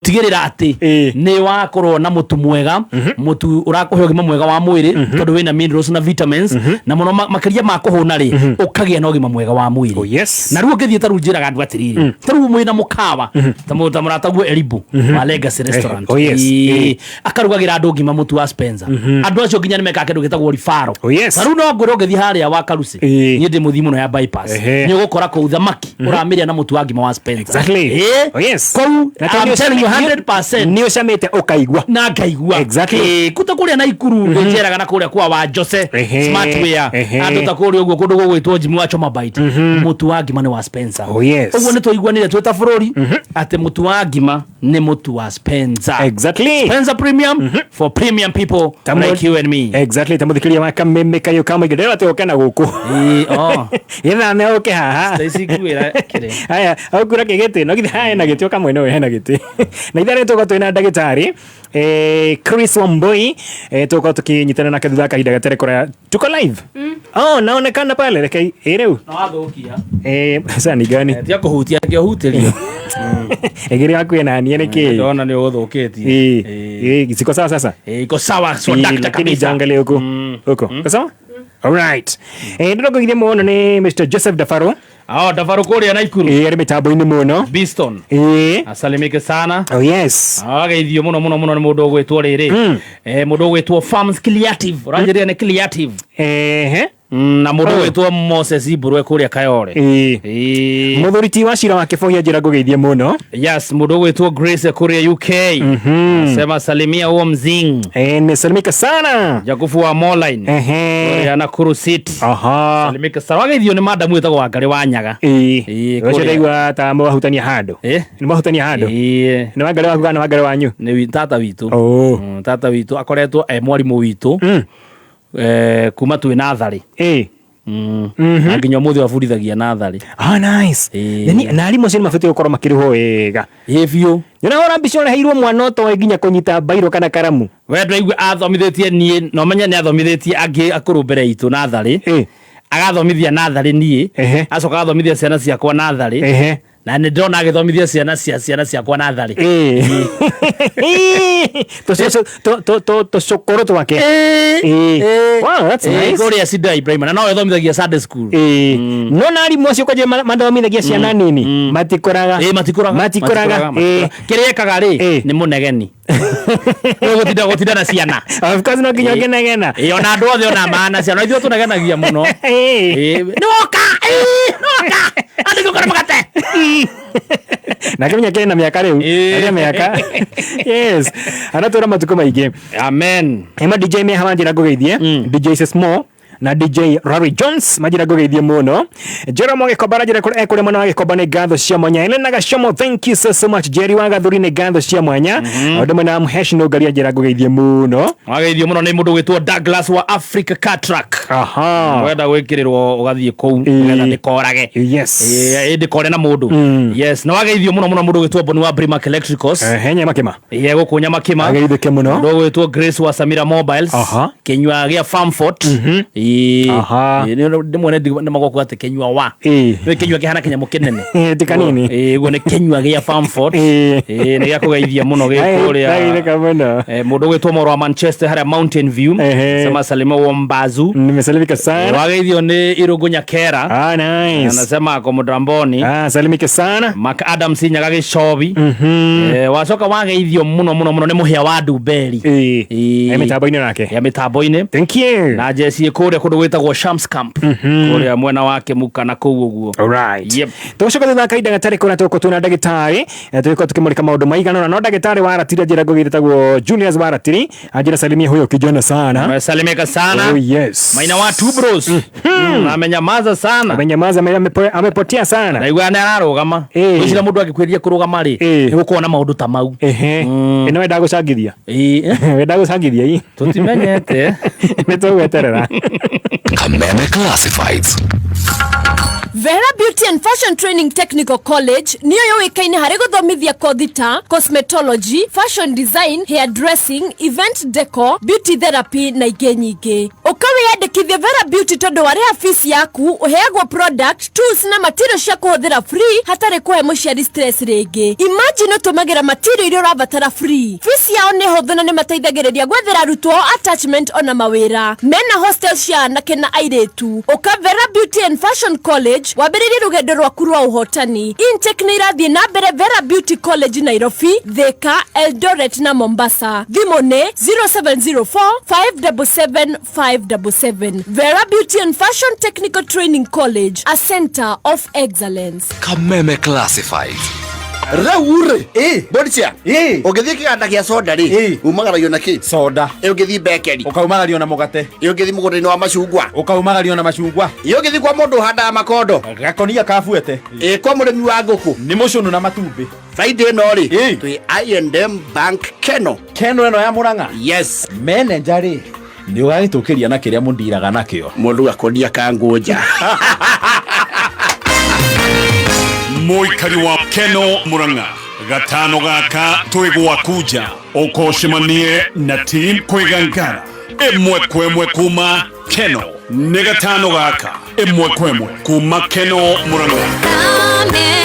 Gũtigĩrĩra atĩ nĩ wakorwo na mũtu mwega, mũtu ũrakũhe ũgima mwega wa mwĩrĩ, tondũ wĩna minerals na vitamins, na mũno makĩria ma kũhũna rĩ, ũkagĩa na ũgima mwega wa mwĩrĩ. Oh, yes. Na rĩu ũngĩthiĩ, ta rĩu njĩraga andũ atĩrĩrĩ, ta rĩu mwĩna mũkawa ta mũrataguo Eribu wa Legacy Restaurant. Oh, yes. Akarugagĩra andũ ngima mũtu wa Spencer. Andũ acio nginya nĩ mekaga kĩndũ gĩtagwo ribaro. Oh, yes. Ta rĩu no ngwĩre, ũngĩthiĩ harĩa wa Karuci, niĩ ndĩ mũthii mũno ya bypass, nĩ ũgũkora kũu thamaki ũramĩrĩa na mũtu wa ngima wa Spencer. Oh, yes. Kũu Na tondũ I'm telling you 100%. Nĩ ũcamĩte ũkaigua. Na ngaigua. Kuta kũrĩa na ikuru njeraga na kũrĩa kwa wa Jose Smartwear, andũ ta kũrĩa ũguo kũndũ gũgwĩtwo Jimmy wa Choma Bite, mũtu wa ngima nĩ wa Spencer. Oh, yes. Ũguo nĩ tũiguanire twĩ ta bũrũri atĩ mũtu wa ngima nĩ mũtu wa Spencer. Spencer Premium for premium people like you and me. Exactly, ta mũthikĩria wa Kameme Kayũ ka Mũingĩ, ndĩrona atĩ ũke na gũkũ. Ĩĩ, oh. Gĩthame ũke haha. Stacy ngwĩra kĩrĩ. Haya, aukura kĩgĩtĩ no githĩ haha hena gĩtĩ, ũka mwena ũyũ hena gĩtĩ. Na itharĩ tũkorwo twĩna ndagĩtarĩ Chris Wambui, tũkorwo tũkĩnyitana nake thutha wa kahinda gatarĩ kũraya. Tuko live. Oh, naonekana pale, reke rĩu. Na wathũkia. Sasa ni gani? Tiga kũhutia, kĩo hutĩrio. Ĩgĩrĩ hakuhĩ na niĩ nĩkĩ? Ndona nĩ ũgũthũkĩtie. Ziko sawa sasa? Iko sawa, so dakta Lakini kabisa. jangalie huku. Huko. Kwa sawa? Alright. Ndĩrokũgithia mũno nĩ Mr. Joseph Dafaro. Oh, Dafaro kũrĩa Naikuru. Arĩ mĩtambo-inĩ mũno. Biston. Asalimike sana. Oh yes. Ageithio mũno mũno mũno nĩ mũndũ ũgwĩtwo rĩrĩ. Mũndũ ũgwĩtwo Farms Creative. Ũranjĩrĩra nĩ Creative. Na mũndũ ũgwĩtwo Moses Iburwe kũrĩa Kayore. Mũthuri ti wa cira wa kĩbohia, njĩra ngũgeithie mũno. Yes, mũndũ ũgwĩtwo Grace kũrĩa UK. Sema salimia huo mzing. Nimesalimika sana. Jakufu wa Moline. Kũrĩa Nakuru City. Salimika sana. Wageithio nĩ madamu wĩtagwo Wangarĩ wa Nyaga. Ũcio Kũrĩa. Ndaigua ta mwahutania handũ. Nĩ mwahutania handũ. Nĩ Wangarĩ waku kana nĩ Wangarĩ wanyu? Nĩ tata witũ. Oh. Tata witũ akoretwo e mwarimũ witũ kuma twĩ natharĩ. Na nginya ũmũthĩ abundithagia natharĩ. Ah, nice. Na arimũ acio nĩ mabatiĩ gũkorwo makĩrĩhwo wega. Ĩ biũ. Nĩũrahũra mbica ũreheirwo mwana ũtoĩ nginya kũnyita mbairũ kana karamu. We ndũraigua athomithĩtie niĩ, na ũmenye nĩ athomithĩtie angĩ akũrũ mbere itũ natharĩ. Agathomithia natharĩ niĩ, acoka agathomithia ciana ciakwa natharĩ. Na nĩ ndĩrona agĩthomithia ciana cia ciana ciakwa natharĩ. Tũcũkũrũ twake. Wow, that's nice. Kũrĩa Sidai Primary, na no ĩthomithagia Sunday school. No na arimũ acio kwanja mathomithagia ciana nini matikũraga. Matikũraga. Matikũraga. Kĩrĩa ekaga rĩ, nĩ mũnegeni. Gũtinda gũtinda na ciana. Of course, no nginya ũkĩnegena. Ona andũ othe ona mana ciana ithuĩ tũnegenagia mũno. Nĩ woka, nĩ woka andũ gũkora mũgate. Na kĩmenya kĩrĩ na mĩaka rĩu. Arĩ na mĩaka, yes, anatũra matukũ maingĩ. Amen. Ema DJ meha manjĩra ngũgeithie DJ Sismo na DJ Larry Jones, manjĩra ngũgeithie mũno. Jerome wa Gĩkomba aranjĩra ekũrĩa mwena wa Gĩkomba, nĩ ngatho cia mwanya. Elena Gacomo, thank you so so much. Jerry wa Gathuri, nĩ ngatho cia mwanya. Ũndũ mwena wa Mũhesh Nũngari, anjĩra ngũgeithie mũno. Wageithio mũno nĩ mũndũ gwĩtwo Douglas wa Africa Car Track. Wenda gwĩkĩrĩrwo ũgathiĩ kũu nĩgetha ndĩkorage. Ĩ ndĩkore na mũndũ. Yes, na wageithio mũno mũno mũndũ gwĩtwo Boni wa Brimac Electricals. Ehe, Nyamakĩma. Ĩĩ, gũkũ Nyamakĩma. Ageithĩke mũno. Mũndũ ũgwĩtwo Grace wa Samira Mobiles. Kĩnyua gĩa Famfort. Ĩĩ, rĩmwe nĩ magokuga atĩ kĩnyua wa nĩ kĩnyua kĩhana kĩnyamũ kĩnene. Ti kanini. Ĩĩ, ũguo nĩ kĩnyua gĩa Famfort. Ĩĩ, nĩ gĩa kũgeithia mũno gĩ kũrĩa. Ageithĩka mũno. Mũndũ ũgwĩtwo Moro wa Manchester harĩa Mountain View. Sema salima Wombazu. Nimesalimika sana. Wageithio nĩ Irũngũ Nyakera. Ah, nice. Anasema ako Mũtamboni. Ah, salimike sana. Mark Adams Nyaga Gĩcobi. Wacoka wageithio mũno mũno mũno nĩ mũhĩa wa Ndumberi. Ĩ mĩtambo-inĩ nake. Ya mĩtambo-inĩ. Thank you. Na jeci kũrĩa kũndũ gwĩtagwo Shams Camp. Kũrĩa mwena wa Kĩmuka na kũu ũguo. Alright. Yep. Tũgũcoka thutha wa kahinda gatarĩ kũrĩa tũgũkorwo twĩna ndagĩtarĩ, tũgĩkorwo tũkĩmũrĩka maũndũ maigana ũna, no ndagĩtarĩ wa ratiri anjĩra ngũgĩrĩ tagwo Julius wa ratiri, anjĩra salimia huyo kijana sana. Amesalimika sana. Oh, yes. Maina wa Two Bros. Amenyamaza sana. Amenyamaza, amepotea sana. Naigua nĩ ararũgama. Gwĩciria mũndũ angĩkwĩria kũrũgama rĩ, nĩ gũkorwo na maũndũ ta mau. Ĩno wenda gũcangithia. Wenda gũcangithia ii. Tũtimenyete. Nĩ tũgweterera. Kameme Classifieds. Vera Beauty and Fashion Training Technical College niyo yũĩkaine harĩ gũthomithia kothi ta cosmetology, fashion design, hair dressing, event decor, beauty therapy na ingĩ nyingĩ. Ũka Wĩyandĩkithie Vera Beauty tondũ warĩha fees yaku ũheagwo product, tools na material cia kũhũthĩra free hatarĩ kũhe mũciari stress rĩngĩ. Imagine ũtũmagĩra material iria ũrabatara free. Fees yao nĩ hũthũ na nĩ mateithagĩrĩria gwethera arutwo ao attachment ona mawĩra. Mena hostel cia anake na airĩtu. Ũka Vera Beauty and Fashion College wambĩrĩrie rũgendo rwaku rwa ũhotani. Intake nĩ irathiĩ na mbere Vera Beauty College Nairobi, Thika, Eldoret na Mombasa. Thimũ nĩ 0704 577 577. Vera Beauty and Fashion Technical Training College, a center of excellence. Kameme Classifieds. Rĩu rĩ Boricia, ũngĩthiĩ kĩganda gĩa soda rĩ, umagaragio na kĩ? Soda. Ĩ ũngĩthiĩ bakery? Ũkaumagario na mũgate. Ĩ ũngĩthiĩ mũgũnda-inĩ wa macungwa? Ũkaumagario na macungwa. Ĩ ũngĩthiĩ kwa mũndũ ũhandaga makondo? Gakonia kabuete. Ĩ kwa mũrĩmi wa ngũkũ? Nĩ mũcũnũ na matumbĩ. Friday ĩno rĩ, twĩ I&M Bank Keno. Keno ĩno ya Murang'a? Yes. Manager rĩ, nĩ ũgagĩtũkĩria na kĩrĩa mũndiraga nakĩo. Mũndũ gakonia ka ngũnja. Mũikari wa Keno Murang'a, gatano gaka twĩ gwaku nja, ũkocemanie na team kwĩgangara ĩmwe kwa ĩmwe kuma Keno. Nĩ gatano gaka ĩmwe kwa ĩmwe kuma Keno Murang'a.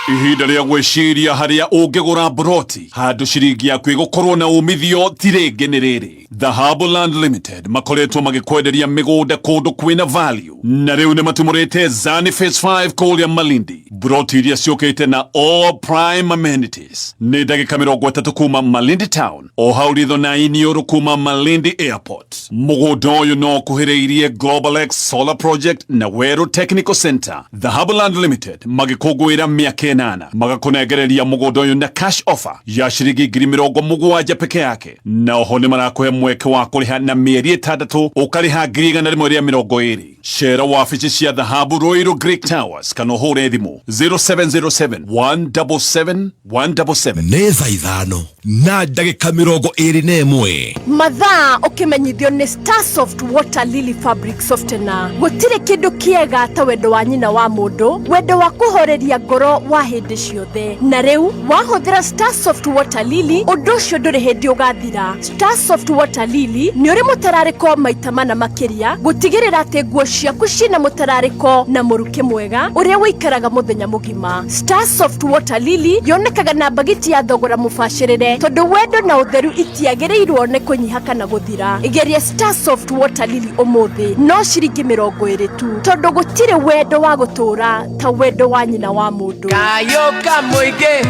Ihinda rĩa gwĩciria harĩa ũngĩgũra broti handũ ciringi yaku ĩgũkorwo na umithio ti rĩngĩ nĩ rĩrĩ. Dhahabu Land Limited makoretwo magĩkwenderia mĩgũnda kũndũ kwĩna value, na rĩu nĩ matumũrĩte Zani Phase 5 kũrĩa Malindi. Broti iria ciũkĩte na all prime amenities nĩ ndagĩka 30 kuma Malindi town, o hau ritho na iniũrũ kuma Malindi Airport. Mũgũnda ũyũ no ũkuhĩrĩirie Global X Solar Project na Weru Technical Center. Dhahabu Land Limited magĩkũngũĩra mĩaka 8, magakũnengereria mũgũnda ũyũ na cash offer ya ciringi 70,000 peke yake, na oho nĩ marakũhe mweke wa kũrĩha na mĩeri 6, ũkarĩha 120,000. Cera wabici cia Dhahabu Ruiru Greek Towers kana ũhũre thimũ 0707 177 177. Nĩ thaa 5 na ndagĩka 21. Mathaa ũkĩmenyithio nĩ Starsoft Water Lily Fabric Softener. Gũtirĩ kĩndũ kĩega ta wendo wa nyina wa mũndũ, wendo wa kũhoreria ngoro wa hĩndĩ ciothe. Na rĩu wahũthĩra Starsoft Water Lily, ũndũ ũcio ndũrĩ hĩndĩ ũgathira. Starsoft Water Lily nĩ ũrĩ mũtararĩko maita mana makĩria, gũtigĩrĩra atĩ nguo ciaku ciĩna mũtararĩko na mũrukĩ mwega ũrĩa ũikaraga mũthenya mũgima. Starsoft Water Lily yonekaga na mbagiti ya thogora mũbacĩrĩre, tondũ wendo na ũtheru itiagĩrĩirwo nĩ kũnyiha kana gũthira. Geria Starsoft Water Lily ũmũthĩ no ciringi 20 tu, tondũ gũtirĩ wendo wa gũtũũra ta wendo wa nyina wa mũndũ. Kayoka mũingĩ,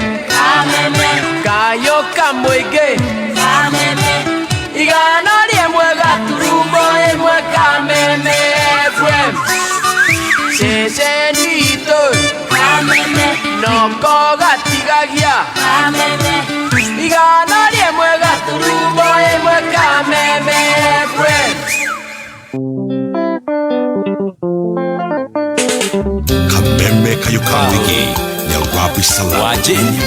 kayoka mũingĩ, 101.1 Kameme FM, ceceni itũ noko gatigagia, 101.1 Kameme FM. Kameme Kayukawigi ya Rabi Salam. Wajeni.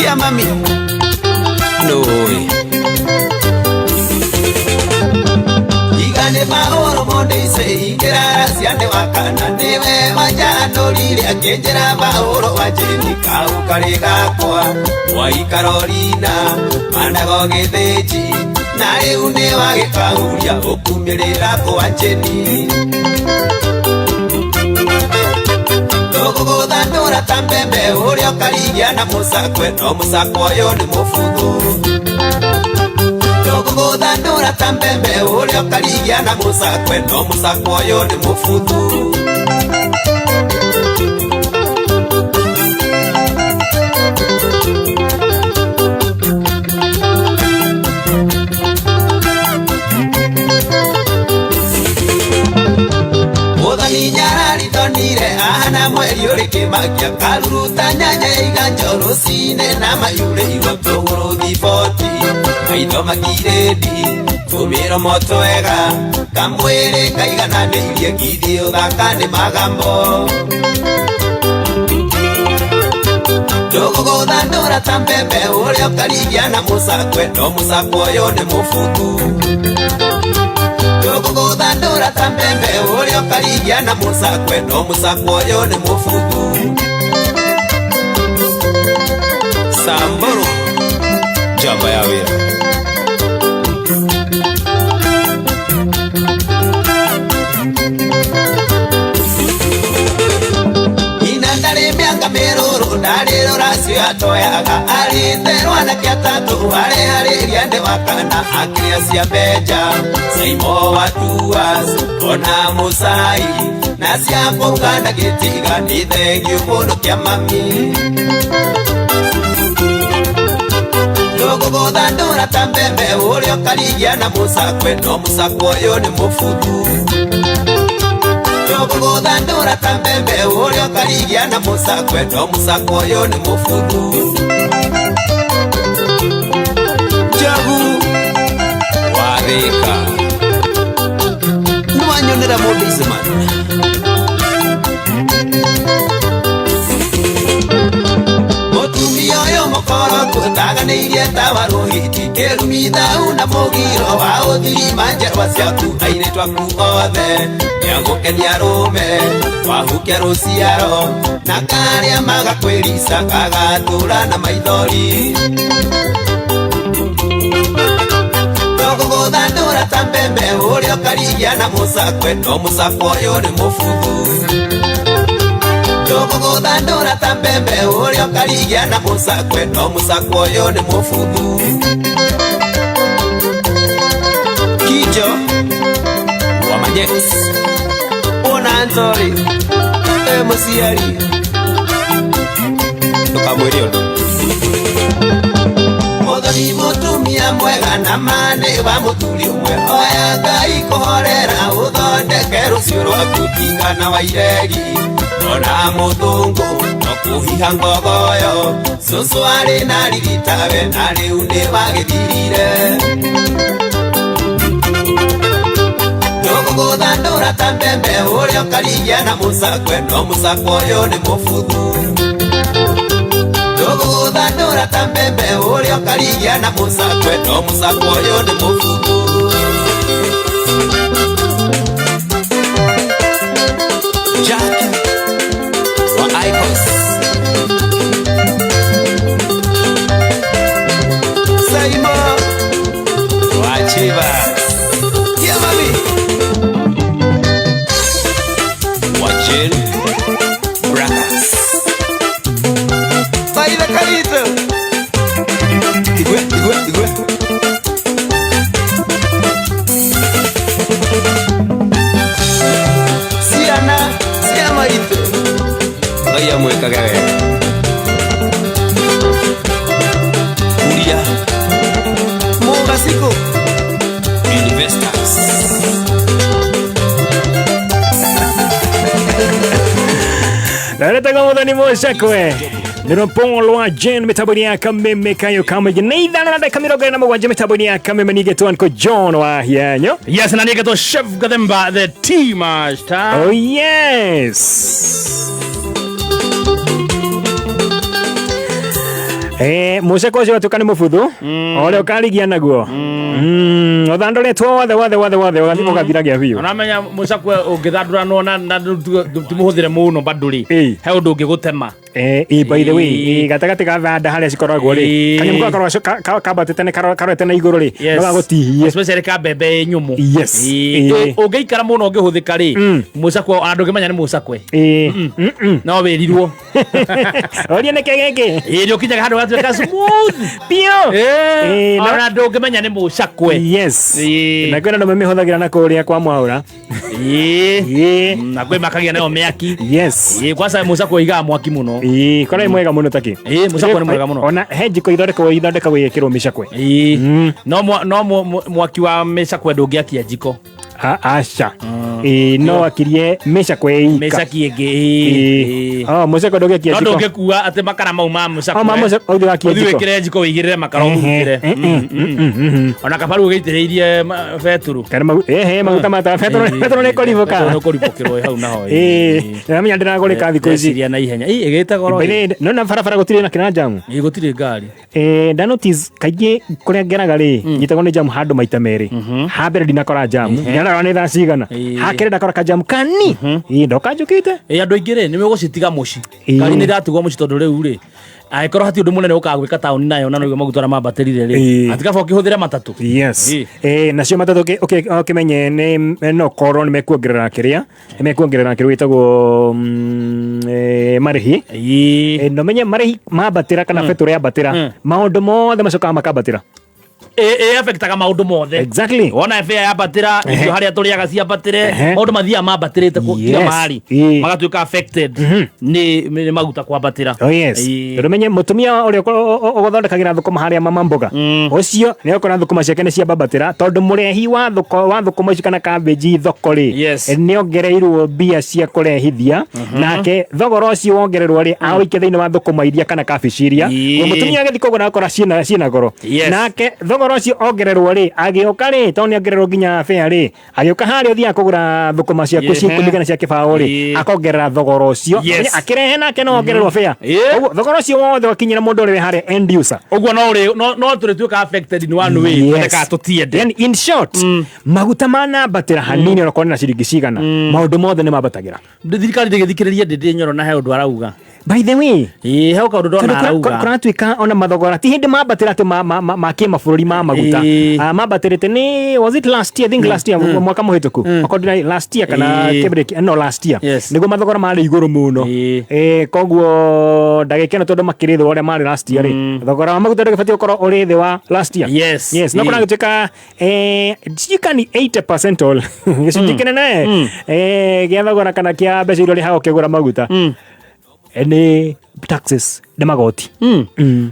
Yeah, mami. No way. Igane mahoro monde ise ingera ciane wakana niwe wajanũrire akĩnjĩra mahũro wanjĩni kau karĩ gakwa waikarorina mandago gĩthĩnji na rĩu nĩ wagĩkahuria ũkumĩrĩra kwanjĩni tũgũgũthandũra ta mbembe ũrĩa ũkarigia na mũcakwe no mũcakwe ũyũ nĩ mũbuthu tũgũgũthandũra ta mbembe ũrĩa ũkarigia na mũcakwe no mũcakwe ũyũ nĩ mũbuthu. Nyararitonire ahana mweri ũrĩ kĩmakia karuruta nyanya iganjo rũcinĩ na mayurĩirwo tũgũrũ thiboti maitho makirĩndi tũmĩromo twega kamwĩrĩ kaigananĩirie ngithiĩ ũthaka nĩ magambo tũgũgũthandũra ta mbembe ũrĩa ũkarigia na mũcakwe no mũcakwe ũyũ nĩ mũbuthu. Tũgũgũthandũra ta mbembe ũrĩa ũkarigia na mũcakwe no mũcakwe ũyũ nĩ mũbuthu. Samburu njamba ya wĩra. Nyina ndarĩ mĩaka mĩrũrũ ndarĩ rũracio atoyaga arĩte rwanake atatũ arĩharĩria nĩ wa kana akĩrĩa cia mbenja Saimo wa Tuas ona Mũcai na cia kũruga ndagĩtiga nĩ thengio mũno kĩa mami. Tũgũgũthandũra ta mbembe ũrĩa ũkarigia na mũcakwe no mũcakwe ũyũ nĩ mũbuthu. Tũgũgũthandũra ta mbembe ũrĩa ũkarigia na mũcakwe no mũcakwe ũyũ nĩ mũbuthu. Njogu wa Thĩka nĩwanyonera mũndũ Iceman. Mũtumia ũyũ mũkoroku ndaganĩirie ta wa rũhiti kĩrumi thau na mũgiro wa ũthirima njerwa ciaku airĩtu aku othe nĩagũkenia rũme wahukia rũciaro na karĩa magakwĩrica gagatũra na maithori. Tũgũgũthandũra ta mbembe ũrĩa ũkarigia na mũcakwe no mũcakwe ũyũ nĩ mũbuthu. Tũgũgũthandũra ta mbembe ũrĩa ũkarigia na mũcakwe no mũcakwe ũyũ nĩ mũbuthu. Kijo wa Majex ona Nzori mũciari ndũkamwĩre ũndũ. Mũthoni mũtumia mwega na mane wa mũthuri ũmwe hoya Ngai kũhorera ũthondeke rũciũ rwaku tigana wa iregi ona mũthũngũ no kũhiha ngogoyo cũcũ arĩ na riritawe na rĩu nĩ wagĩthirire. Tũgũgũthandũra ta mbembe ũrĩa ũkarigia na mũcakwe no mũcakwe ũyũ nĩ mũbuthu. Tũgũgũthandũra ta mbembe ũrĩa ũkarigia na mũcakwe no mũcakwe ũyũ nĩ mũbuthu. Jackie wa Icos Saimo wa Chivas yeah, mami wa Jane Brothers Baila Carito Igwe igwe igwe Ciana cia maitũ Ngai amwĩkage wega. Kuria Mũgacikũ Investors Naretagwo muthoni mũcakwe nĩ rũpong'o rwa Jane mĩtambo-inĩ ya Kameme kayo kamũingĩ nĩ 5:47 mĩtambo-inĩ ya Kameme ningĩ Uncle John wa Hianyo. Yes, na nĩgetwo Chef Gathemba the tea master. Oh yes. Mũcakwe ũcio watuĩka nĩ mũbuthu ũrĩa ũkarigia naguo ũthandũrĩtwo wothe wothe wothe wothe ũgathiragia biũ. Ũramenya mũcakwe ũngĩthandũranwo na timũhũthĩre mũno bado rĩ he ũndũ ũngĩgũtema. By the way, gatagatĩ ga thanda harĩa cikoragwo rĩ kanyamũ gakoragwo kambatĩte nĩ karorete na igũrũ rĩ no gagũtihie especially ka mbembe nyũmũ. Yes. Ũngĩikara mũno ũngĩhũthĩka rĩ mũcakwe ona ndũngĩmenya nĩ mũcakwe no wĩrirwo ũrie nĩkĩ gĩkĩ nĩ ũkinyaga handũ gatuĩka smooth biũ ona ndũngĩmenya nĩ mũcakwe. Yes. Na kwĩna andũ mamĩhũthagĩra na kũrĩa kwa Mwaũra na kwĩ makagia nayo mĩaki. Yes. Kwanza mũcakwe ũigaga mwaki mũno. Kora nĩ mwega mũno taki. Mũcakwe nĩ mwega mũno. Ona he njiko ithondekagwo igĩkĩrwo mĩcakwe. No mwaki wa mĩcakwe ndũngĩakia njiko. Aca. Ĩĩ, no akirie mĩcakwe ĩika. Mĩcaki ĩngĩ, ĩĩ. Ĩĩ. Oh, mũcakwe ndũngĩakia No njiko. ndũngĩkua atĩ makara mau ma mũcakwe. Oh, ma mũcakwe, ũthiĩ wakie Ũthiĩ njiko. wĩkĩre njiko wĩigĩrĩre makara ũhurutĩre. Ona kaba rĩu ũgĩitĩrĩirie betũrũ. Kana ehe, maguta ma tawa, betũrũ nĩ ĩkũribũka. Betũrũ nĩ ũkũribũkĩrwo hau naho. Ĩĩ, nĩramenya ndĩragũrĩka thikũ ici. Ndeciria na ihenya. Ĩ, ĩgĩte goro. By the way, no na barabara gũtirĩ na kĩna jamu. Ĩ, gũtirĩ ngari. Nda notice kaingĩ kũrĩa ngeraga rĩ, nyitagwo nĩ jamu handũ maita merĩ. Ha mbere ndinakora jamu, ndarora nĩ thaa cigana. Ha kerĩ ndakora kajamu kani. Ĩĩ, ndoka njũkĩte. Ĩ, andũ aingĩ rĩ, nĩ megũcitiga mũciĩ. Ĩĩ. Ngari nĩ iratigwo mũciĩ tondũ rĩu rĩ, angĩkorwo hatirĩ ũndũ mũnene ũkaga gwĩka taũni nayo na noguo maguta ũrĩa mambatĩrire rĩ, atikaba ũkĩhũthĩre matatũ. Yes. Nacio matatũ ũkĩmenye nĩ no korwo nĩ mekuongerera kĩrĩa, nĩ mekuongerera kĩrĩa gĩtagwo marĩhi. Na ũmenye marĩhi mambatĩra kana betũrũ yambatĩra, maũndũ mothe macokaga makambatĩra. Ĩ affectaga maũndũ mothe. Exactly. Wona fare yambatĩra, irio harĩa tũrĩaga ciambatĩre, maũndũ mathiaga mambatĩrĩte kila mahali. Magatuĩka affected nĩ maguta kwambatĩra. Oh yes. Tondũ menye mũtumia ũrĩa ũgũthondekagĩra thũkũma harĩa mama mboga ũcio nĩ ũkora thũkũma ciake nĩ ciambambatĩra tondũ mũrehi wa thũkũma ici kana kambĩnji thoko rĩ nĩ ongereirwo mbia cia kũrehithia nake thogora ũcio wongererwo rĩ aũikia thĩinĩ wa thũkũma iria kana kabici iria. Ũguo mũtumia agĩthiĩ kũgũra akora ciĩna goro. Nake thogora ũcio ongererwo rĩ agĩũka rĩ tondũ nĩ ongererwo nginya fare rĩ agĩũka harĩa ũthiaga kũgũra thũkũma ciaku cia ikũmi kana cia kĩbaũ rĩ akongerera thogora ũcio. Akĩrehe nake no ongererwo fare. Ũguo thogora ũcio wothe ũgakinyĩra mũndũ ũrĩa wĩ harĩa end user. Ũguo no tũrĩtuĩka affected in one way, twende kana tũtiende. Yani in short, maguta manambatĩra hanini onakorwo nĩ na ciringi cigana, maũndũ mothe nĩ mambatagĩra. Thirikari ndĩgĩthikĩrĩrie Ndĩndĩ Nyoro na he ũndũ arauga. By the way, Ĩĩ, he kaũndũ ndona Tondũ arauga. kũratuĩka ona mathogora ti hĩndĩ mambatĩra atĩ ma kĩmabũrũri ma maguta. Mambatĩrĩte nĩ was it last year? I think last year, mwaka mũhĩtũku. Okorwo ndĩra last year kana kĩbĩrĩki, no last year. Nĩguo mathogora marĩ igũrũ mũno. Koguo ndagĩka ĩno tondũ makĩrĩ thĩ wa ũrĩa marĩ last year rĩ, thogora wa maguta ndũgĩbatiĩ gũkorwo ũrĩ thĩ wa last year. Yes, no kũragĩtuĩka sijui kani 80% all gĩcunjĩ kĩnene gĩa thogora kana kĩa mbeca iria ũrĩhaga ũkĩgũra maguta nĩ taxes, nĩ magoti.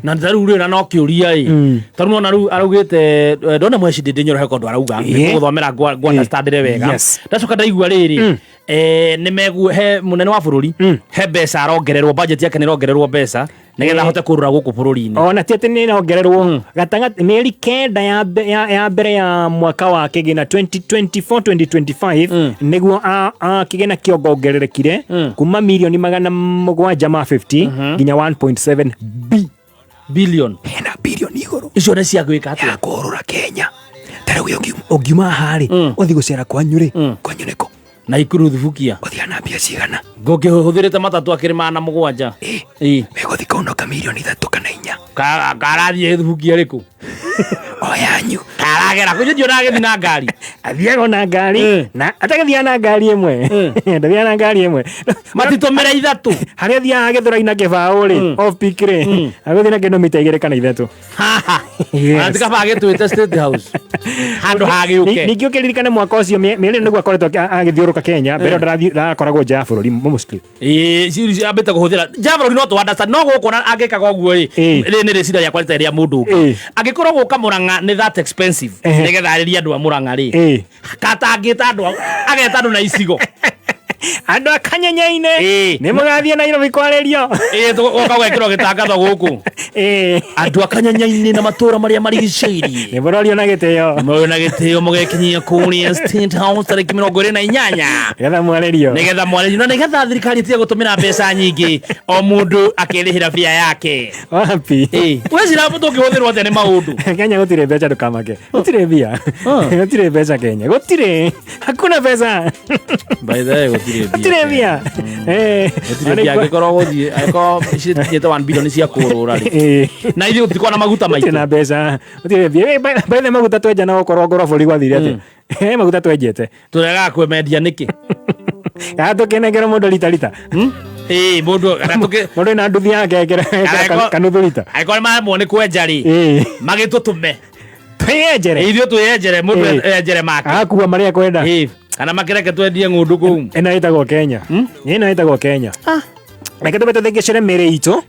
Na ta rĩu rĩ na no kĩũria ĩ, ta rĩu nona rĩu araugĩte, ndona mweci Ndĩndĩ Nyoro he kaũndũ arauga nĩngũgũthomera ngwa understandĩre wega. Ndacoka ndaigua rĩrĩ, nĩ megu he mũnene wa bũrũri he mbeca arongererwo, budget yake nĩ ĩrongererwo mbeca nĩgetha ahote kũrũra gũkũ bũrũri-inĩ. Ona ti atĩ nĩ ĩrongererwo gatagatĩ mĩeri 9 ya mbere ya mwaka wa kĩgĩna 2024 2025 nĩguo kĩgĩna kĩongongererekire kuma mirioni magana mũgwanja ma 50 nginya 1.7 B billion. Hena bilioni igũrũ. Icio nĩ cia gwĩka atĩa? Ya kũrũra Kenya. Ta rĩu ũngiuma haha rĩ, ũthiĩ gũcera kwanyu rĩ, kwanyu nĩkũ? Na ikuru thubukia. Ũthiaga na mbia cigana? Ngũkĩhũthĩrĩte matatũ akĩrĩ 700. Wĩgũthiĩ kũhonoka mirioni 3 kana 4. Karathiĩ thubukia rĩkũ? O yanyu. Karagera kũ? Ndiona agĩthiĩ na ngari. Athiaga na ngari. Na atagĩthiaga na ngari ĩmwe. Ndathiaga na ngari ĩmwe. Matitũmĩre 3. Harĩa athiaga Gĩthũrai na kĩbaũ rĩ, off peak rĩ, agũthiĩ na kĩndũ mita 2 kana 3. Yes. Atikaba agĩtwĩte State House. Handũ hagĩũke. Ningĩ ũkĩririkane mwaka ũcio mĩeri nĩguo akoretwo agĩthiũrũka Kenya, mbere ĩyo ndarakoragwo nja ya bũrũri mostly. Ĩĩ, ambĩte kũhũthĩra nja ya bũrũri no tũ understand, no gũkũ ona angĩkaga ũguo ĩ, rĩrĩ nĩ rĩciria rĩakwa rĩtarĩ rĩa mũndũ ũngĩ. Angĩkorwo gũka Mũrang'a nĩ that expensive, nĩgetha arĩrie andũ a Mũrang'a rĩ, katangĩta andũ ageta andũ na icigo. Andũ a Kanyenye-inĩ, nĩ mũgathiĩ Nairobi kwarĩrio. Ĩĩ, tũgoka gwekĩrwo gĩtangatho gũkũ. Andũ a Kanyenye-inĩ na matũũra marĩa marigicĩirie. Nĩ mũrorio na gĩtĩo. Nĩ mũrorio na gĩtĩo mũgekinyia kũrĩa State House tarĩki 28. Nĩgetha mwarĩrio. Nĩgetha mwarĩrio na nĩgetha thirikari ĩtige gũtũmĩra mbeca nyingĩ o mũndũ akĩrĩhĩra bia yake. Wapi? Wecira tũngĩhũthĩrwo atĩa nĩ maũndũ? Kenya gũtirĩ mbeca, ndũkamake. Gũtirĩ mbia. Gũtirĩ mbeca Kenya. Gũtirĩ. Hakuna pesa. By the way, gũtirĩ mbia. Gũtirĩ mbia. Gũtirĩ mbia angĩkorwo gũthiĩ, angĩkorwo cikinyĩte 1 billion cia kũrũra rĩ. Na ithuĩ gũtikoragwo na maguta maitũ. Gũtirĩ na mbeca. Gũtirĩ mbia. By the way, maguta twenja na gũkorwo ngorwo bũrũri gwathire atĩa? Maguta twenjete. Tũregaga kwĩmendia nĩkĩ? Kana tũkĩnengera mũndũ rita rita. Ĩĩ, mũndũ, kana tũkĩ- Mũndũ ena nduthi yake ekĩra kanuthu rita. Angĩkorwo nĩ maremwo nĩ kwenja rĩ, magĩtũtũme. Twĩyenjere. Ithuĩ twĩyenjere, mũndũ enjere make. Akua marĩa ekwenda. Kana makĩreke twendie ng'ũndũ kũu. Ĩno ĩtagwo Kenya. Ĩno ĩtagwo Kenya. Reke tũbe tũthengecere mĩrĩ itũ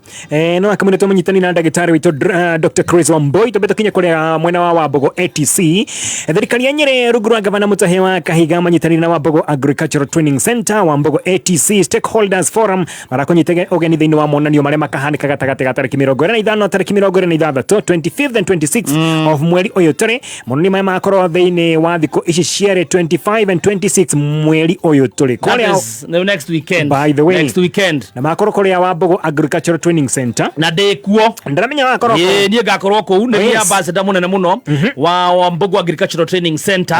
no akamwĩra tũmũnyitani na ndagĩtarĩ witũ Dr. Chris Wambui tũbe tũkinye kũrĩa mwena wa Wambogo ATC. Thirikari ya Nyĩrĩ rungu rwa gavana Mutahi wa Kahiga manyitanĩire na Wambogo Agricultural Training Center, Wambogo ATC Stakeholders Forum marakũnyitĩte ũgeni thĩinĩ wa monanio marĩa makahanĩka gatagatĩ ga tarĩki 25 tarĩki 26, 25th and 26th of mweri ũyũ tũrĩ. Monanio maya magakorwo thĩinĩ wa thikũ ici cierĩ, 25 and 26 mweri ũyũ tũrĩ. That Kũrĩa is the next weekend. By the way, next weekend. Na magakorwo kũrĩa Wambogo Agricultural Training Center. Na ndĩ kuo. Ndaramenya wakorwo Ĩĩ, niĩ ngakorwo kũu nĩ Yes. ambassador mũnene mũno wa Wambogo Agricultural Training Center.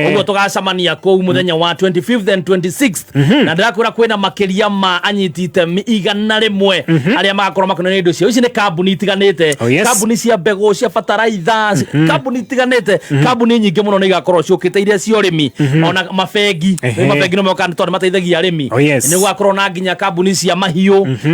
Ũguo tũgacemania kũu mũthenya wa 25th and 26th, na ndĩrakwĩra kwĩna makĩria ma anyiti itemi 100 arĩa magakorwo makĩonania indo ciao. Ici nĩ kambuni itiganĩte. Oh, yes. Kambuni cia mbegũ, cia bataraitha, kambuni itiganĩte, kambuni nyingĩ mũno nĩ igakorwo ciũkĩte iria cia ũrĩmi, ona mabengi. Mabengi no mokaga tondũ mateithagia arĩmi. Oh, yes. Nĩ gũgakorwo na nginya kambuni cia mahiũ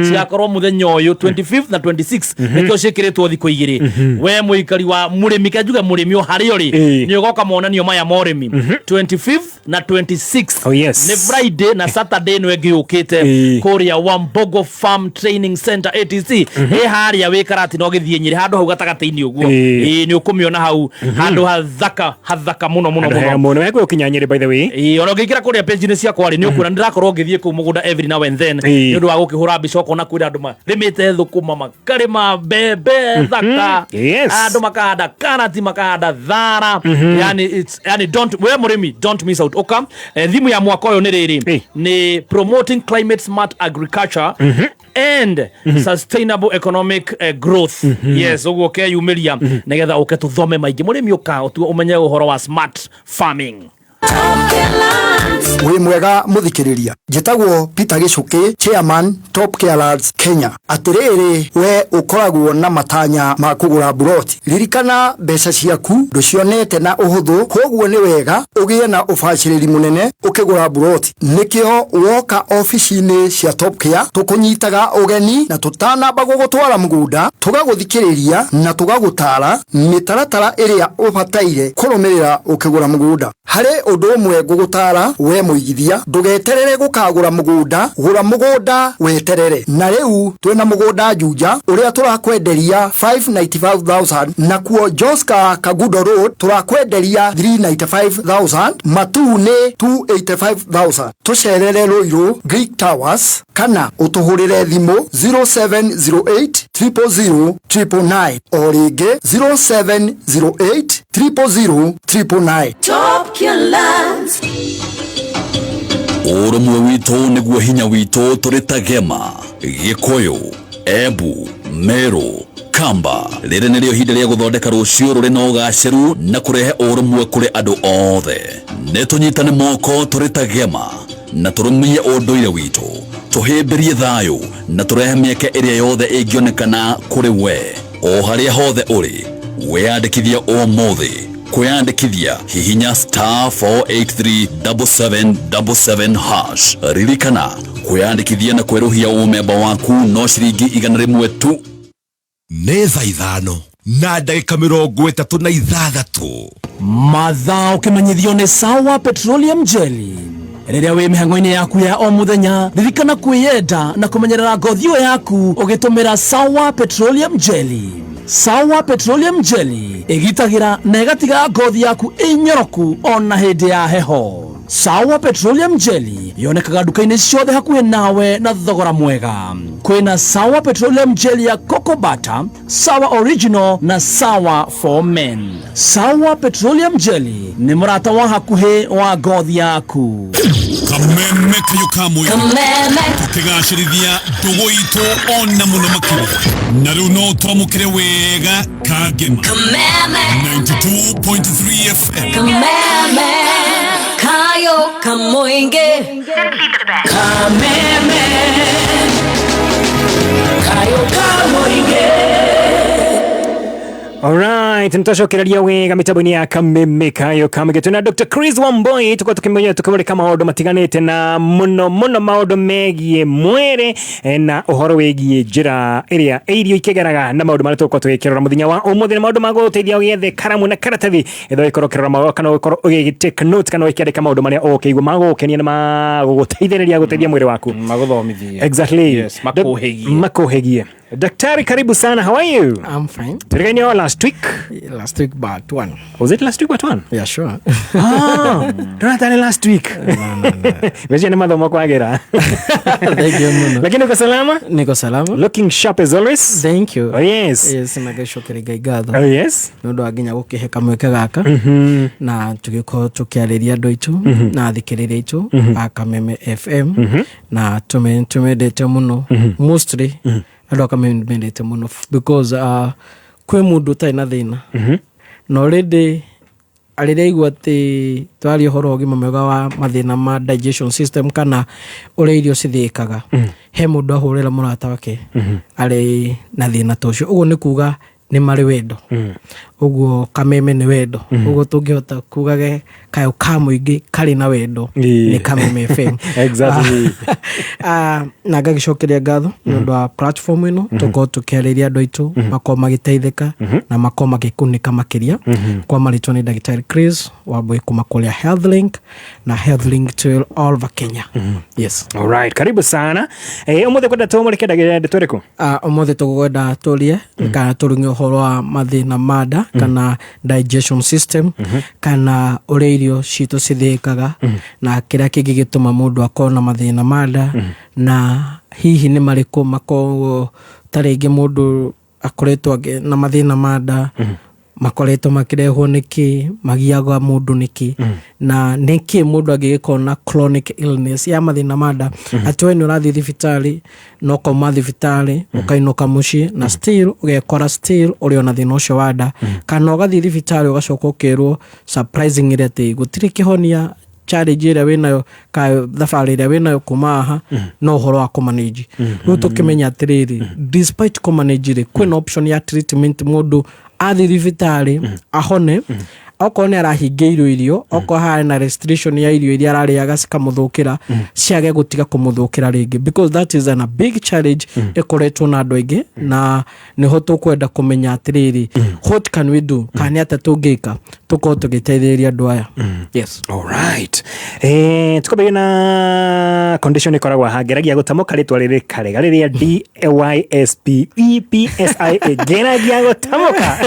cigakorwo mũthenya ũyũ 25th na 26th, nĩkĩo ciĩkĩrĩtwo thikũ igĩrĩ. We mũikari wa mũrĩmi, ke njuge mũrĩmi o harĩa ũrĩ, nĩ ũgoka monanio maya ma ũrĩmi 25th na 26th. Oh, yes. Nĩ Friday na Saturday ĩno ĩngĩ yũkĩte, kũrĩa Wambogo Farm Training Center ATC, ĩ harĩa wĩ Karatina ũgĩthiĩ Nyĩrĩ, handũ hau gatagatĩ-inĩ ũguo. Ĩĩ, nĩ ũkũmĩona hau, handũ hathaka hathaka mũno mũno Handũ hega mũno. mũno hekuo ũkinya Nyĩrĩ, by the way. Ĩĩ, ona ũngĩingĩra kũrĩa page-inĩ ciakwa rĩ, nĩ ũkuona ndĩrakorwo ngĩthiĩ kũu mũgũnda every now and then nĩ ũndũ wa gũkĩhũra mbica, ũkona kwĩna andũ marĩmĩte thũkũma, makarĩma mbembe thaka, andũ makahanda karati, makahanda thara. Yani it's, yani don't, we mũrĩmi, don't miss out. Ũka. Thimu ya mwaka ũyũ nĩ rĩrĩ, nĩ promoting climate smart agriculture and sustainable economic growth. Yes, ũguo ũkeyumĩria nĩgetha ũke tũthome maingĩ. Mũrĩmi, ũka ũmenye ũhoro wa smart farming. Wĩ mwega mũthikĩrĩria, njĩtagwo Peter Gĩcũkĩ, chairman Top Care Lads Kenya. Atĩrĩrĩ, we ũkoragwo na matanya ma kũgũra mburoti, ririkana mbeca ciaku ndũcionete na ũhũthũ, koguo nĩ wega ũgĩe na ũbacĩrĩri mũnene ũkĩgũra mburoti. Nĩkĩo woka obici-inĩ cia Top Care tũkũnyitaga ũgeni, na tũtanamba gũgũtwara mũgũnda tũgagũthikĩrĩria na tũgagũtara mĩtaratara ĩrĩa ũbataire kũrũmĩrĩra ũkĩgũra mũgũnda. Harĩ ũndũ ũmwe ngũgũtara we mũigithia, ndũgeterere gũkagũra mũgũnda, gũra mũgũnda weterere. Na rĩu twĩna mũgũnda Juja ũrĩa tũrakwenderia 595,000, nakuo Joska Kagudo Road tũrakwenderia 395,000, Matuu nĩ 285,000. Tũcerere Ruiru Greek Towers kana ũtũhũrĩre thimũ 0708 000 999, o rĩngĩ 0708 000 999. Top Care Lands. Ũrũmwe witũ nĩguo hinya witũ. Tũrĩ ta Gema, Gĩkũyũ, Embu, Meru, Kamba, rĩrĩ nĩrĩo ihinda rĩa gũthondeka rũciũ rũrĩ na ũgacĩru na kũrehe ũrũmwe kũrĩ andũ othe. Nĩ tũnyitane moko tũrĩ ta Gema na tũrũmie ũndũire witũ, tũhĩmbĩrie thayũ na tũrehe mĩeke ĩrĩa yothe ĩngĩonekana kũrĩ we o harĩa hothe ũrĩ. Wĩyandĩkithia ũmũthĩ. Kwĩyandĩkithia, hihinya star 4837777 hash. Ririkana, kwĩyandĩkithia na kwerũhia ũmemba waku no ciringi 100 tu. Nĩ thaa 5:36. Mathaa ũkĩmenyithio nĩ Sawa Petroleum Jelly. Rĩrĩa wĩ mĩhang'o-inĩ yaku ya o mũthenya, ririkana kwĩyenda na kũmenyerera ngothi ĩyo yaku ũgĩtũmĩra Sawa Petroleum Jelly. Sawa Petroleum Jelly ĩgitagĩra na ĩgatiga ngothi yaku ĩnyoroku ona hĩndĩ ya heho. Sawa Petroleum Jelly yonekaga nduka-inĩ ciothe hakuhĩ nawe na thogora mwega. Kwĩna Sawa Petroleum Jelly ya Coco Butter, Sawa Original na Sawa for Men. Sawa Petroleum Jelly nĩ mũrata wa hakuhĩ wa ngothi yaku. Kameme kayo kamwe. Kameme. Tukigacĩrithia ndũgũ itũ ona mũno makĩria, na rĩu no twamũkĩre wega Kangema. Kameme. 92.3 FM. Kameme. Kayo Kamoinge. Kameme. Kayo Kamoinge. Alright, nitwacokereria wega mitambo-inĩ ya kameme kayo kamũgĩtũ na Dr. Chris Wamboi tukorwo tukĩmenya tukĩmũrĩka maũndũ matiganĩte na mũno mũno maũndũ megiĩ mwĩrĩ na ũhoro wĩgiĩ njĩra ĩrĩa irio ikĩgeraga na maũndũ marĩa tũgũkorwo tũgĩkĩrora mũthenya wa ũmũthĩ na maũndũ ma gũgũteithia ũgĩethe karamu na karatathi ethwa ũgĩkorwo ũkĩrora maũndũ kana ũgĩkorwo ũgĩ take note kana ũgĩkĩandĩka maũndũ marĩa ũgũkĩigua magũgũkenia na magũgũteithĩrĩria gũteithia mwĩrĩ waku. Magũthomithie. Exactly. Yes, makũhĩgie. Makũhĩgie. Daktari, karibu sana. How are you? I'm fine. Tulikania last week. Last week but one. Was it last week but one? Yeah, sure. Ah, ndona last week. Mbeca nĩ mathomo kwagĩra. Thank you muno. Lakini uko salama? Niko salama. Looking sharp as always. Thank you. Oh yes. Yes, na ngacokeria Ngai ngatho. Oh yes. Nĩ ũndũ wa nginya gũkĩhe kamweke gaka na tũgĩkorwo tũkĩarĩria andũ aitũ na athikĩrĩria aitũ a Kameme FM na tũmendete mũno, mostly andũ a Kameme mendete mũno because kwĩ mũndũ ũtarĩ na thĩna na already rĩrĩa aigua atĩ twaria ũhoro wa ũgima mwega wa mathĩna ma digestion system kana ũrĩa irio cithĩĩkaga, he mũndũ ahũrĩra mũrata wake arĩ na thĩna ta ũcio. Ũguo nĩ kuga nĩ marĩ wendo. Ũguo Kameme nĩ wendo. Ũguo tũngĩhota kugage kayũ ka mũingĩ karĩ na wendo nĩ Kameme FM. Exactly. Ah, na ngagĩcokeria ngatho nĩ ũndũ wa platform ĩno tũkorwo tũkĩarĩria andũ aitũ makorwo magĩteithĩka na makorwo magĩkunĩka makĩria. Kwa marĩtwa nĩ ndagĩtarĩ Chris Wambui kuma kũrĩa Healthlink na Healthlink to all over Kenya. Yes. All right, karibu sana. Ũmũthĩ kwenda tũmũrĩke ndeto ĩrĩkũ? Ũmũthĩ tũgwenda tũrie kana tũrung'e ũhoro wa mathĩna ma nda kana digestion system kana ũrĩa irio citũ cithĩĩkaga na kĩrĩa kĩngĩgĩtũma mũndũ akorwo na mathĩna ma nda na hihi nĩ marĩkũ makoragwo ta rĩngĩ mũndũ akoretwo na mathĩna ma nda makoretwo makĩrehwo nĩkĩ, magiaga mũndũ nĩkĩ, na nĩkĩ mũndũ angĩgĩkorwo na chronic illness ya mathĩna ma nda, atĩ we nĩ ũrathiĩ thibitarĩ na ũkauma thibitarĩ ũkainũka mũciĩ na still ũgekora still ũrĩ ona thĩna ũcio wa nda, kana ũgathiĩ thibitarĩ ũgacoka ũkerwo surprisingly atĩ gũtirĩ kĩhonia challenge ĩrĩa wĩnayo ka thabarĩ ĩrĩa wĩnayo kuma haha no ũhoro wa kũmanage. Rĩu tũkĩmenya atĩrĩrĩ, despite kũmanage rĩ, kwĩna option ya treatment, mũndũ athiĩ thibitarĩ ahone, okorwo nĩ arahingĩirwo irio, okorwo harĩ na restriction ya irio iria ararĩaga cikamũthũkĩra, ciage gũtiga kũmũthũkĩra rĩngĩ, because that is a big challenge ĩkoretwo na andũ aingĩ, na nĩho tũkwenda kũmenya atĩrĩrĩ, what can we do, kana nĩ atĩa tũngĩka tũkorwo tũgĩteithĩrĩria andũ aya. Yes. Alright. Tukwambĩrĩria na condition ĩkoragwo haha, ngeragia gũtamũka rĩtwa rĩrĩ karega rĩrĩa DYSPEPSIA, ngeragia gũtamũka.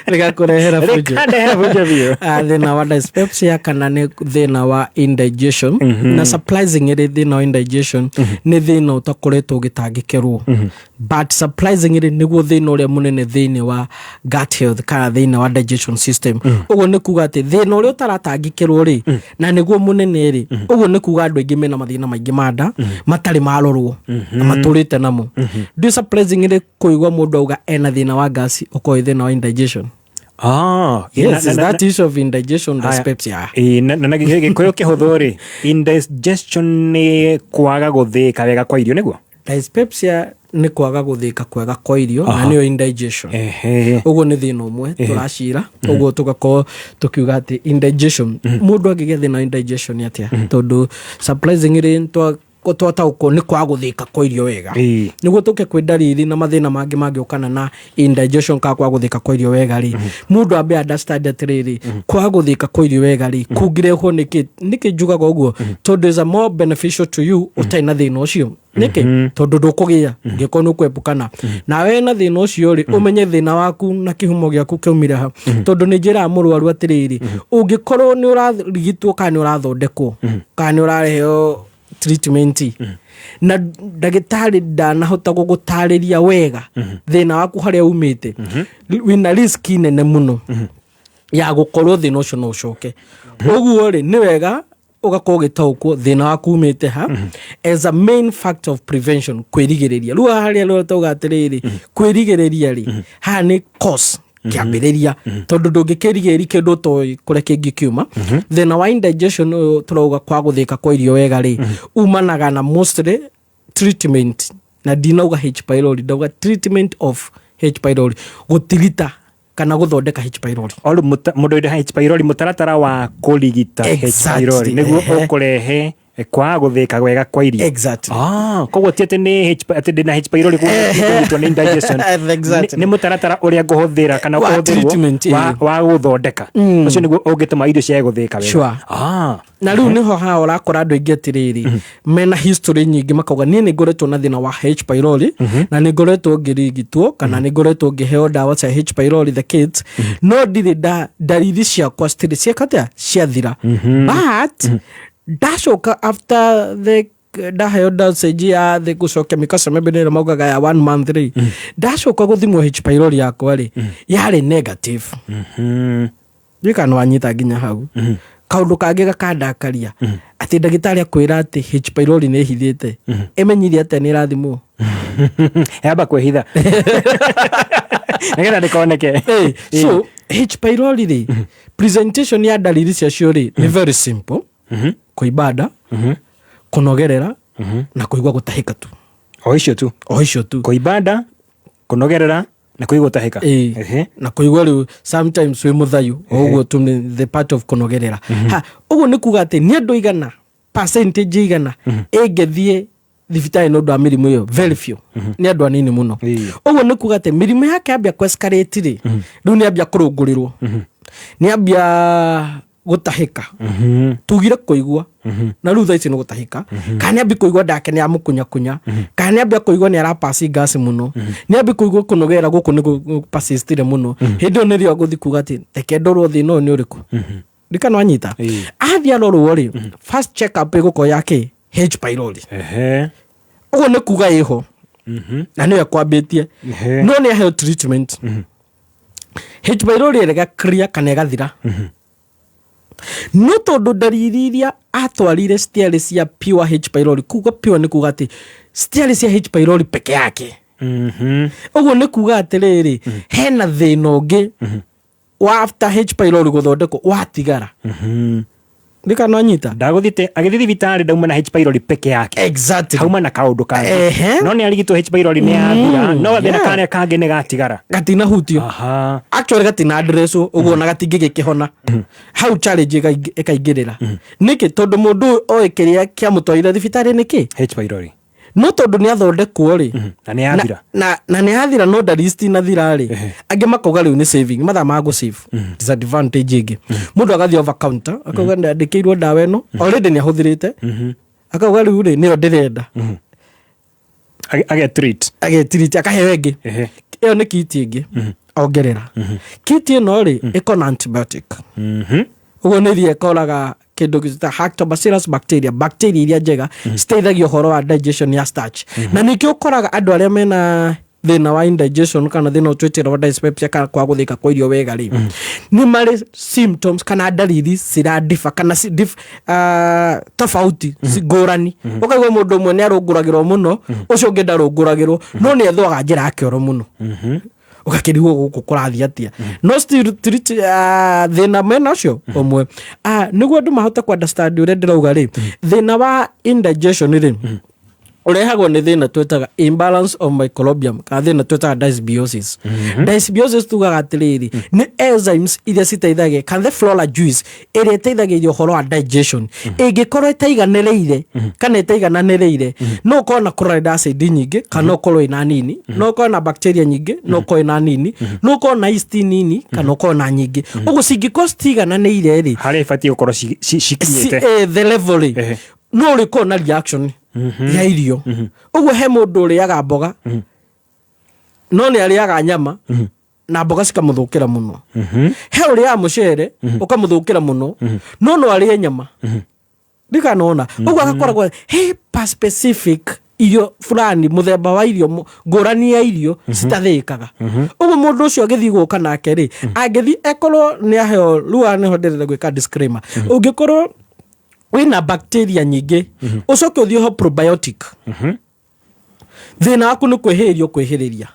Rĩgakũrehera bunjo. Rĩkandehera bunjo biũ. Ah, thĩna wa dyspepsia kana nĩ thĩna wa indigestion, na surprisingly thĩna wa indigestion nĩ thĩna ũtakoretwo ũgĩtangĩkĩrwo, but surprisingly nĩguo thĩna ũrĩa mũnene thĩinĩ wa gut health kana thĩinĩ wa digestion system. Ũguo nĩ kuga atĩ thĩna ũrĩa ũtaratangĩkĩrwo rĩ na nĩguo mũnene rĩ, ũguo nĩ kuga andũ aingĩ mena mathĩna maingĩ ma nda matarĩ marorwo na matũrĩte namo. Ndĩ surprisingly kũigua mũndũ auga ena thĩna wa ngasi ũkorwo wĩ thĩna wa indigestion. Yes, is that issue of indigestion, dyspepsia. Ĩĩ, na gĩkũyũ kĩhũthũ rĩ, indigestion nĩ kwaga gũthĩĩka wega kwa irio, nĩguo? Dyspepsia nĩ kwaga gũthĩka kwega kwa irio na nĩyo indigestion. Ũguo nĩ thĩna ũmwe tũracira. Ũguo tũgakorwo tũkiuga atĩ indigestion, mũndũ angĩgĩa thĩna wa indigestion nĩ atĩa, tondũ surprisingly twataũkwo nĩ kwaga gũthĩka kwa irio wega. Nĩguo tũke kwĩ ndariri na mathĩna mangĩ mangĩũkana na indigestion kana kwaga gũthĩka kwa irio wega rĩ, mũndũ ambe understand atĩrĩrĩ, kwaga gũthĩka kwa irio wega rĩ kũngĩrehwo nĩkĩ. Nĩkĩ njugaga ũguo? Tondũ is a more beneficial to you ũtarĩ na thĩna ũcio. Nĩkĩ? Tondũ ndũkũgĩa ũngĩkorwo nĩ ũkwepũkana nawe na thĩna ũcio rĩ, ũmenye thĩna waku na kĩhumo gĩaku kĩaumire ha. Tondũ nĩ njĩraga mũrwaru atĩrĩrĩ, ũngĩkorwo nĩ ũrarigitwo kana nĩ ũrathondekwo kana nĩ ũrareheo treatment na ndagĩtarĩ ndanahota gũgũtarĩria wega thĩna waku harĩa umĩte, wĩna risk nene mũno ya gũkorwo thĩna ũcio no ũcoke. Ũguo rĩ, nĩ wega ũgakorwo ũgĩtaũkwo thĩna waku umĩte ha as a main fact of prevention, kwĩrigĩrĩria. Rĩu haha harĩa rĩo tauga atĩrĩrĩ, kwĩrigĩrĩria rĩ, haha nĩ cause kĩambĩrĩria, tondũ ndũngĩkĩrigĩrĩria kĩndũ ũtoĩ kũrĩa kĩngĩkiuma. Thĩna wa indigestion ũyũ tũrauga kwa gũthĩka kwa irio wega rĩ, umanaga na mostly treatment, na ndinauga H pylori, ndauga treatment of H pylori, gũtirita. Kana gũthondeka H pylori. Oru mũndũ wĩna H pylori, mũtaratara wa kũrigita H pylori nĩguo ũkũrehe kwaga gũthĩka wega kwa irio. Ah, koguo ti atĩ nĩ atĩ ndĩna H pylori kũnyitwo nĩ indigestion. Nĩ mũtaratara ũrĩa ngũhũthĩra kana Wa ũkũhũthĩrwo treatment, wa gũthondeka ũcio nĩguo ũngĩtũma irio ciage gũthĩka wega. Na rĩu nĩho haha ũrakora andũ aingĩ atĩrĩrĩ, mena history nyingĩ, makauga niĩ nĩ ngoretwo na thĩna wa H pylori na nĩ ngoretwo ngĩrigitwo kana nĩ ngoretwo ngĩheo ndawa cia H pylori, the kits, no ndirĩ ndariri ciakwa citirĩ cieka atĩa, ciathira. But ndacoka after the ndaheo dosage ya the gũcokia mĩkaca maybe nĩyo maugaga ya one month rĩ, ndacoka gũthimwo H pylori yakwa rĩ, yarĩ negative. Ndiũĩ kana wanyita nginya hau. Kaũndũ kangĩ gakandakaria atĩ ndagĩtarĩ akwĩra atĩ H pylori nĩ ĩhithĩte, ĩmenyire atĩa nĩ ĩrathimwo? Yamba kwĩhitha nĩgetha ndĩkoneke. So H pylori rĩ, presentation ya ndariri ciacio rĩ nĩ very simple: kũimba nda, kũnogerera na kũigua gũtahĩka tu. O icio tu? O icio tu. Kũimba nda, kũnogerera na kũigua gũtahĩka. Ĩĩ. Na kũigua rĩu sometimes wĩ mũthayu o ũguo tu, nĩ the part of kũnogerera. Ha ũguo nĩ kuga atĩ nĩ andũ igana, percentage igana ĩngĩthiĩ thibitarĩ nĩ ũndũ wa mĩrimũ ĩyo, very few, nĩ andũ anini mũno. Ũguo nĩ kuga atĩ mĩrimũ yake ambia kũ-escalate rĩ, rĩu nĩ ambia kũrũngũrĩrwo, nĩ ambia gũtahĩka, tugire kũigua na rĩu thaa ici nĩ gũtahĩka, kana nĩ ambia kũigua ndake nĩ amũkunyakunya, kana nĩ ambia kũigua nĩ arapasi gas mũno, nĩ ambia kũigua kũnogerera gũkũ nĩ persistire mũno. Hĩndĩ ĩyo nĩrĩo agũthiĩ kuga atĩ reke ndorwo thĩna ũyũ nĩ ũrĩkũ. Ndikana wanyita, athiĩ arorwo rĩ, first check up ĩgũkorwo ya kĩ? H pylori. Ũguo nĩ kuga ĩho na nĩyo ĩkwambĩtie, no nĩ aheo treatment, H pylori ĩrega clear kana ĩgathira. No tondũ ndariri iria atwarire citiarĩ cia pure H pylori, kuga pure nĩ kuga atĩ citiarĩ cia H pylori peke yake, ũguo nĩ kuga atĩrĩrĩ, hena thĩna ũngĩ wa after H pylori gũthondekwo watigara. Ndikana wanyita. Ndagũthiĩte agĩthiĩ thibitarĩ ndauma na H pylori peke yake. Hauma na kaũndũ kangĩ. No nĩ arigitwo, H pylori nĩ yathira, no gathĩna karĩa kangĩ nĩ gatigara. Gatinahutio. Actually gatina addresswo ũguo na gatingĩgĩkĩhona. Hau challenge ĩkaingĩrĩra nĩkĩ? Tondũ mũndũ ũyũ oĩ kĩrĩa kĩamũtwarire thibitarĩ nĩkĩ? H pylori. No tondũ nĩ athondekwo rĩ, Na nĩ yathira. Na nĩ yathira, no ndariri citinathira rĩ, angĩ makauga rĩu nĩ saving, mathaa ma gũ save. Disadvantage ĩngĩ, mũndũ agathiĩ over counter akauga ndandĩkĩirwo ndawa ĩno, already nĩ ahũthĩrĩte, akauga rĩu rĩ, nĩyo ndĩrenda. Agetreat. Agetreat, akaheo ĩngĩ. Ĩyo nĩ kit ĩngĩ ongerera. Kit ĩno rĩ, ĩko na antibiotic, ũguo nĩ iria ĩkoraga kĩndũ gĩta Lactobacillus bacteria, bacteria iria njega citeithagia ũhoro wa digestion ya starch. Na nĩkĩo ũkoraga andũ arĩa mena thĩna wa indigestion kana thĩna ũtwĩtĩra wa dyspepsia kana kwaga gũthĩka kwa irio wega rĩ, nĩ marĩ symptoms kana ndariri ciradiffer kana tofauti ngũrani. Ũkaigua mũndũ ũmwe nĩ arũngũragĩrwo mũno, ũcio ũngĩ ndarũngũragĩrwo, no nĩ ethũaga njĩra ya kĩoro mũno, ũgakĩrigwo gũkũ kũrathiĩ atĩa. No still treat thĩna mena ũcio ũmwe. Nĩguo andũ mahote ku understand ũrĩa ndĩrauga rĩ, thĩna wa indigestion rĩ, ũrehagwo nĩ thĩna twĩtaga imbalance of microbiome kana thĩna twĩtaga dysbiosis. Dysbiosis tugaga atĩrĩrĩ, nĩ enzymes iria citeithagia kana the flora juice ĩrĩa ĩteithagĩrĩria ũhoro wa digestion ĩngĩkorwo ĩtaiganĩrĩire kana ĩtaigananĩrĩire, no ũkorwo na chloride acid nyingĩ kana ũkorwo ĩna nini, no ũkorwo na bacteria nyingĩ, no ũkorwo ĩna nini, no ũkorwo na yeast nini kana ũkorwo na nyingĩ. Ũguo cingĩkorwo citigananĩire rĩ, harĩa ibatiĩ gũkorwo cikinyĩte, the level rĩ, no ũrĩkorwo na reaction ya irio. Ũguo he mũndũ ũrĩaga mboga no nĩ arĩaga nyama na mboga cikamũthũkĩra mũno, he ũrĩaga mũcere ũkamũthũkĩra mũno no no arĩe nyama. Ndikanona ũguo agakoragwo he pa specific irio fulani, mũthemba wa irio ngũrani ya irio citathĩĩkaga. Ũguo mũndũ ũcio agĩthiĩ gũka nake rĩ, angĩthiĩ ekorwo nĩ aheo rĩu, haha nĩho ndĩrenda gwĩka disclaimer, ũngĩkorwo wĩna bacteria nyingĩ ũcoke ũthiĩ ho probiotic, thĩna waku nĩ kwĩhĩrĩria ũkwĩhĩrĩria.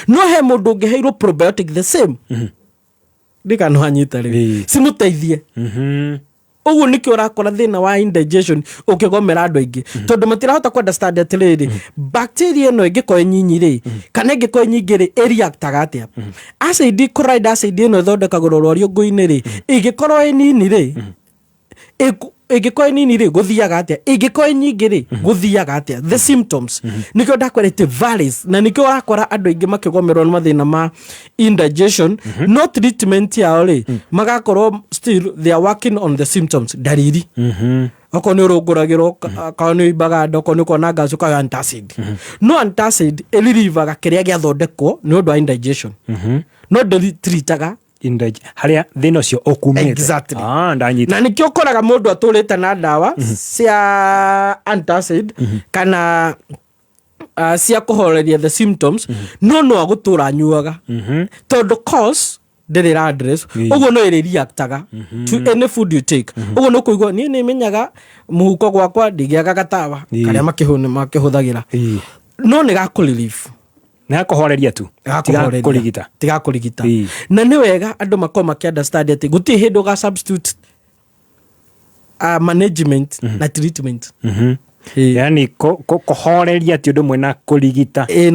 No he mũndũ ũngĩheirwo probiotic the same, ndikano anyita rĩu cimũteithie. Ũguo nĩkĩo ũrakora thĩna wa indigestion ũkĩgomera andũ aingĩ, tondũ matirahota kũ understand atĩrĩrĩ, bacteria ĩno ĩngĩkorwo ĩ nyinyi rĩ, kana ĩngĩkorwo ĩ nyingĩ rĩ, ĩreactaga atĩa? Acid, chloride acid ĩno ĩthondekagwo rwariũngũ-inĩ rĩ, ĩngĩkorwo ĩ nini rĩ, ĩngĩkorwo ĩ nini rĩ, gũthiaga atĩa? Ĩngĩkorwo ĩ nyingĩ rĩ, gũthiaga atĩa? The symptoms, nĩkĩo ndakwĩra it varies, na nĩkĩo ũrakora andũ aingĩ makĩgomerwo nĩ mathĩna ma indigestion, no treatment yao rĩ, magakorwo still they are working on the symptoms, ndariri. Okorwo nĩ ũrũngũragĩrwo, okorwo nĩ ũimbaga nda, okorwo nĩ ũkona gas, ũkanyua antacid. No antacid ĩririvaga kĩrĩa gĩathondekwo nĩ ũndũ wa indigestion, no ndĩtritaga Harĩa thĩna ũcio ũkumĩte. Exactly. Ah, ndanyita. Na nĩkĩo ũkoraga mũndũ atũrĩte na ndawa cia antacid kana cia kũhoreria the symptoms, no agũtũra anyuaga, tondũ cause ndĩrĩ ra address. Ũguo no ĩrĩ reactaga to any food you take. Ũguo nĩ ũkũigua niĩ nĩ menyaga mũhuko gwakwa ndingĩaga gatawa karĩa makĩhũthagĩra, no nĩ gakũ relief. Nĩ gakũhoreria tu. Gakũhoreria. Kũrigita. Tigakũrigita. Na nĩ wega andũ makorwo makĩ understand atĩ gũtirĩ hĩndĩ ũga substitute management na treatment. Yani kũhoreria ti ũndũ ũmwe na kũrigita. Ĩ,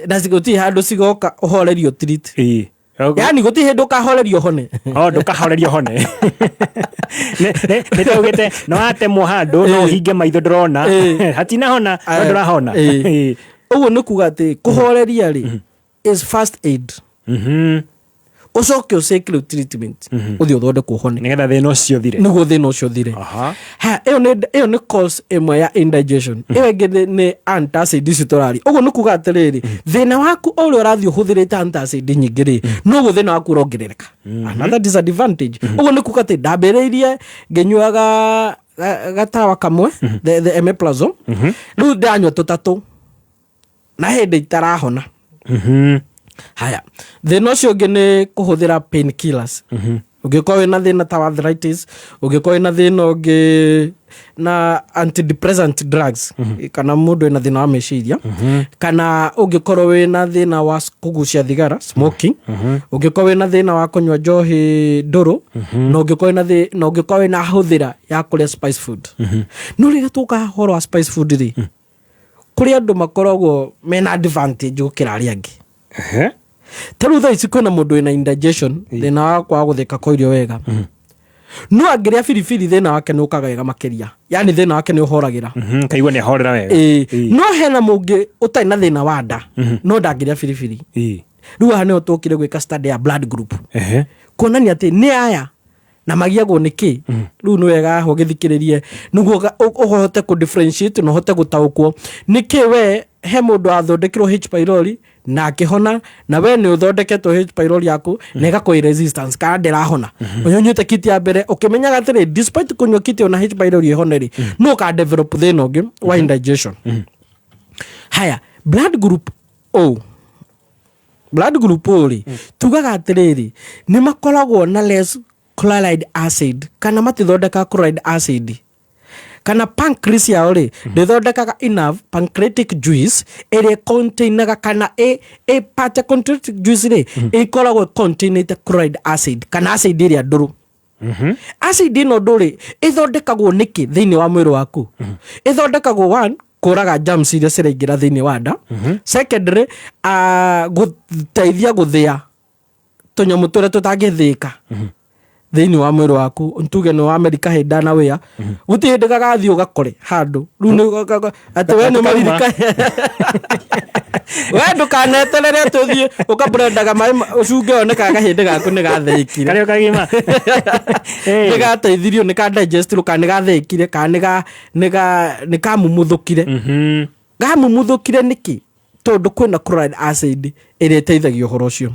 na gũtirĩ handũ cigoka ũhorerio treat. Yani gũtirĩ hĩndĩ ũkahorerio hone. O ndũkahorerio hone. Nĩ taugĩte no watemwo handũ no ũhinge maitho ndũrona hatinahona, no ndũrahona. Ũguo nĩ kuga atĩ kũhoreria rĩ is first aid, ũcoke ũceke rĩu treatment, ũthiĩ ũthondekwo ũhone. Nĩgetha thĩna ũcio ũthire. Nĩguo thĩna ũcio ũthire. Ha, ĩyo nĩ cause ĩmwe ya indigestion. Ĩyo ĩngĩ nĩ antacid ici tũraria. Ũguo nĩ kuga atĩrĩrĩ, thĩna waku o ũrĩa ũrathiĩ ũhũthĩrĩte antacid nyingĩ rĩ, noguo thĩna waku ũrongerereka. Another disadvantage. Ũguo nĩ kuga atĩ ndambĩrĩirie ngĩnyuaga gatawa kamwe, the omeprazole, rĩu ndanyua tũtatũ na hĩndĩ itarahona. Haya, thĩna ũcio ũngĩ nĩ kũhũthĩra pain killers. Ũngĩkorwo wĩna thĩna ta wa arthritis, ũngĩkorwo wĩna thĩna ũngĩ na antidepressant drugs, kana mũndũ wĩna thĩna wa meciria, kana ũngĩkorwo wĩna thĩna wa kũgucia thigara, smoking, ũngĩkorwo wĩna thĩna wa kũnyua njohi ndũrũ, na ũngĩkorwo wĩna hũthĩra ya kũrĩa spice food. No rĩrĩa tũka ũhoro wa spice food rĩ, kũrĩ andũ makoragwo mena advantage gũkĩra arĩa angĩ. Ta rĩu thaa ici kwĩna mũndũ wĩna indigestion, thĩna wa kwaga gũthĩka kwa irio wega, no angĩrĩa biribiri thĩna wake nĩ ũkaga wega makĩria, yani thĩna wake nĩ ũhoragĩra. Kaigua nĩ ahorera wega. Ĩĩ. No hena mũngĩ ũtarĩ na thĩna wa nda, no ndangĩrĩa biribiri. Rĩu haha nĩho tũkire gwĩka study ya blood group, kuonania atĩ nĩ aya na magiagwo nĩ kĩ. Rĩu nĩ wega aho ũgĩthikĩrĩrie nĩguo ũhote kũ differentiate na ũhote gũtaũkwo nĩ kĩ. We he mũndũ wathondekirwo H pylori na akĩhona, na we nĩ ũthondeketwo H pylori yaku na ĩgakorwo ĩ resistance kana ndĩrahona. Ũnyuĩte kit ya mbere ũkĩmenyaga atĩrĩ, despite kũnyua kit ĩyo na H pylori ĩhone rĩ, no ũka develop thĩna ũngĩ wa indigestion. Haya, blood group O. Blood group O rĩ, tugaga atĩrĩrĩ, nĩ makoragwo na less chloride acid, kana matithondekaga chloride acid, kana pancreas yao rĩ ndĩthondekaga enough pancreatic juice ĩrĩa containaga, kana ĩ part ya pancreatic juice rĩ ĩkoragwo containĩte chloride acid kana acid ĩrĩa ndũrũ. Acid ĩno ndũrĩ ĩthondekagwo nĩkĩ thĩinĩ wa mwĩrĩ waku? Ĩthondekagwo one, kũraga germs iria ciraingĩra thĩinĩ wa nda. Secondly, gũteithia gũthĩa tũnyamũ tũrĩa tũtangĩthĩka thĩinĩ wa mwĩrĩ waku. Ntuge nĩ wa Amerika hĩndĩ na wĩa gũtirĩ hĩndĩ gagathiĩ ũgakore handũ rĩu nĩ atĩ we nĩ maririka. We ndũkaneterere atĩ ũthiĩ ũkabrendaga maĩ ũcunge one kana kahĩndĩ gaku nĩ gathĩkire. Karĩa kagima. Nĩ gateithirio, nĩ ka digestirwo, kana nĩ gathĩkire, kana nĩ kamumuthũkire. Gamumuthũkire nĩkĩ? Tondũ kwĩna chloride acid ĩrĩa ĩteithagia ũhoro ũcio.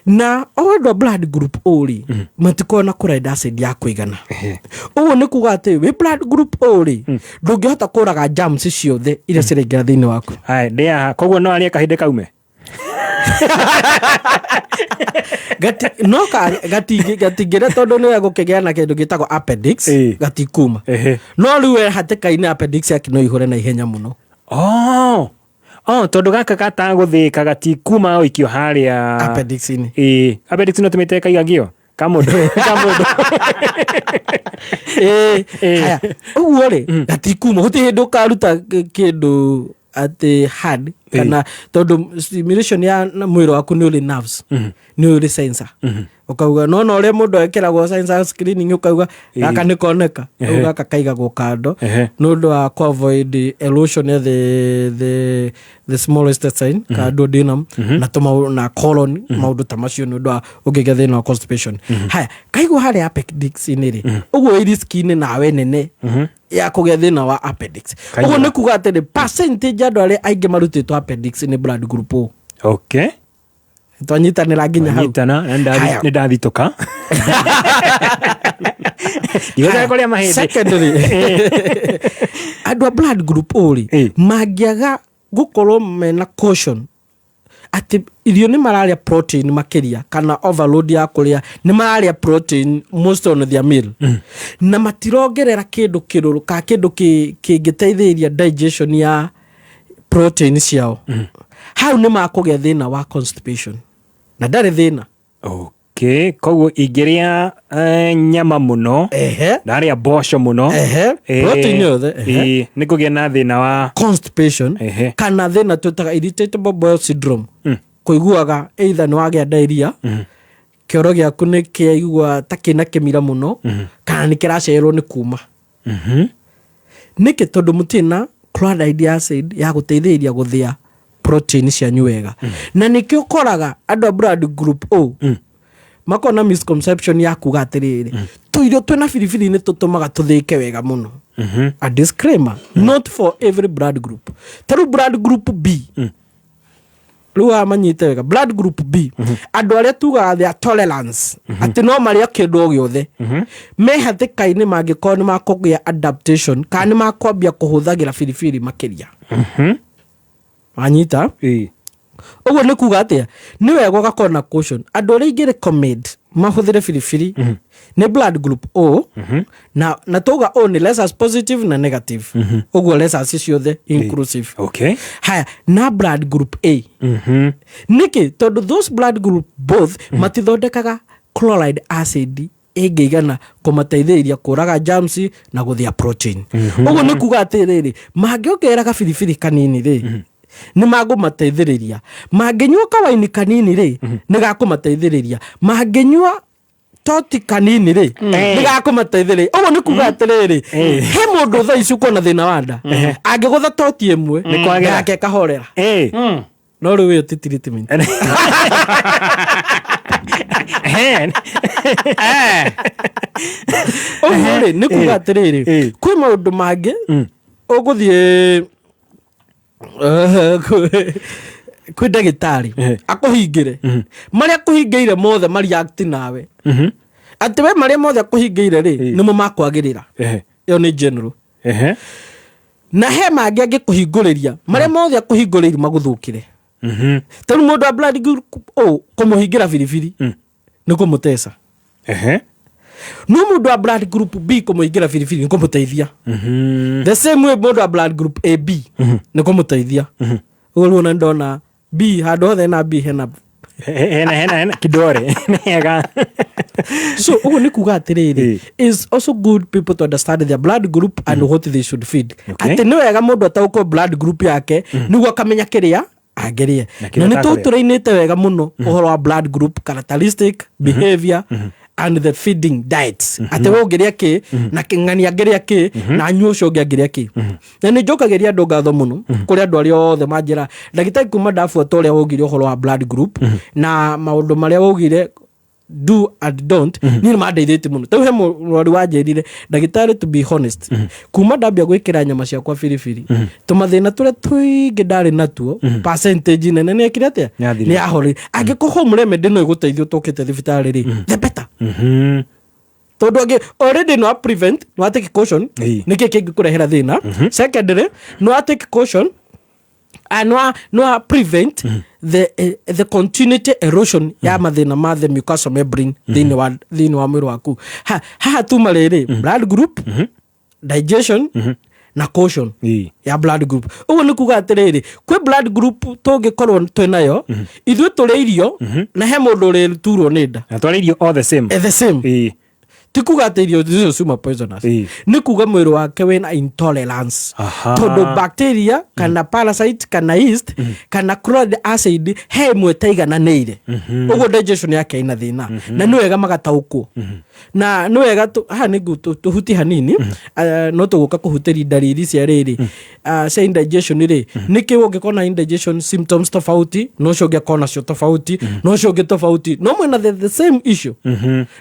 Na o andũ a blood group O rĩ, matikoragwo na chloride acid ya kũigana. Ũguo nĩ kuga atĩ wĩ blood group O rĩ, ndũngĩhota kũraga germs ciothe iria ciraingĩra thĩinĩ waku. Haya, ndĩ haha koguo no arĩe kahĩndĩ kaume. No gatingĩrĩa, tondũ nĩ egũkĩgĩa na kĩndũ gĩtagwo appendix, gatikuma. No rĩu we hatĩka-inĩ appendix yake no ihũre na ihenya mũno. Oh, tondũ gaka gatagũthĩka gatikuma ũikio harĩa appendix-inĩ. Ĩĩ, appendix no tũmĩte kaigagio. Kamũndũ kamũndũ. Haya, ũguo rĩ, gatikuma, gũtirĩ hĩndĩ ũkaruta kĩndũ atĩ hard, kana tondũ stimulation ya mwĩrĩ waku nĩ ũrĩ nerves, nĩ ũrĩ sensor, ũkauga nona ũrĩa mũndũ ekĩragwo sensor screening, ũkauga gaka nĩ koneka rĩu, gaka kaigagwo kando nĩ ũndũ wa ku avoid erosion ya the smallest intestine ka duodenum na tũmaũ na colon, maũndũ ta macio, nĩ ũndũ wa ũngĩgĩa thĩna wa constipation. Haya, kaigwo harĩa appendix-inĩ rĩ, ũguo ĩ risk-inĩ nawe nene ya kũgĩa thĩna wa appendix. Kaigua. Ũguo nĩ kuga atĩrĩ, percentage ya andũ arĩa aingĩ marutĩtwo appendix nĩ blood group O. Twanyitanĩra nginya hau? Nyitana na Haya. nĩ ndathitũka, ndigocoka kũrĩa mahĩndĩ. Secondly, andũ a blood group O rĩ, mangĩaga gũkorwo mena caution atĩ irio nĩ mararĩa protein makĩria, kana overload ya kũrĩa, nĩ mararĩa protein most on their meal, na matirongerera kĩndũ kĩrũrũ ka kĩndũ kĩngĩteithĩrĩria digestion ya protein ciao, hau nĩ makũgĩa thĩna wa constipation na ndarĩ thĩna. Okay, koguo ingĩrĩa nyama mũno, ndarĩa mboco mũno, Protein yothe, ehe. Nĩ ngũgĩa na thĩna wa constipation kana thĩna twĩtaga irritable bowel syndrome, kũiguaga either nĩ wagĩa diarrhea, kĩoro gĩaku nĩ kĩaigua ta kĩna kĩmira mũno, kana nĩ kĩracererwo nĩ kuma. Nĩkĩ? Tondũ mũtirĩ na chloride acid ya gũteithĩrĩria gũthĩa protein cianyu wega. Na nĩkĩo ũkoraga andũ a blood group O makona misconception ya kuga atĩrĩrĩ, tũirio twĩna biribiri nĩ tũtũmaga tũthĩke wega mũno. A disclaimer, not for every blood group. Ta rĩu blood group B, rĩu amanyite wega, blood group B, andũ arĩa tugaga their tolerance atĩ no marĩa kĩndũ o gĩothe, me hatĩka-inĩ mangĩkorwo nĩ makũgĩa adaptation kana nĩ makwambia kũhũthagĩra biribiri makĩria. Wanyita? Ũguo nĩ kuga atĩa? Nĩ wega ũgakorwo na caution. Andũ arĩa ingĩ recommend mahũthĩre biribiri nĩ blood group O, na tuga O nĩ rhesus positive na negative, ũguo rhesus ciothe inclusive. Haya, na blood group A. Nĩkĩ? Tondũ those blood group both matithondekaga chloride acid ĩngĩigana kũmateithĩrĩria kũraga germs na gũthĩa protein. Ũguo nĩ kuga atĩrĩrĩ, mangĩongerera gabiribiri kanini rĩ, nĩ magũmateithĩrĩria. Mangĩnyua kawaini kanini rĩ, nĩ gakũmateithĩrĩria. Mangĩnyua toti kanini rĩ, nĩ gakũmateithĩrĩria. Ũguo nĩ kuga atĩrĩrĩ, he mũndũ thaa ici ũkona thĩna wa nda, angĩgũtha toti ĩmwe, Nĩ kwagĩra. yake ĩkahorera. No rĩu ĩyo ti treatment. Ũguo rĩ, nĩ kuga atĩrĩrĩ, kwĩ maũndũ mangĩ ũgũthiĩ kwĩ ndagĩtarĩ akũhingĩre, marĩa akũhingĩire mothe mareact nawe, atĩ we marĩa mothe akũhingĩire rĩ, nĩmo makwagĩrĩra. Ĩyo nĩ general. Na he mangĩ angĩkũhingũrĩria, marĩa mothe akũhingũrĩire magũthũkĩre. Ta rĩu mũndũ wa blood group O, kũmũhingĩra biribiri nĩ kũmũteca. No mũndũ wa blood group B, kũmũhingĩra biribiri nĩ kũmũteithia. The same way mũndũ wa blood group AB nĩ kũmũteithia. Ũguo rĩu ona ndona B handũ hothe na B hena Hena kidore nĩ hega. So ũguo nĩ kuga atĩrĩrĩ, is also good people to understand their blood group and what they should feed. Atĩ nĩ wega mũndũ ataũkwo blood group yake nĩguo akamenya kĩrĩa angĩrĩe. Na kĩrĩa Na nĩ atakũrĩa. tũtũrainĩte wega mũno ũhoro wa blood group characteristic, behavior and the feeding diets, atĩ we ũngĩrĩa kĩ, na ng'ani angĩrĩa kĩ, na anyua ũcio ũngĩ angĩrĩa kĩ. Na nĩ njokagĩria andũ ngatho mũno kũrĩ andũ arĩa othe manjĩra, ndagĩtarĩ, kuma ndabuata ũrĩa waugire ũhoro wa blood group na maũndũ marĩa waugire do and don't, niĩ nĩ mandeithĩtie mũno. Tarĩu he mũrwaru wanjĩrire, ndagĩtarĩ, to be honest, kuma ndambia gwĩkĩra nyama ciakwa biribiri, tũmathĩna tũrĩa tũingĩ ndarĩ natuo, percentage nene nĩ ekire atĩa? Nĩ yathirire. Nĩ yahorire. Angĩkorwo home remedy no ĩgũteithia ũtũkĩte thibitarĩ rĩ, the better, tondũ angĩ already no prevent, no take caution. Nĩkĩ kĩngĩkũrehera thĩna? Secondly, no take caution and no prevent the continuity erosion ya mathĩna ma the mucosal membrane thĩinĩ wa mwĩrĩ waku. Haha tuma rĩrĩ, blood group, digestion. Na caution ya blood group, ũguo nĩ kuga atĩrĩrĩ, kwĩ blood group tũngĩkorwo twĩ nayo ithuĩ tũrĩ irio na he mũndũ ũrĩturwo nĩ nda. Na twarĩ irio all the same. Eh, the same. Ti kuga atĩ irio icio ciuma poisonous, nĩ kuga mwĩrĩ wake wĩna intolerance, tondũ bacteria kana parasite kana yeast kana chloride acid he ĩmwe ĩtaigananĩire. Ũguo digestion yake ina thĩna, na nĩ wega magataũkwo na nĩ wega haha nĩ tũhutie hanini. No tũgũka kũhutĩria ndariri cia rĩrĩ, cia indigestion rĩ, nĩkĩ ũngĩkorwo na indigestion symptoms tofauti na ũcio ũngĩ akorwo nacio tofauti na ũcio ũngĩ tofauti, no mwĩna the same issue,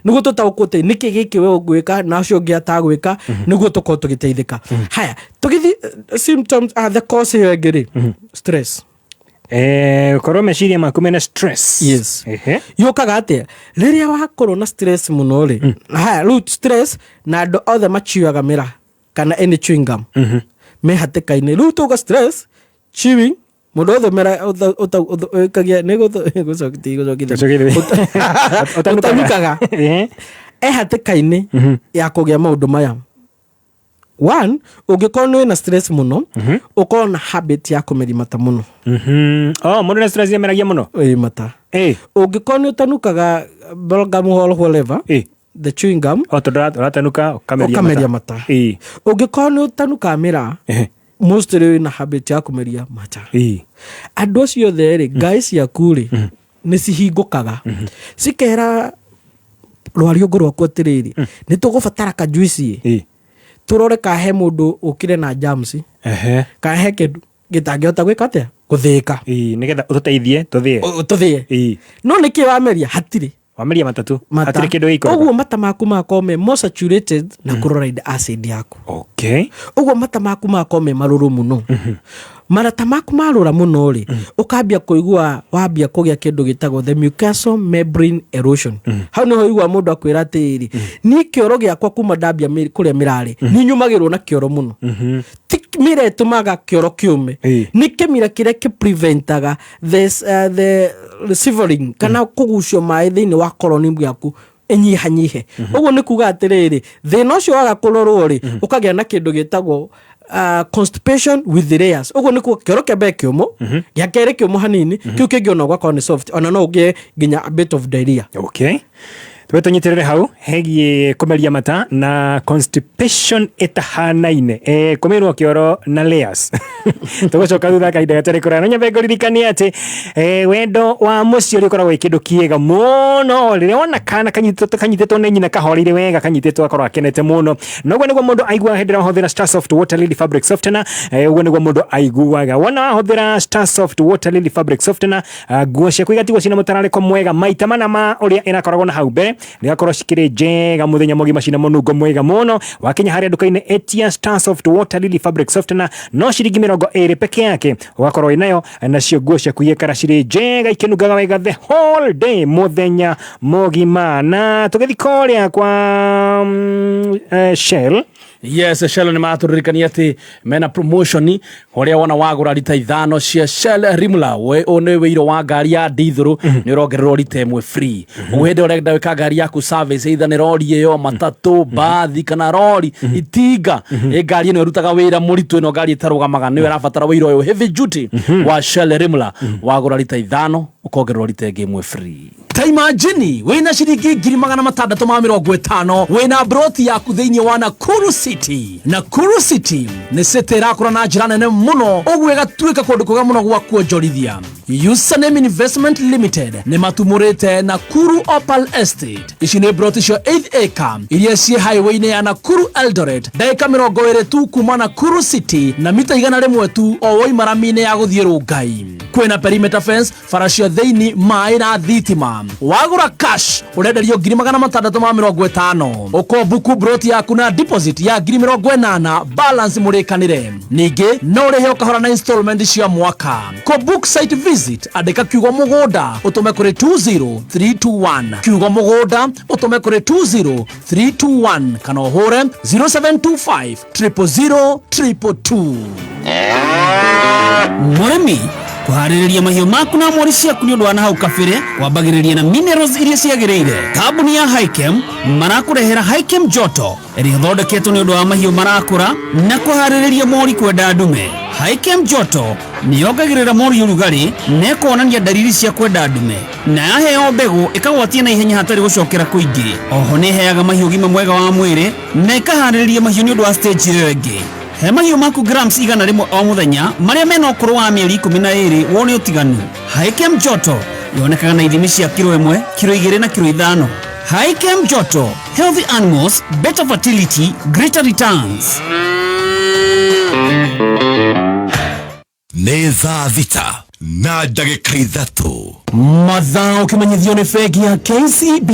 nĩguo tũtaũkwo atĩ nĩkĩ gĩkĩ we ũgwĩka na ũcio ũngĩ atagwĩka, nĩguo tũkorwo tũgĩteithĩka. Haya, tũgĩthiĩ symptoms, the cause ĩyo ĩngĩ rĩ, stress. Korwo meciria maku mena stress. Yes. Yũkaga atĩa rĩrĩa wakorwo na stress mũno rĩ? Haya, rĩu stress na andũ othe machiuaga mĩra kana any chewing gum me hatĩka-inĩ. Rĩu tuga stress, chewing, mũndũ wothe ũkagia nĩ gũcokithia. Ũtanukaga. Ũtanukaga e hatĩka-inĩ ya kũgĩa maũndũ maya. One, ũngĩkorwo nĩ wĩna stress mũno, ũkorwo na habit ya kũmeria mata mũno. Oh, mũndũ na stress ameragia mũno. Ĩ, mata. Ũngĩkorwo nĩ ũtanukaga gum or whatever, the chewing gum. O tondũ ũratanuka ũkameria. Ũkameria mata. Ũngĩkorwo nĩ ũtanukaga mĩraa, mostly wĩna habit ya kũmeria mata. Andũ acio othe rĩ, ngai ciaku rĩ, nĩ cihingũkaga cikera rwariũngũ rwaku atĩrĩrĩ, nĩ tũgũbatara kajuici tũrore ka he mũndũ ũkire na germs kana he kĩndũ gĩtangĩhota gwĩka atĩa, gũthĩĩka. Nĩgetha ũtũteithie tũthĩe. Tũthĩe. No nĩkĩ wameria hatirĩ? Wameria matatu. Mata. Hatirĩ kĩndũ gĩikũrũka. Ũguo mata maku makorwo me more saturated na chloride acid yaku. Ũguo mata maku makorwo me marũrũ mũno. Marata maku marũra mũno rĩ, ũkambia kũigua wambia kũgĩa kĩndũ gĩtagwo the mucosal membrane erosion. Hau nĩho ũigua mũndũ akwĩra atĩrĩrĩ, niĩ kĩoro gĩakwa kuma ndambia kũrĩa mĩrarĩ nĩ nyũmagĩrwo na kĩoro mũno. Ti mĩra ĩtũmaga kĩoro kĩũme, nĩ kĩmira kĩrĩa kĩpreventaga the shivering kana kũgucio maĩ thĩinĩ wa colon yaku ĩnyihanyihe. Ũguo nĩ kuga atĩrĩrĩ, thĩna ũcio waga kũrorwo rĩ, ũkagĩa na kĩndũ gĩtagwo constipation with layers. Ũguo nĩ kuga kĩoro kĩa mbere kĩũmũ, gĩa kerĩ kĩũmũ hanini, kĩu kĩngĩ ona ũgakorwo nĩ soft, ona no ũgĩe nginya a bit of diarrhea. Okay, tũbe tũnyitĩrĩre hau hegiĩ kũmeria mata na constipation ĩtahanaine, kũmĩrwo kĩoro na layers. Tũgũcoka thutha kahinda gatarĩ kũraya. No nyambe ngũririkanie atĩ wendo wa mũciĩ ũrĩa ũkoragwo wĩ kĩndũ kĩega mũno, rĩrĩa wona kana kanyitĩtwo nĩ nyina kahoreire wega, kanyitĩtwo akorwo akenete mũno. Na ũguo nĩguo mũndũ aiguaga hĩndĩ ĩrĩa wahũthĩra Starsoft Water Lily Fabric Softener. Ũguo nĩguo mũndũ aiguaga wona wahũthĩra Starsoft Water Lily Fabric Softener. Nguo ciaku igatigwo cina mũtararĩko mwega maita mana ma ũrĩa ĩrakoragwo na hau mbere, rĩgakorwo cikĩrĩ njega mũthenya mũgima, cina mũnungo mwega mũno. Wakinya harĩa nduka-inĩ, etia Starsoft Water Lily Fabric Softener, no ciringi 20 peke yake ũgakorwo wĩnayo, nacio nguo ciaku igĩkara cirĩ njega ikĩnungaga wega the whole day, mũthenya mũgima. Na tũgĩthiĩ kũrĩa kwa Shell. Yes, Shell nĩ maratũririkania atĩ mena promotion ũrĩa wona wagũra rita 5 cia Shell Rimula, we ũyũ nĩ wĩiro wa ngari ya ndithũrũ, nĩ ũrongererwo rita 1 free. Ũguo hĩndĩ ĩrĩa ũrenda gwĩka ngari yaku service, either nĩ rori ĩyo, matatũ, mbathi kana rori, itinga, ĩ ngari ĩno ĩrutaga wĩra mũritũ, ĩno ngari ĩtarũgamaga, nĩyo ĩrabatara wĩira ũyũ heavy duty wa Shell Rimula, wagũra rita 5 ũkongererwo rita ĩngĩ 1 free. Ta imagine wĩna ciringi 650,000, wĩna broti yaku thĩinĩ wa Nakuru City. Nakuru City nĩ city ĩrakũra na njĩra nene mũno, ũguo ĩgatuĩka kũndũ kwega mũno gwa kuonjorithia. Username Investment Limited nĩ matumũrĩte Nakuru Opal Estate. Ici nĩ broti cia 8 acre iria ciĩ highway-inĩ ya Nakuru Eldoret, ndagĩka 20 tu kuma Nakuru City na mita 100 tu o woima rami-inĩ ya gũthiĩ Rongai. Kwĩna perimeter fence, bara cia thĩinĩ, maĩ na thitima. Wagũra cash ũrenderio 650,000, ũkombuku broti yaku na deposit ya 80,000, balance mũrĩkanĩre. Ningĩ no ũrĩhe ũkahora na installment cia mwaka. Kũ book site visit, andĩka kiugo mũgũnda ũtũme kũrĩ 20321, kiugo mũgũnda ũtũme kũrĩ 20321, kana ũhũre 0725 000 222. Mũrĩmi. Kũharĩrĩria mahiũ maku na mori ciaku nĩ ũndũ wa nahau kabere kwambagĩrĩria na minerals iria ciagĩrĩire. Kambuni ya Hikem marakũrehera Hikem Joto ĩrĩa ĩthondeketwo nĩ ũndũ wa mahiũ marakũra na kũharĩrĩria mori kwenda ndume. Hikem Joto nĩ yongagĩrĩra mori ũrugarĩ na ĩkonania ndariri cia kwenda ndume, na yaheo mbegũ ĩkagwatia na ihenya hatarĩ gũcokera kũingĩ. Oho nĩ ĩheaga mahiũ ũgima mwega wa mwĩrĩ na ĩkaharĩrĩria mahiũ nĩ ũndũ wa stage ĩyo ĩngĩ. He mahiũ maku grams 100 o mũthenya marĩa mena ũkũrũ wa mĩeri 12 wone ũtiganu. Hikem Joto yonekaga na ithimi cia kiro 1, kiro 2 na kiro 5. Hikem Joto, healthy animals, better fertility, greater returns. Nĩ thaa 6 na ndagĩka 3. Mathaa ũkĩmenyithio nĩ bengi ya KCB.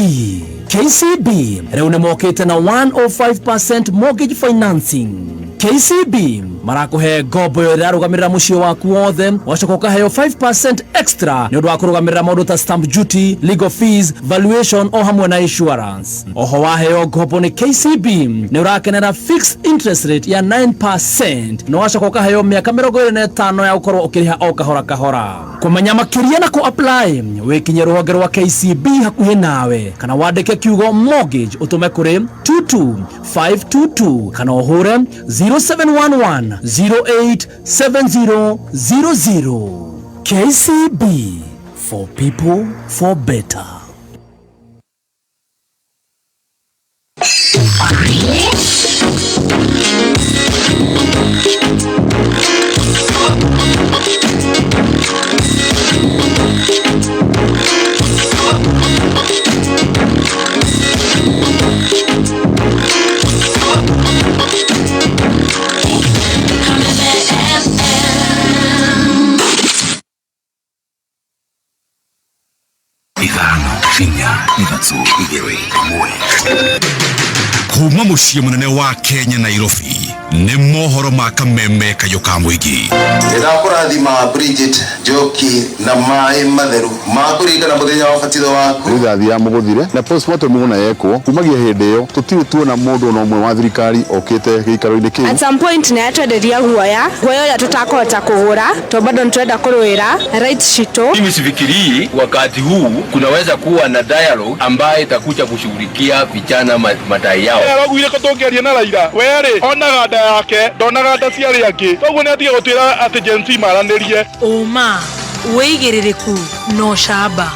KCB rĩu nĩ mokĩte na 105% mortgage financing. KCB marakũhe ngombo ĩyo ĩrarũgamĩrĩra mũciĩ waku wothe, ũgacoka ũkaheo 5% extra nĩ ũndũ wa kũrũgamĩrĩra maũndũ ta stamp duty, legal fees, valuation o hamwe na insurance. Oho waheo ngombo nĩ KCB nĩ ũrakenera fixed interest rate ya 9% na ũgacoka ũkaheo mĩaka 25 ya gũkorwo ũkĩrĩha o kahora kahora. Kũmenya makĩria na kũ-apply wĩkinye rũhonge rwa KCB hakuhĩ nawe kana wandĩke kiugo mortgage ũtũme kũrĩ 22522 kana ũhũre 0711 087000. KCB, for people for better. 5 4 3 2 1. Kuma mũciĩ mũnene wa Kenya Nairobi nĩ mohoro ma kameme kayũ ka mũingĩ. Ndĩrakũrathima Bridget Njoki na maĩ matheru ma kũringana mũthenya wa ũbatitho waku. Rithathi ya mũgũthire na postmortem ona yekwo kumagia hĩndĩ ĩyo tũtirĩ tuona mũndũ ona ũmwe wa thirikari okĩte gĩikaro-inĩ kĩu. At some point nĩ atwenderia guoya, guoya ũrĩa tũtakũhota kũgũra tondũ bado nĩtũrenda kũrũĩra rights citũ. Mimi sifikirii wakati huu kunaweza kuwa na dialogue ambaye itakuja kushughulikia vijana madai yao. Araugire ko tũngĩaria na Raila we-rĩ onaga nda yake ndonaga nda cia arĩa angĩ, koguo nĩ atige gũtwĩra atĩ Gen Z maranĩrie. Ũma, wĩigĩrĩrĩku na ũcamba.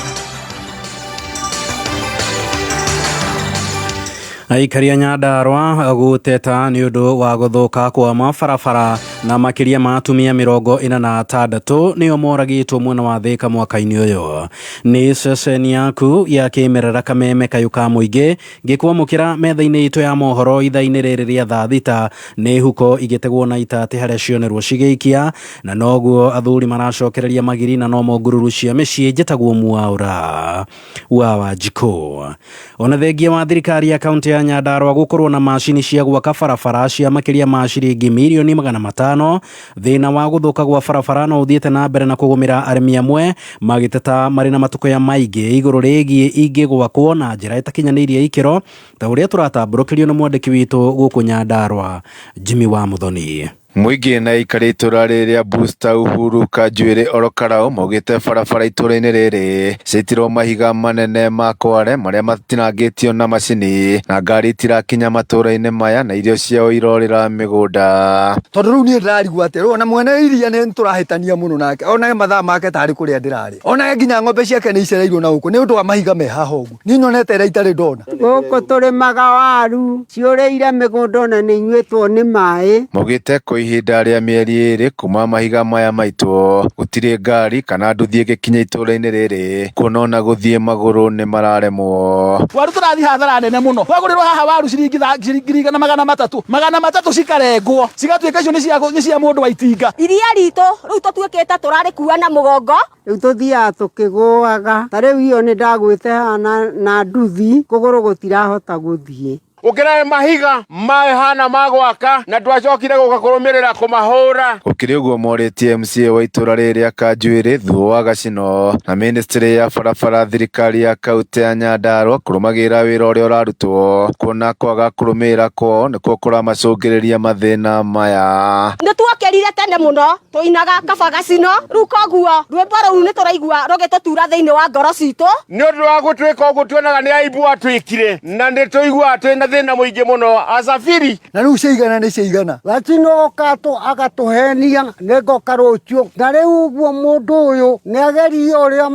Aikaria Nyandarua gũteta nĩ ũndũ wa gũthũka kwa mabarabara na makĩria ma atumia 46 nĩo moragĩtwo mwena wa Thĩka mwaka-inĩ ũyũ. Nĩ ceceni yaku ya kĩmerera kameme kayũ ka mũingĩ ngĩkwamũkĩra metha-inĩ itũ ya mohoro ithaa-inĩ rĩrĩ rĩa thaa 6. Nĩ huko igĩtegwo na itatĩ harĩa cionerwo cigĩikia na noguo athuri maracokereria magiri na nomo ngururu cia mĩciĩ. Njĩtagwo Mwaura wa Wanjikũ. Ona thengia wa thirikari ya kaunti ya Nyandarua gũkorwo na macini cia gwaka barabara cia makĩria ma ciringi mirioni 500, thĩna wa gũthũka gwa barabara no ũthiĩte na mbere na kũgũmĩra arĩmi amwe magĩteta marĩ na matukũya maingĩ igũrũ rĩgiĩ ingĩ gwakwo na njĩra ĩtakinyanĩirie ikĩro ta ũrĩa tũratambũrũkĩrio nĩ mwandĩki witũ gũkũ Nyandarua Jimmy wa Muthoni. Mũingĩ na aikari itũra rĩrĩa Booster Uhuru Kanjuĩrĩ oro Karau maugĩte barabara itũra-inĩ rĩrĩ ciaitirwo mahiga manene ma kware marĩa matinangĩtio na macini na ngari itirakinya matũra-inĩ maya na irio ciao irorĩra mĩgũnda. Tondũ rĩu niĩ ndĩrarigwo atĩ rĩu ona mwene iria nĩ tũrahĩtania mũno nake, onage mathaa make tarĩ kũrĩa ndĩrarĩ, onage nginya ng'ombe ciake nĩ icereirwo na gũkũ nĩ ũndũ wa mahiga me haha ũguo. Niĩ nyonete ĩrĩa itarĩ ndona. Gũkũ tũrĩmaga waru ciũrĩire mĩgũnda ona nĩ inyuĩtwo nĩ maĩ. Maugĩte kwa ihinda rĩa mĩeri 2 kuma mahiga maya maitwo gũtirĩ ngari kana nduthi ĩgĩkinya itũra-inĩ rĩrĩ kuona ona gũthiĩ magũrũ nĩ mararemwo. Waru tũrathiĩ hathara nene mũno, twagũrĩrwo haha waru ciringi 300, 300 cikarengwo cigatuĩka icio nĩ cia mũndũ wa itinga. Iria ritũ rĩu tũtuĩkĩte tũrarĩkua na mũgongo, rĩu tũthiaga tũkĩgũaga. Ta rĩu iyo nĩ ndagwĩte haha na nduthi kũgũrũ gũtirahota gũthiĩ. Ũkĩrehe mahiga mahana ma gwaka na ndwacokire gũka kũrũmĩrĩra kũmahũra. Gũkĩrĩ ũguo morĩtie MCA wa itũra rĩrĩ Kanjuĩrĩ Thuo wa Gacino na ministry ya barabara thirikari ya kaunti ya Nyandarua kũrũmagĩrĩra wĩra ũrĩa ũrarutwo kuona kwaga kũrũmĩrĩra kwao nĩkuo kũramacũngĩrĩria mathĩna maya. Nĩ tuokĩrire tene mũno tũinaga kaba gacino rĩu koguo rwĩmbo rũu nĩ tũraigua rũgĩtũtura thĩinĩ wa ngoro citũ. Nĩ ũndũ wa gũtuĩka ũguo tuonaga nĩ aibu atuĩkire na nĩ tũiguaga twĩna thĩna mũingĩ mũno asafiri. Na rĩu ciaigana nĩ ciaigana. Gacino oka agatũhenia nĩ ngoka rũciũ na rĩu ũguo mũndũ ũyũ nĩ agerie ũrĩa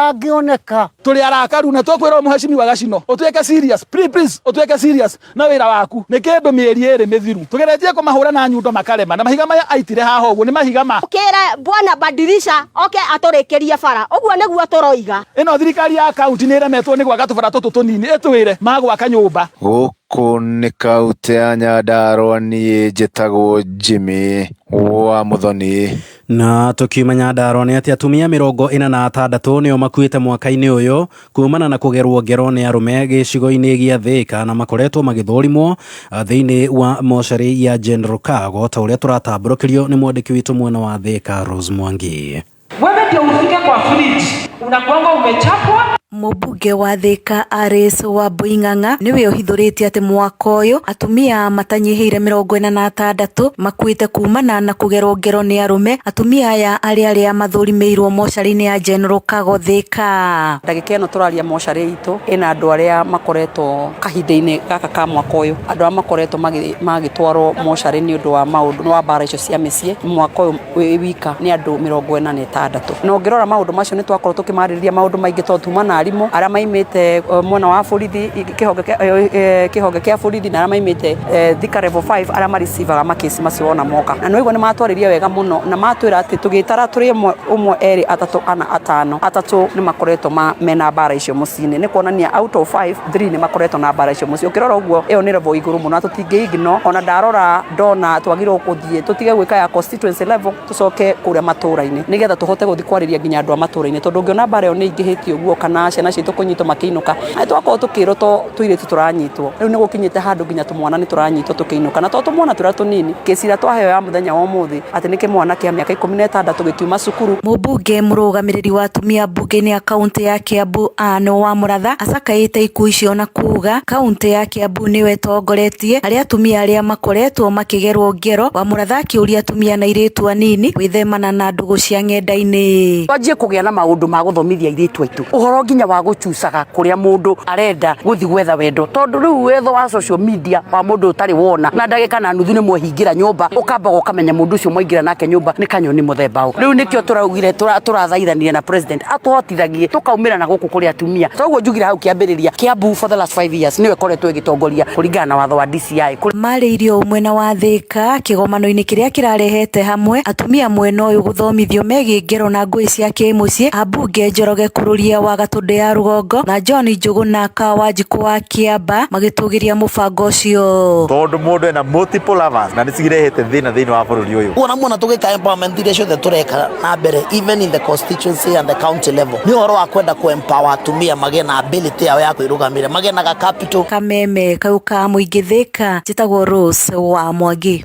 angĩoneka. Tũrĩ arakaru na tũkwĩrwo mũhecimiwa Gacino ũtuĩke serious, please please, ũtuĩke serious na wĩra waku. Nĩ kĩndũ mĩeri ĩrĩ mĩthiru tũgeretie kũmahũra na nyundo makarema na mahiga maya aitire haha ũguo nĩ mahiga ma Ũkĩre bwana badirisha oke atũrĩkĩrie bara ũguo nĩguo tũroiga. Ĩno thirikari ya kaunti nĩ ĩremetwo nĩ gwaka tũbara tũtũ tũnini ĩtwĩre magwaka nyũmba. Gũkũ nĩ kaunti ya Nyandarua, niĩ njĩtagwo Jimmy wa Muthoni. Na tukiuma Nyandarua nĩ atĩ atumia 46 nĩo makuĩte mwaka-inĩ ũyũ kumana na kũgerwo ngero nĩ arũme gĩcigo-inĩ gĩa Thĩka na makoretwo magĩthũrimwo thĩinĩ wa mocarĩ ya General Kago ta ũrĩa tũratambũrũkĩrio nĩ mwandĩki witũ mwena wa Thĩka Rose Mwangi. Wewe ndio ufike kwa fridge unakuanga umechapwa. Mũmbunge wa Thika Alice Wambui Ng'ang'a nĩwe ũhithũrĩtie atĩ mwaka ũyũ atumia matanyihĩire 46 makuĩte kumana na kũgerwo ngero nĩ arũme. Atumia aya arĩ arĩa mathũrimĩirwo mocarĩ-inĩ ya General Kago Thika. Ndagĩka ĩno tũraria mocarĩ itũ ĩna andũ arĩa makoretwo kahinda-inĩ gaka ka mwaka ũyũ, andũ arĩa makoretwo magĩtwarwo mocarĩ nĩ ũndũ wa maũndũ wa mbara icio cia mĩciĩ mwaka ũyũ wĩ wika nĩ andũ 46. Na ũngĩrora maũndũ macio nĩ twakorwo tũkĩmarĩrĩria maũndũ maingĩ tondũ tuma na arimũ arĩa maimĩte mwena wa borithi kĩhonge kĩa borithi na arĩa maimĩte Thika level 5 arĩa mareceivaga makesi macio wona moka. Na nĩwaigua nĩ matwarĩria wega mũno na matwĩra atĩ tũgĩtara tũrĩ ũmwe erĩ atatũ ana atano atatũ nĩ makoretwo mena mbara icio mũciĩ-inĩ, nĩ kuonania out of 5 3 nĩ makoretwo na mbara icio mũciĩ. Ũkĩrora ũguo ĩyo nĩ level igũrũ mũno na tũtingĩ ignore. Ona ndarora ndona twagĩrĩirwo gũthiĩ tũtige gwĩka ya constituency level tũcoke kũrĩa matũra-inĩ nĩgetha tũhote gũthiĩ kwarĩria nginya andũ a matũra-inĩ, tondũ ũngĩona mbara ĩyo nĩ ĩingĩhĩte ũguo kana ciana citũ kũnyitwo makĩinũka na twakorwo tũkĩrwo to tũirĩtu tũranyitwo, rĩu nĩ gũkinyĩte handũ nginya tũmwana nĩ tũranyitwo tũkĩinũka, na to tũmwana tũrĩa tũnini kĩci ĩrĩa twaheo ya mũthenya wa ũmũthĩ atĩ nĩ kĩmwana kĩa mĩaka 16 gĩkiuma cukuru. Mũmbunge mũrũgamĩrĩri wa atumia mbunge-inĩ ya kaunti ya Kiambu Anne Wamũratha acakaĩte ikuũ icio na kuga kaunti ya Kiambu nĩyo ĩtongoretie harĩ atumia arĩa makoretwo makĩgerwo ngero. Wamũratha akĩũria atumia na airĩtu anini gwĩthemana na ndũgũ cia ng'enda-inĩ. Twanjie kũgĩa na maũndũ ma gũthomithia airĩtu aitũ ũhoro nginya wa gũcucaga kũrĩa mũndũ arenda gũthiĩ gwetha wendo, tondũ rĩu wetho wa social media wa mũndũ ũtarĩ wona na ndagĩka na nuthu nĩ mwehingĩra nyũmba ũkamba ũkamenya mũndũ ũcio mwaingĩra nake nyũmba nĩ kanyoni mũthemba ũ. Rĩu nĩkĩo tũraugire tũrathaithanire na president atũhotithagie tũkaumĩra na gũkũ kũrĩ atumia. Toguo njugire hau kĩambĩrĩria Kiambu for the last 5 years nĩyo ĩkoretwo ĩgĩtongoria kũringana na watho wa DCI. Marĩirio mwena wa Thika kĩgomano-inĩ kĩrĩa kĩrarehete hamwe atumia mwena ũyũ gũthomithio megiĩ ngero na ngũĩ cia kĩmũciĩ. Ambunge Njoroge Kururia wa Gatũndũ ya Rũgongo na John Njũgũna Kawanjikũ wa Kĩamba magĩtũgĩria mũbango ũcio. Tondũ mũndũ ena multiple lovers na nĩcirehete thĩna thĩinĩ wa bũrũri ũyũ. Wona muona tũgĩka empowerment iria ciothe tũreka na mbere even in the constituency and the county level nĩ ũhoro wa kwenda kũ empower atumia magĩe na ability yao ya kwĩrũgamĩrĩra, magĩe na ga capital. Kameme kau ka mũingĩ Thika, njĩtagwo Rose wa Mwangi.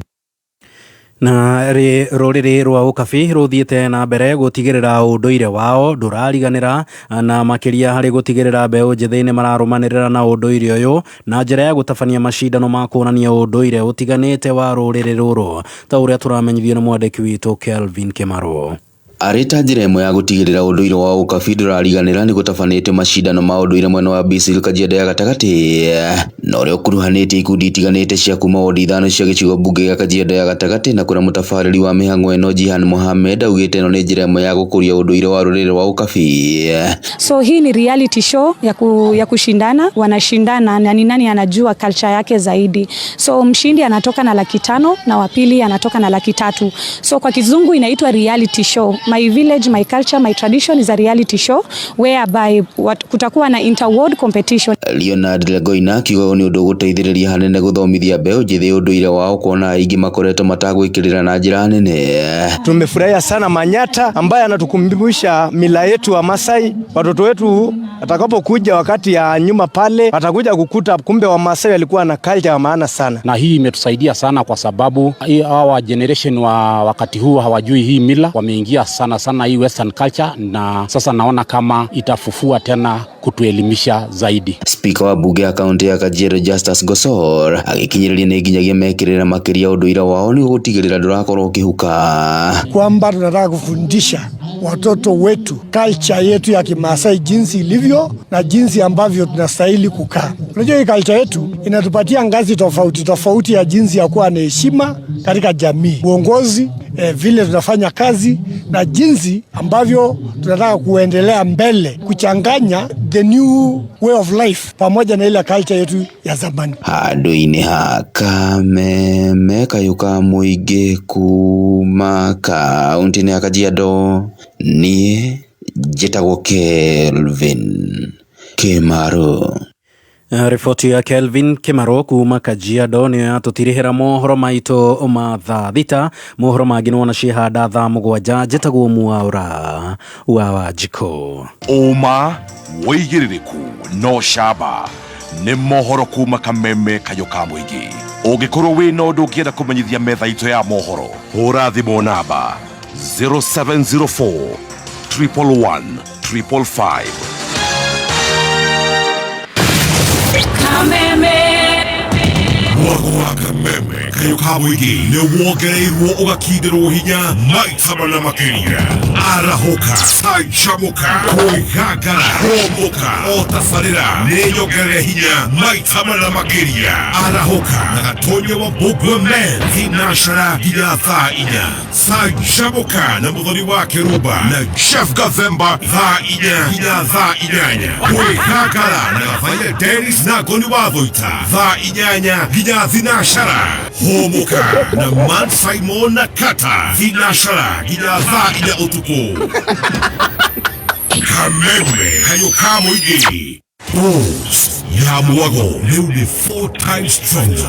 Na rũrĩrĩ rwa Ũkabi rũthiĩte na mbere gũtigĩrĩra ũndũire wao ndũrariganĩra, na makĩria harĩ gũtigĩrĩra mbeũ njĩthĩ nĩ mararũmanĩrĩra na ũndũire ũyũ na njĩra ya gũtabania macindano ma kuonania ũndũire ũtiganĩte wa rũrĩrĩ rũrũ, ta ũrĩa tũramenyithio nĩ mwandĩki witũ Kelvin Kĩmarũ. Arĩ ta njĩra ĩmwe ya gũtigĩrĩra ũndũire wa Ũkabi ndũrariganĩra nĩ gũtabanĩtio macindano ma ũndũire mwena wa Bisil Kajiado ya gatagatĩ, na ũrĩa ũkuruhanĩtie ikundi itiganĩte cia kuma wodi 5 cia gĩcigo mbunge gĩa Kajiado ya gatagatĩ, na kũrĩa mũtabarĩri wa mĩhang'o ĩno Jihan Mohamed augĩte ĩno nĩ njĩra ĩmwe ya gũkũria ũndũire wa rũrĩrĩ rwa Ũkabi. So hii ni reality show ya kushindana, wanashindana na ni nani anajua culture yake zaidi. So mshindi anatoka na 500,000 na wa pili anatoka na 300,000. So kwa kizungu inaitwa reality show. My Village My Culture My Tradition is a reality show whereby kutakuwa na inter-ward competition. Leonard Legoina akiuga ũyũ nĩ ũndũ ũgũteithĩrĩria hanene gũthomithia mbeũ njĩthĩ ũndũire wao kuona aingĩ makoretwo matagwĩkĩrĩra na njĩra nene. Tumefurahia sana Manyata ambaye anatukumbusha mila yetu wa Masai. Watoto wetu atakapokuja wakati ya nyuma pale watakuja kukuta kumbe wa Masai walikuwa na culture ya maana sana. Na hii imetusaidia sana kwa sababu hawa generation wa wakati huu hawajui hii mila, wameingia sana sana hii western culture, na sasa naona kama itafufua tena kutuelimisha zaidi. Spika wa bunge ya kaunti ya Kajiado Justus Gosor agĩkinyĩrĩria nĩ nginyagia mekĩrĩra makĩria ũndũire wao nĩguo gũtigĩrĩra ndũrakorwo ũkĩhuka. Kwamba tunataka kufundisha watoto wetu culture yetu ya Kimasai jinsi ilivyo na jinsi ambavyo tunastahili kukaa. Unajua hii culture yetu inatupatia ngazi tofauti tofauti ya jinsi ya kuwa na heshima katika jamii, uongozi, vile tunafanya kazi na jinsi ambavyo tunataka kuendelea mbele, kuchanganya the new way of life pamoja na ile culture yetu ya zamani. Handũ-inĩ ha Kameme kayũ ka mũingĩ kuma kaunti-inĩ ya Kajiado, niĩ njĩtagwo Kelvin Kĩmaru. Riboti ya Kelvin Kimaro kuma Kajiado niyo yatũtirihĩra mohoro maitũ ma thaa thita. Mohoro mangĩ nĩwona ciĩhanda thaa mũgwanja. Njĩtagwo Mwaũra wa Wanjikũ. Ũma wĩigĩrĩrĩku no camba nĩ mohoro kuma Kameme kayũ ka mũingĩ. Ũngĩkorwo wĩna ũndũ ũngĩenda kũmenyithia metha itũ ya mohoro, hũra thimũ namba 0704 111 555. Kameme. Mwago wa Kameme kayũ ka mũingĩ nĩ wongereirwo ũgakindĩrwo hinya maita mana makĩria. Arahũka, canjamũka, kwĩgangara, kũmbũka, o tabarĩra nĩ nyongerere hinya maita mana makĩria. Arahũka na Gatonya wa Mbũmbwe Men thinashara nginya thaa inya. Canjamũka na Mũthoni wa Kĩrumba na Jeff Gathemba thaa inya nginya thaa inyanya. Kwĩgangara na Gathaiya Dennis na Ngoni wa Thũita thaa inyanya nginya thinashara. Hũmũka na Man Simon na Kata thinashara nginya thaa inya ũtukũ. Kameme kayũ ka mũingĩ. Boost ya Mwago rĩu nĩ 4 times stronger.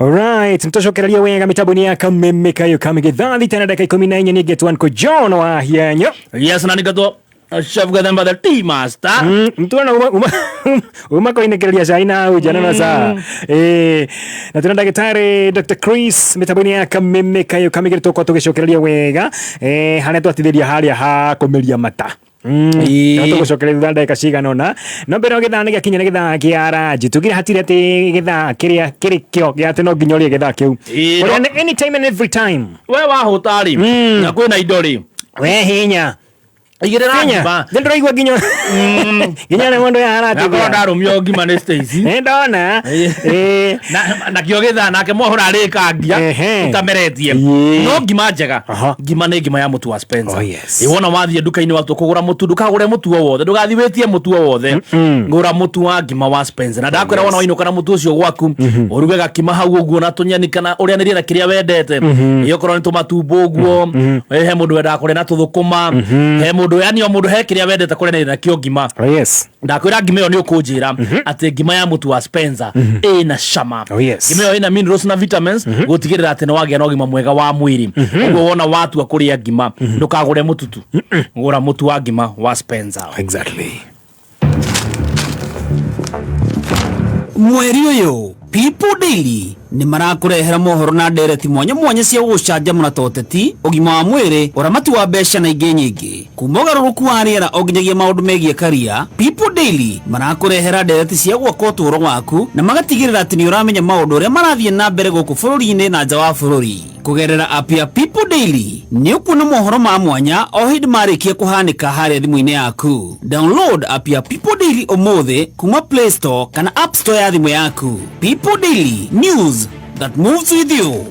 Alright, mtoshokereria wega mitambo-inĩ ya Kameme kayũ ka mũingĩ thaa thita na ndagĩka ikũmi na inya nĩ ngetwo Uncle John wa Hianyo. Yes, na nĩngetwo Chef Gathemba the tea master. Mtuona uma koinekereria cai na hau nja na saa. Na tuna ndagĩtarĩ Dr. Chris mitambo-inĩ ya Kameme kayũ ka mũingĩ tũkorwo tũgĩcokereria wega harĩa twatithĩria harĩa ha kũmeria mata. Tũgũcokereria thutha ndagĩka cigana ũna no mbere o gĩthaa nĩ gĩakinya nĩ gĩthaa kĩa ranji tugire hatirĩ atĩ gĩthaa kĩrĩa kĩrĩ kĩo gĩa atĩ no nginya ũrĩe gĩthaa kĩu. Ũrĩa nĩ anytime and every time. We wahũta rĩ na kwĩna indo rĩ we hinya igĩrĩra ngima. Nĩ ndĩraigua nginya nginya nĩ mũndũ yaratithia. Nakorwo ndarũmio ngima nĩ Stacy. Nĩ ndona. Na kĩo gĩthaa nake mwahũra arĩkangia itameretie. No ngima njega. Ngima nĩ ngima ya mũtu wa Spencer. Oh, yes. Ĩ wona wathiĩ nduka-inĩ watua kũgũra mũtu, ndũkagũre mũtu o wothe, ndũgathiĩ wĩtie mũtu o wothe. Gũra mũtu wa ngima wa Spencer. Na ndakwĩra wona wainũka na mũtu ũcio gwaku, ũruge gakima hau ũguo na tũnyeni kana ũrĩanĩrie na kĩrĩa wendete. Ĩ okorwo nĩ tũmatumbo ũguo, he mũndũ wendaga kũrĩa na tũthũkũma, he mũndũ yani o mũndũ he kĩrĩa wendete kũrĩanĩria nakĩo ngima. Oh, yes. Ndakwĩra ngima ĩyo nĩ ũkũnjĩra atĩ ngima ya mũtu wa Spencer ĩna cama. Oh, yes. Ngima ĩyo ĩna minerals na vitamins gũtigĩrĩra atĩ nĩ wagĩa na ũgima mwega wa mwĩrĩ. Ũguo wona watua kũrĩa ngima ndũkagũre mũtutu, gũra mũtu wa ngima wa Spencer. Exactly. Mweri ũyũ People Daily nĩ marakũrehera mohoro na ndereti mwanya mwanya cia gũgũcanjamũra ta ũteti, ũgima wa mwĩrĩ, ũramati wa mbeca na ingĩ nyingĩ. Kuma ũgarũrũku wa rĩera o nginyagia maũndũ megiĩ karia, People Daily marakũrehera ndereti cia gwaka ũtũũro waku na magatigĩrĩra atĩ nĩ ũramenya maũndũ ũrĩa marathiĩ na mbere gũkũ bũrũri-inĩ na nja wa bũrũri. Kũgerera app ya People Daily nĩ ũkuona mohoro ma mwanya o hĩndĩ marĩkia kũhanĩka harĩa thimũ-inĩ yaku. Download app ya People Daily ũmũthĩ kuma Play Store kana App Store ya thimũ yaku. People Daily, news that moves with you.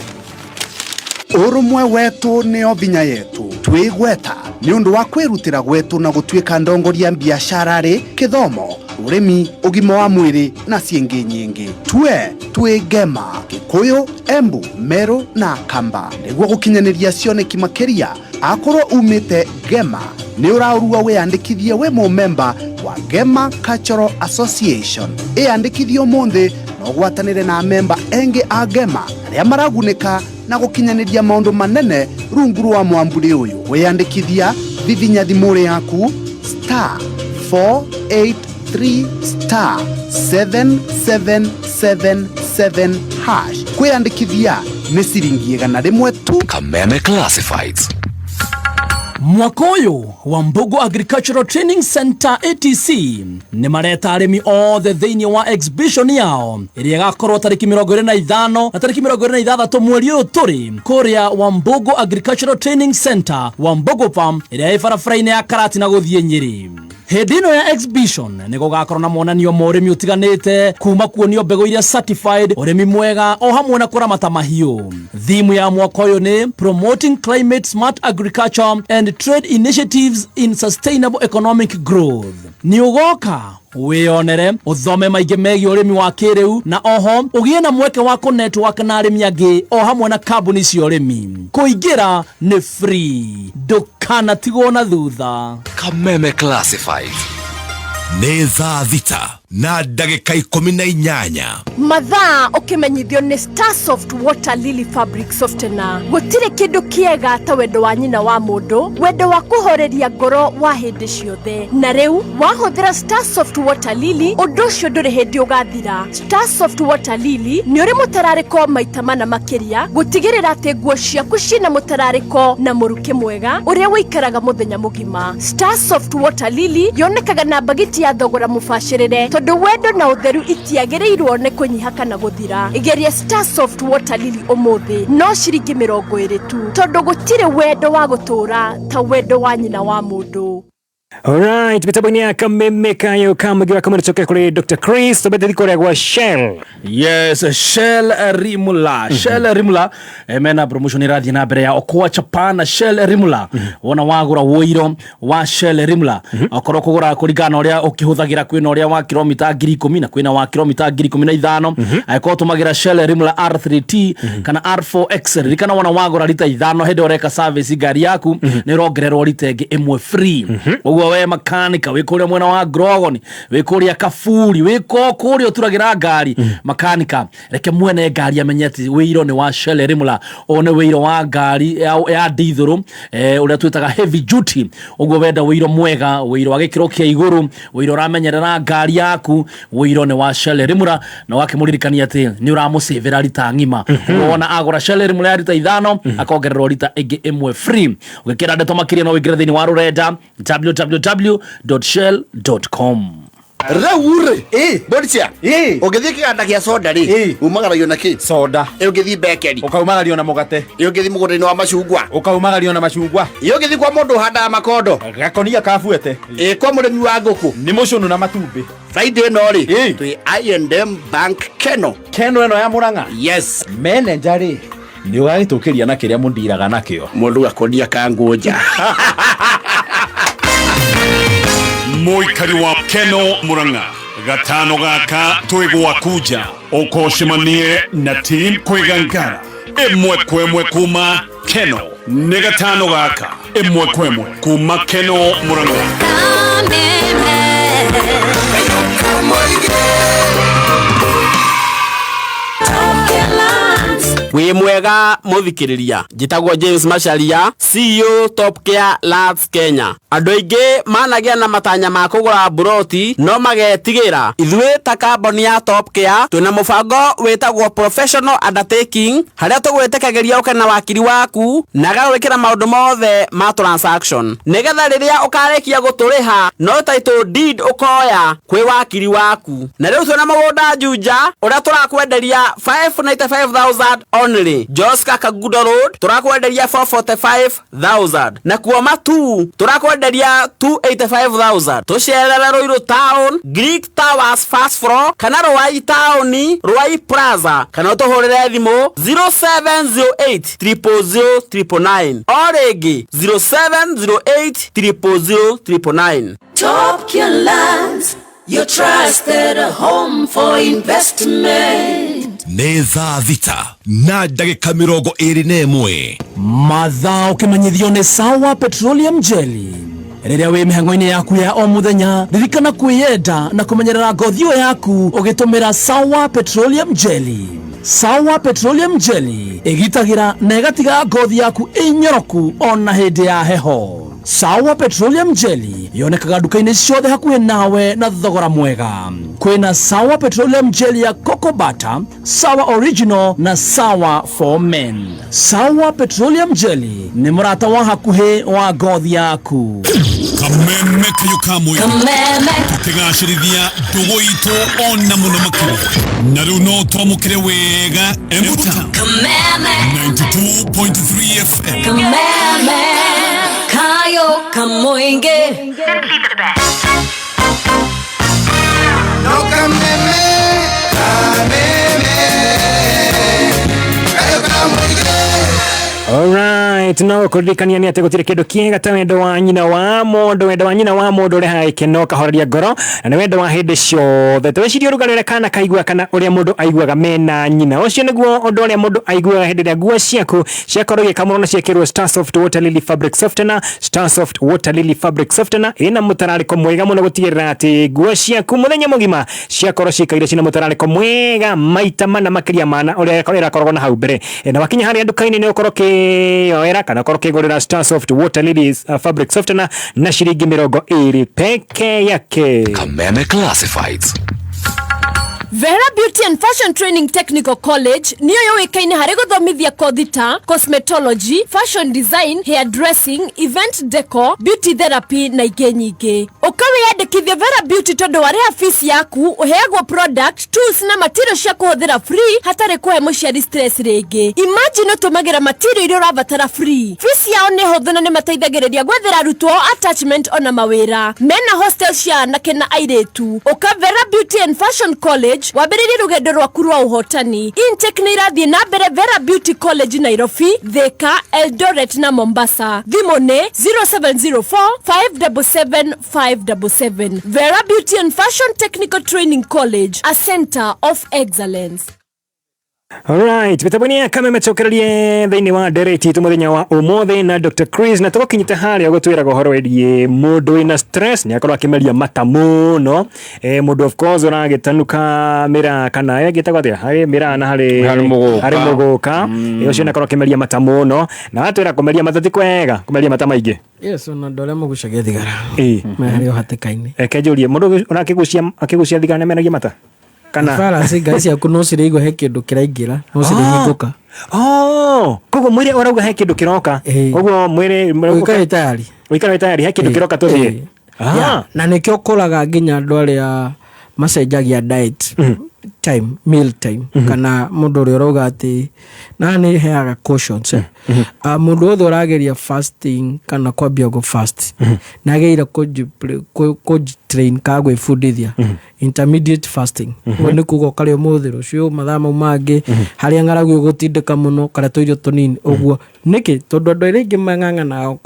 Ũrũmwe wetu nĩo binya yetu. Twĩ gweta nĩ ũndũ wa kwĩrutĩra gwetũ na gũtuĩka ndongoria biacara-rĩ, kĩthomo, ũrĩmi, ũgima wa mwĩrĩ na ciĩngĩ nyingĩ. Twe twĩ Gema, Gĩkũyũ, Embu, Meru na Kamba. Nĩguo gũkinyanĩria cioneki makĩria, akorwo umĩte Gema nĩ ũraũrua wĩyandĩkithie wĩ mũmemba wa Gema Cultural Association. Ĩyandĩkithie ũmũthĩ na ũgwatanĩre na memba engĩ a Gema arĩa maragunĩka na gũkinyanĩria maũndũ manene rungu rwa mwamburi ũyũ. Wĩyandĩkithia, vivinya thimũ yaku star 483 star 7777 hash. Kwĩyandĩkithia nĩ ciringi 100 tu. Kameme Classifieds. Mwaka ũyũ wa Mbugu Agricultural Training Center ATC nĩ mareta arĩmi othe thĩinĩ wa exhibition yao ĩrĩa ĩgakorwo tarĩki 25 na tarĩki 26 mweri ũyũ tũrĩ kũrĩa Wambugu Agricultural Training Center, Wambugu Farm, ĩrĩa ĩ barabara-inĩ ya Karatina gũthiĩ Nyĩrĩ. Hĩndĩ ĩno ya exhibition nĩ gũgakorwo na monanio ma ũrĩmi ũtiganĩte, kuma kuonio mbegũ iria certified, ũrĩmi mwega o hamwe na kũramata mahiũ. Thimu ya mwaka ũyũ nĩ Promoting Climate Smart Agriculture and Trade Initiatives in Sustainable Economic Growth. Nĩ ũgoka wĩyonere, ũthome maingĩ megiĩ ũrĩmi wa kĩrĩu, na oho ũgĩe na mweke wa kũ-network na arĩmi angĩ o hamwe na kambuni cia ũrĩmi. Kũingĩra nĩ free, ndũkanatigwo na thutha. Kameme Classifieds. Nĩ thaa 6:18. Mathaa ũkĩmenyithio nĩ Starsoft Water Lily Fabric Softener. Gũtirĩ kĩndũ kĩega ta wendo wa nyina wa mũndũ, wendo wa kũhoreria ngoro wa hĩndĩ ciothe. Na rĩu wahũthĩra Starsoft Water Lily, ũndũ ũcio ndũrĩ hĩndĩ ũgathira. Starsoft Water Lily nĩ ũrĩ mũtararĩko maita mana makĩria, gũtigĩrĩra atĩ nguo ciaku ciĩna mũtararĩko na mũrukĩ mwega ũrĩa ũikaraga mũthenya mũgima. Starsoft Water Lily yonekaga na mbagiti ya thogora mũbacĩrĩre, tondũ wendo na ũtheru itiagĩrĩirwo nĩ kũnyiha kana gũthira. Geria Starsoft Water Lily ũmũthĩ, no ciringi 20 tu, tondũ gũtirĩ wendo wa gũtũũra ta wendo wa nyina wa mũndũ. Alright, mitambo-inĩ ya Kameme kayo kamũgira kamwe tũcoke kũrĩ Dr. Chris tũbete kũrĩa gwa Shell. Yes, Shell Rimula. Shell Rimula mena promotion ĩrathiĩ na mbere ya Okoa Chapa na Shell Rimula. Wona wagũra wũiro wa Shell Rimula, okorwo kũgũra kũringana na ũrĩa ũkĩhũthagĩra, kwĩna ũrĩa wa kilomita 10,000 na kwĩna wa kilomita 15,000. Angĩkorwo ũtũmagĩra Shell Rimula R3T kana R4X, ririkana wona wagũra rita 5 hĩndĩ ũreka service ngari yaku, nĩ ũrongererwo rita ĩngĩ 1 free. Ũguo we makanika wĩ kũrĩa mwena wa Grogoni, wĩ kũrĩa Kaburi, wĩ kũrĩa ũturagĩra ngari, makanika, reke mwene ngari amenye atĩ wĩiro nĩ wa Shell Rimula. Ũyũ nĩ wĩiro wa ngari ya ndithũrũ, ũrĩa twĩtaga heavy duty. Ũguo wenda wĩiro mwega, wĩiro wa gĩkĩro kĩa igũrũ, wĩiro ũramenyerera ngari yaku, wĩiro nĩ wa Shell Rimula. Na wakĩmũririkania atĩ nĩ ũramũcĩvĩra rita ng'ima. Ũguo wona agũra Shell Rimula ya rita 5, akongererwo rita ĩngĩ 1 free. Ũgĩkĩra ndeto makĩria, no wĩingĩre thĩinĩ wa rũrenda www.shell.com. Rĩu rĩ, Boricia, ũngĩthiĩ kĩganda gĩa soda rĩ, umagaragio na kĩ? Soda. Ũngĩthiĩ bakery? Ũkaumagario na mũgate. Ũngĩthiĩ mũgũnda-inĩ wa macungwa? Ũkaumagario na macungwa. Ũngĩthiĩ kwa mũndũ ũhandaga makondo? Gakonia kabuete. Kwa mũrĩmi wa ngũkũ? Nĩ mũcũnũ na matumbĩ. Friday ĩno rĩ, twĩ I&M Bank Keno. Keno ĩno ya Murang'a? Yes. Manager rĩ, nĩ ũgagĩtũkĩria na kĩrĩa mũndiraga nakĩo. Mũndũ gakonia ka ngũnja. Mũikari wa Keno Murang'a, gatano gaka twĩ gwaku nja, ũkocemanie na team Kwĩgangara 1 kwa 1 kuma Keno. Nĩ gatano gaka 1 kwa 1 kuma Keno Murang'a. Kameme. Wĩ mwega mũthikĩrĩria, njĩtagwo James Macharia, CEO Top Care Lands Kenya. Andũ aingĩ managĩa na matanya ma kũgũra mburoti no magetigĩra. Ithuĩ ta kambuni ya Top Care twĩna mũbango wĩtagwo professional undertaking, harĩa tũgwĩtĩkagĩria ũke na wakiri waku na agagwĩkĩra maũndũ mothe ma transaction, nĩgetha rĩrĩa ũkarĩkia gũtũrĩha no title deed ũkoya kwĩ wakiri waku. Na rĩu twĩna mũgũnda Juja ũrĩa tũrakwenderia 595,000 only. only. Joska Kagudo Road turakwenderia 445,000, nakuo Matu turakwenderia 285,000. Tucerere Ruiru Town, Greek Towers first floor, kana Ruai Town, Ruai Plaza, kana utuhurire thimu 0708 000 999 o rĩngĩ 0708 000 999. Top Kin Lands, your trusted home for investment. Nĩ thaa 6 na ndagĩka 21. Mathaa ũkĩmenyithio nĩ Sawa Petroleum Jelly. Rĩrĩa wĩ mĩhang'o-inĩ yaku ya o mũthenya, ririkana kwĩyenda na kũmenyerera ngothi ĩyo yaku ũgĩtũmĩra Sawa Petroleum Jelly. Sawa Petroleum Jelly ĩgitagĩra na ĩgatiga ngothi yaku ĩnyoroku ona hĩndĩ ya heho. Sawa Petroleum Jelly yonekaga nduka-inĩ ciothe hakuhĩ nawe na thogora mwega. Kwĩna Sawa Petroleum Jelly ya Cocoa Butter, Sawa Original na Sawa for Men. Sawa Petroleum Jelly nĩ mũrata wa hakuhĩ wa ngothi yaku. Kameme kayo kamwe. Kameme. Tukigacĩrithia ndũgũ itũ ona mũno makĩria, na rĩu no twamũkĩre wega Embu Town. Kameme. 92.3 FM. Kameme. Kayo Kamoinge. Simply the best. No kameme, kameme, kayo kamoinge. Alright, no kuririkania nĩ atĩ gũtirĩ kĩndũ kĩega ta wendo wa nyina wa mũndũ. Wendo wa nyina wa mũndũ ũrehaga gĩkeno, ũkahoreria ngoro, na nĩ wendo wa hĩndĩ ciothe. Twecirie ũrugarĩ ũrĩa kana kaigua kana ũrĩa mũndũ aiguaga mena nyina. Ũcio nĩguo ũndũ ũrĩa mũndũ aiguaga hĩndĩ ĩrĩa nguo ciaku ciakorwo igĩkamũrwo na ciekĩrwo Starsoft Water Lily Fabric Softener. Starsoft Water Lily Fabric Softener ĩna mũtararĩko mwega mũno gũtigĩrĩra atĩ nguo ciaku mũthenya mũgima ciakorwo cikaire cina mũtararĩko mwega maita mana makĩria mana ũrĩa ĩrakoragwo na hau mbere. Na wakinya harĩa nduka-inĩ nĩ ũkorwo ũkĩyoera kana ũkorwo ũkĩgũrĩra Starsoft Water Lily Fabric Softener na ciringi 20 peke yake. Kameme Classifieds. Vera Beauty and Fashion Training Technical College niyo yũĩkaine harĩ gũthomithia kothi ta cosmetology, fashion design, hairdressing, event decor, beauty therapy na ingĩ nyingĩ. Ũka wĩyandĩkithie Vera Beauty tondũ warĩha fees yaku ũheagwo product, tools na material cia kũhũthĩra free hatarĩ kũhe mũciari stress rĩngĩ. Imagine ũtũmagĩra material iria ũrabatara free. Fees yao nĩ hũthũ na nĩmateithagĩrĩria gwethera arutwo ao attachment ona mawĩra. Mena hostel cia anake na airĩtu. Ũka Vera Beauty and Fashion College wambĩrĩrie rũgendo rwaku rwa ũhotani. Intake nĩ irathiĩ na mbere Vera Beauty College Nairobi, Thika, Eldoret na Mombasa. Thimũ nĩ 0704 577 577. Vera Beauty and Fashion Technical Training College, a center of excellence. Alright, mĩtambo-inĩ ya Kameme cokererie thĩinĩ wa ndereti itũ mũthenya wa ũmũthĩ na Dr. Chris, na tũgũkinyĩte harĩa gũtwĩraga ũhoro wĩgiĩ mũndũ wĩna stress nĩ akorwo akĩmeria mata mũno. Mũndũ of course ũragĩtanuka mĩraa kana ĩgĩtagwo atĩa, harĩ mĩraa na harĩ Harĩ mũgũka. Harĩ mũgũka. Ũcio nĩ akorwo akĩmeria mata mũno, na watwĩra kũmeria mata ti kwega, kũmeria mata maingĩ. Yes, ona andũ arĩa magucagia thigara Ĩĩ. me harĩ o hatĩka-inĩ. Reke njũrie, mũndũ ũrakĩgucia akĩgucia thigara nĩ amenagia mata kana? Farasi ngari ciaku no ciraigua he kĩndũ kĩraingĩra, no cirĩhingũka. Oh, koguo mwĩrĩ ũrauga he kĩndũ kĩroka, koguo mwĩrĩ Ũikare tayari. Ũikare wĩ tayari, he kĩndũ kĩroka tũthiĩ. Yeah, na nĩkĩo ũkoraga nginya andũ arĩa macenjagia diet time, meal time, kana mũndũ ũrĩa ũrauga atĩ na nĩ heaga cautions, eh. Mũndũ wothe ũrageria fasting kana kwambia gũ fast nĩ agĩrĩire kũji-train kana gwĩbundithia intermediate fasting. Ũguo nĩ kuga ũkarĩa ũmũthĩ, rũciũ mathaa mau mangĩ, harĩa ng'aragu ĩgũtindĩka mũno ũkarĩa tũirio tũnini ũguo. Nĩkĩ? Tondũ andũ arĩa aingĩ mang'ang'anaga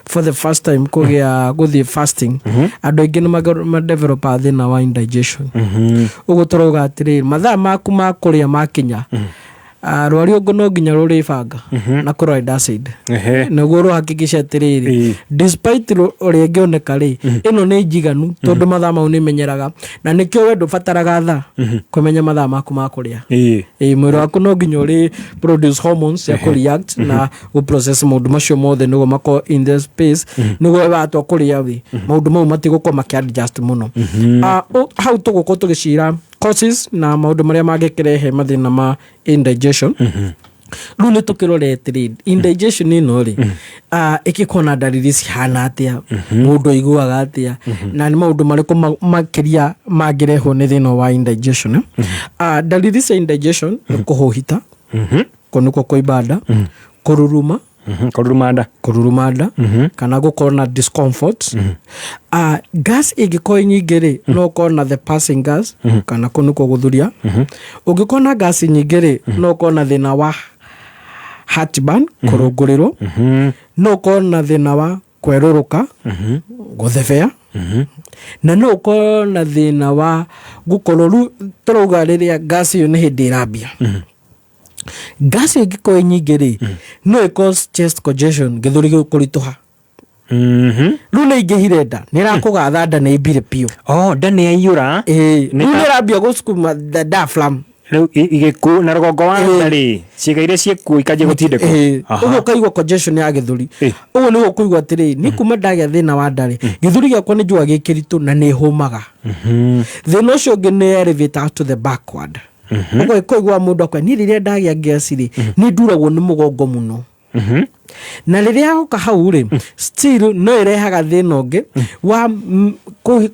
for the first time kũgĩa gũthiĩ fasting, andũ aingĩ nĩ madevelopaga thĩna wa indigestion. Ũguo tũrauga atĩrĩrĩ, mathaa maku ma kũrĩa makinya, rwari ũngũ no nginya rũrĩbanga na chloride acid nĩguo rũhakikishe atĩrĩrĩ, despite ũrĩa ĩngĩoneka rĩ, ĩno nĩ njiganu tondũ mathaa mau nĩ menyeraga, na nĩkĩo we ndũbataraga thaa kũmenya mathaa maku ma kũrĩa. Ĩĩ, mwĩrĩ waku no nginya ũrĩ produce hormones cia kũ-react na gũ-process maũndũ macio mothe nĩguo makorwo in the space nĩguo watua kũrĩa ĩ, maũndũ mau matigũkorwo makĩ-adjust mũno. Hau tũgũkorwo tũgĩcira causes na maũndũ marĩa mangĩkĩrehe mathĩna ma indigestion. Rĩu nĩ tũkĩrore atĩrĩrĩ, indigestion ĩno rĩ, ĩkĩkorwo na ndariri cihana atĩa, mũndũ aiguaga atĩa, na nĩ maũndũ marĩkũ makĩria mangĩrehwo nĩ thĩna wa indigestion, eh? Ndariri cia indigestion nĩ kũhũhita, kũnukwo kũimba nda, kũruruma, kũruruma nda, kũruruma nda kana gũkorwo na discomfort. Gas ĩngĩkorwo ĩ nyingĩ rĩ, no ũkorwo na the passing gas kana kũnukwo gũthuria. Ũngĩkorwo na gas nyingĩ rĩ, no ũkorwo na thĩna wa heartburn, kũrũngũrĩrwo, no ũkorwo na thĩna wa kwerũrũka, gũthebea, na no ũkorwo na thĩna wa gũkorwo rĩu tũrauga rĩrĩa gas ĩyo nĩ hĩndĩ ĩrambia. Gas ĩyo ĩngĩkorwo ĩ nyingĩ rĩ, no ĩ cause chest congestion, gĩthũri kũritũha. Rĩu nĩ ingĩhire nda, nĩ ĩrakũgatha nda nĩ ĩmbire biũ. Oh, nda nĩ yaiyũra. Ĩĩ, rĩu nĩ ĩrambia gũcukuma the diaphragm. Rĩu igĩku na rũgongo wa nda rĩ, ciĩga iria ciĩkuo ikanjia gũtindĩkwo. Ĩĩ, ũguo ũkaigua congestion ya gĩthũri. Ũguo nĩguo ũkũigua atĩrĩrĩ, niĩ kuma ndagĩa thĩna wa nda rĩ, gĩthũri gĩakwa nĩ njugaga gĩ kĩritũ na nĩ hũmaga. Thĩna ũcio ũngĩ nĩ elevator to the backward. Ũguo kũigua mũndũ akwa niĩ rĩrĩa ndagĩa gas rĩ, nĩ nduragwo nĩ mũgongo mũno. Na rĩrĩa oka hau rĩ, still no ĩrehaga thĩna ũngĩ wa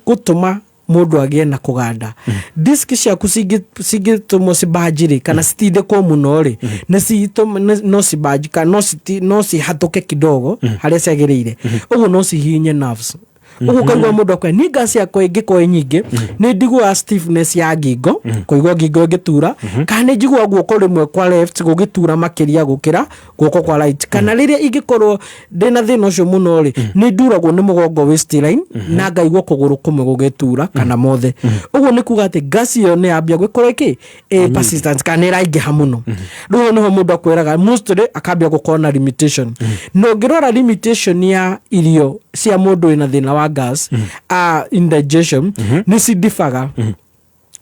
gũtũma mũndũ agĩe na kũganda. Disk ciaku cingĩtũmwo cibanji rĩ, kana citindĩkwo mũno rĩ, no cibanji kana no cihatũke kidogo harĩa ciagĩrĩire. Ũguo no cihihinye nerves. Ũguo ũkaigua mũndũ akwĩra niĩ gas yakwa ĩngĩkorwo ĩ nyingĩ, nĩ ndiguaga stiffness ya ngingo, kũigua ngingo ĩgĩtura, kana nĩ njiguaga guoko rĩmwe kwa left gũgĩtura makĩria gũkĩra guoko kwa right, kana rĩrĩa ingĩkorwo ndĩna thĩna ũcio mũno rĩ, nĩ nduragwo nĩ mũgongo waistline na ngaigua kũgũrũ kũmwe gũgĩtura kana mothe. Ũguo nĩ kuga atĩ gas ĩyo nĩ yambia gũkorwo ĩkĩ ĩ persistent kana nĩ ĩraingĩha mũno. Rĩu hau nĩho mũndũ akwĩraga mostly akambia gũkorwo na limitation. Na ũngĩrora limitation ya irio cia mũndũ wĩna thĩna wa gas, indigestion, nĩ cindibaga.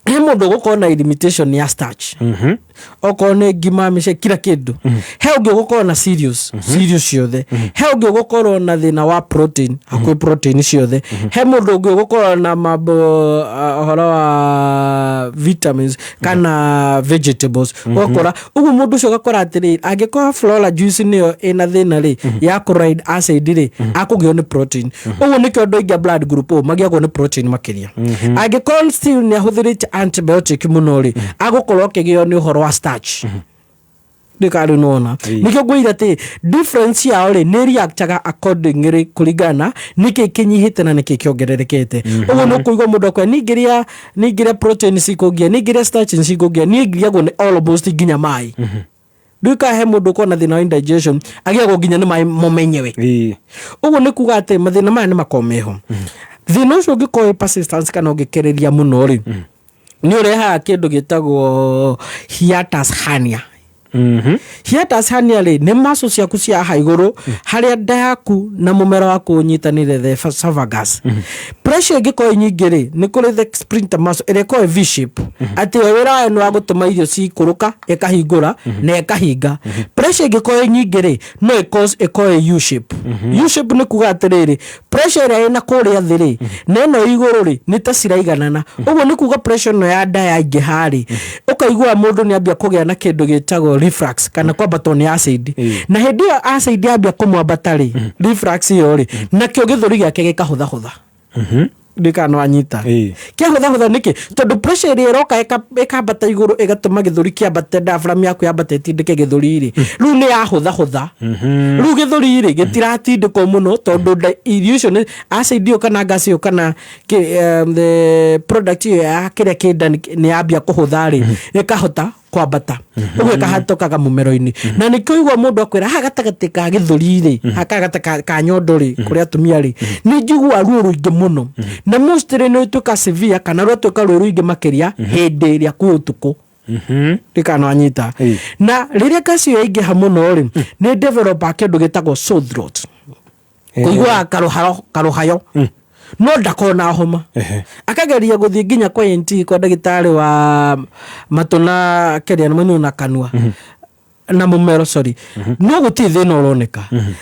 He mũndũ ũgũkorwo na limitation ya starch, okorwo nĩ ngima, mĩce, kila kĩndũ. He ũngĩ ũgũkorwo na cereals, cereals ciothe. He ũngĩ ũgũkorwo na thĩna wa protein, hakuhĩ protein ciothe. He mũndũ ũngĩ ũgũkorwo na mambo ũhoro wa vitamins kana vegetables. Ũgakora ũguo mũndũ ũcio ũgakora atĩrĩrĩ, angĩkorwo flora juice nĩyo ĩna thĩna rĩ, ya chloride acid rĩ, akũgĩo nĩ protein. Ũguo nĩkĩo andũ aingĩ a blood group O magĩagwo nĩ protein makĩria. Angĩkorwo still nĩ ahũthĩrĩte antibiotic mũno rĩ, agũkorwo akĩgĩo nĩ ũhoro wa starch. Ndĩkarĩ nĩwona nĩkĩo ngwĩire atĩ difference yao rĩ, nĩ reactaga accordingly kũringana nĩkĩ kĩnyihĩte na nĩkĩ kĩongererekete. Ũguo nĩ ũkũigua mũndũ akwĩra ningĩrĩa ningĩrĩa protein cikũngia, ningĩrĩa starch cikũngia, niĩ ngiagwo nĩ almost nginya maĩ. Ndũĩ kana he mũndũ ũkoragwo na thĩna wa indigestion agĩagwo nginya nĩ maĩ mo menyewe. Ũguo nĩ kuga atĩ mathĩna maya nĩ makoragwo meho. Thĩna ũcio ũngĩkorwo wĩ persistence kana ũngĩkĩrĩria mũno rĩ, nĩ ũrehaga kĩndũ gĩtagwo hiatus hernia. Hiatus hernia rĩ, nĩ muscle ciaku cia haha igũrũ harĩa nda yaku na mũmero waku ũnyitanĩire, the esophagus. Pressure ĩngĩkorwo ĩ nyingĩ rĩ, nĩ kũrĩ the sphincter muscle ĩrĩa ĩkoragwo ĩ V shape, atĩ yo wĩra wayo nĩ wa gũtũma irio cikũrũka, ĩkahingũra na ĩkahinga. Pressure ĩngĩkorwo ĩ nyingĩ rĩ, no ĩ ĩkorwo ĩ U shape. U shape nĩ kuga atĩrĩrĩ, pressure ĩrĩa ĩna kũrĩa thĩ rĩ na ĩno igũrũ rĩ, nĩ ta ciraiganana. Ũguo nĩ kuga pressure ĩno ya nda yaingĩha rĩ, ũkaigua mũndũ nĩ ambia kũgĩa na kĩndũ gĩtagwo reflux kana kwambatwo nĩ acid. Na hĩndĩ ĩyo acid yambia kũmwambata rĩ, reflux ĩyo rĩ, nakĩo gĩthũri gĩake gĩkahũthahũtha. Ndikana nĩ wanyita kĩahũthahũtha nĩkĩ? Tondũ pressure ĩrĩa ĩroka ĩkambata igũrũ ĩgatũma gĩthũri kĩambate, diaphragm yaku yambate ĩtindĩke gĩthũri rĩ, rĩu nĩ yahũthahũtha. Rĩu gĩthũri rĩ gĩtiratindĩkwo mũno tondũ irio icio nĩ acid ĩyo kana gas ĩyo kana the product ĩyo ya kĩrĩa kĩ nda nĩ yambia kũhũtha rĩ, ĩkahota kwambata ũguo ĩkahatũkaga mũmero-inĩ. Na nĩkĩo igua mũndũ akwĩra haha gatagatĩ ka gĩthũri rĩ, haha gatagatĩ ka nyondo rĩ, kũrĩ atumia rĩ, nĩ njiguaga ruo rũingĩ mũno. Na mostly nĩ rũtuĩka severe kana rwatuĩka ruo rũingĩ makĩria hĩndĩ ĩrĩa kwĩ ũtukũ. Ndikana wanyita. Na rĩrĩa gas ĩyo yaingĩha mũno rĩ, nĩ developa kĩndũ gĩtagwo sore throat, kũiguaga karuhayo, no ndakona homa. Akageria gũthiĩ nginya kwa ENT, kwa ndagĩtarĩ wa matũ na kĩrĩa na maniũrũ na kanua na mũmero, sorry, no gũtirĩ thĩna ũroneka.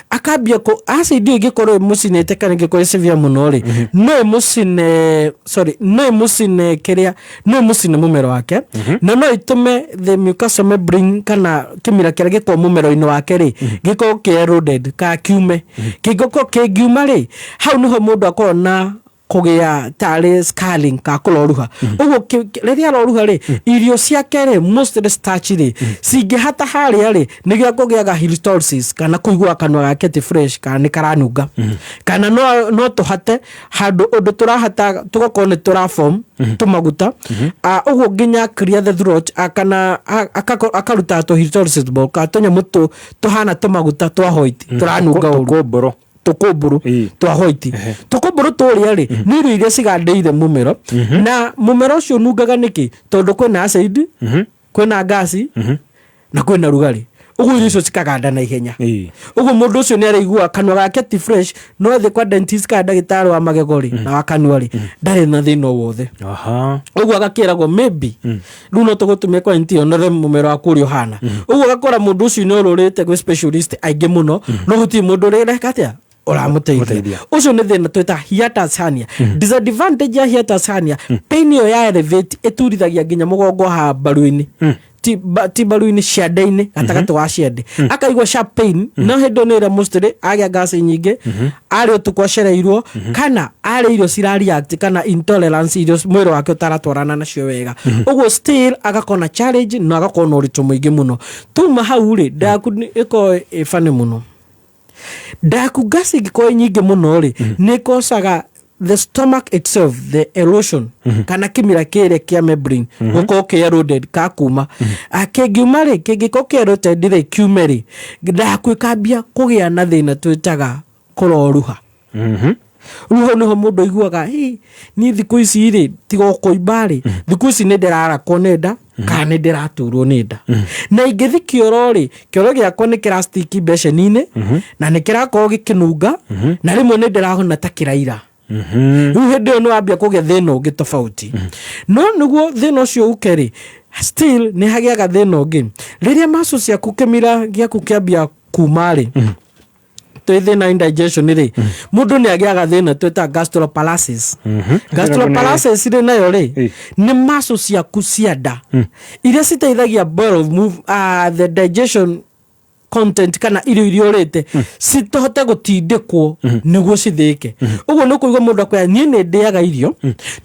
Akambia kũ acid ĩyo ĩngĩkorwo ĩmũcinĩte kana ĩngĩkorwo ĩ severe mũno rĩ, no ĩmũcine, sorry, no ĩmũcine kĩrĩa, no ĩmũcine mũmero wake, na no ĩtũme the mucosal membrane kana kĩmira kĩrĩa gĩkoragwo mũmero-inĩ wake rĩ, gĩkorwo kĩ eroded kana kiume. Kĩngĩkorwo kĩngiuma rĩ, hau nĩho mũndũ akoragwo na Kũgĩa tarĩ scarring ka kũroruha ũguo. Rĩrĩa aroruha rĩ, irio ciake rĩ, mostly starch rĩ, cingĩhata harĩa rĩ, nĩgĩo kũgĩaga halitosis kana kũigua kanua gake ti fresh kana nĩ karanunga, kana no tũhate handũ ũndũ tũrahata tũgakorwo nĩ tũraform tũmaguta. Ũguo nginya clear the throat, kana akaruta tũ halitosis ball kana tũnyamũ tũhana tũmaguta twa white tũranunga ũru. Tũkũmbũrũ. Tũkũmbũrũ twa white, tũkũmbũrũ tũrĩa rĩ, nĩ irio iria cigandĩire mũmero, na mũmero ũcio ũnungaga nĩkĩ? Tondũ kwĩna acid, kwĩna ngasi na kwĩna rugarĩ, ũguo irio icio cikaganda na ihenya. Ũguo mũndũ ũcio nĩ araigua kanua gake ti fresh, no athiĩ kwa dentist kana ndagĩtarĩ wa magego rĩ na wa kanua rĩ, ndarĩ na thĩna o wothe. Ũguo agakĩragwo maybe rĩu no tũgũtũmia kwa NT onore mũmero waku ũrĩa ũhana. Ũguo ũgakora mũndũ ũcio nĩ ũrũrĩte gwĩ specialist aingĩ mũno, no gũtirĩ mũndũ ũrĩreka atĩa ũramũteithia. Ũcio nĩ thĩna twĩta hiatus hernia. Disadvantage ya hiatus hernia, pain ĩyo ya elevate ĩturithagia nginya mũgongo haha mbaru-inĩ, ti mbaru-inĩ, ciande-inĩ, gatagatĩ wa ciande, akaigua sharp pain. No hĩndĩ ĩyo nĩ ĩrĩa mostly agĩa ngasi nyingĩ, arĩ ũtukũ acereirwo, kana arĩ irio cira react kana intolerance, irio mwĩrĩ wake ũtaratwarana nacio wega. Ũguo still agakorwo na challenge na agakorwo na ũritũ mũingĩ mũno. Tuma hau rĩ, nda yaku ĩkorwo ĩ funny mũno. Nda yaku ngasi ĩngĩkorwo ĩ nyingĩ mũno rĩ, nĩ ĩkocaga the stomach itself, the erosion kana kĩmira kĩrĩa kĩa membrane gũkorwo kĩ eroded ka kuma. Kĩngiuma rĩ, kĩngĩkorwo kĩ eroded rĩ, kiume rĩ, nda yaku ĩkambia kũgĩa na thĩna twĩtaga kũroruha. Rĩu hau nĩho mũndũ aiguaga, "Hĩ, niĩ thikũ ici rĩ, tiga o kũimba rĩ, thikũ ici nĩ ndĩrarakwo nĩ nda kana nĩ ndĩraturwo nĩ nda, na ingĩthi kĩoro rĩ, kĩoro gĩakwa nĩ kĩrastiki beceni-inĩ na nĩ kĩrakorwo gĩkĩnunga, na rĩmwe nĩ ndĩrahona ta kĩraira." Rĩu hĩndĩ ĩyo nĩ wambia kũgĩa thĩna ũngĩ tofauti. No nĩguo thĩna ũcio ũke rĩ, still nĩ hagĩaga thĩna ũngĩ rĩrĩa macu ciaku, kĩmira gĩaku kĩambia kuma rĩ, twĩ thĩna indigestion rĩ, mũndũ nĩ agĩaga thĩna twĩta gastroparesis. Gastroparesis rĩ, nayo rĩ, nĩ muscle ciaku cia nda iria citeithagia bowel move, the digestion content kana irio iria ũrĩte citohote gũtindĩkwo nĩguo cithĩke. Ũguo nĩ kũigua mũndũ akwĩra, "Niĩ nĩ ndĩaga irio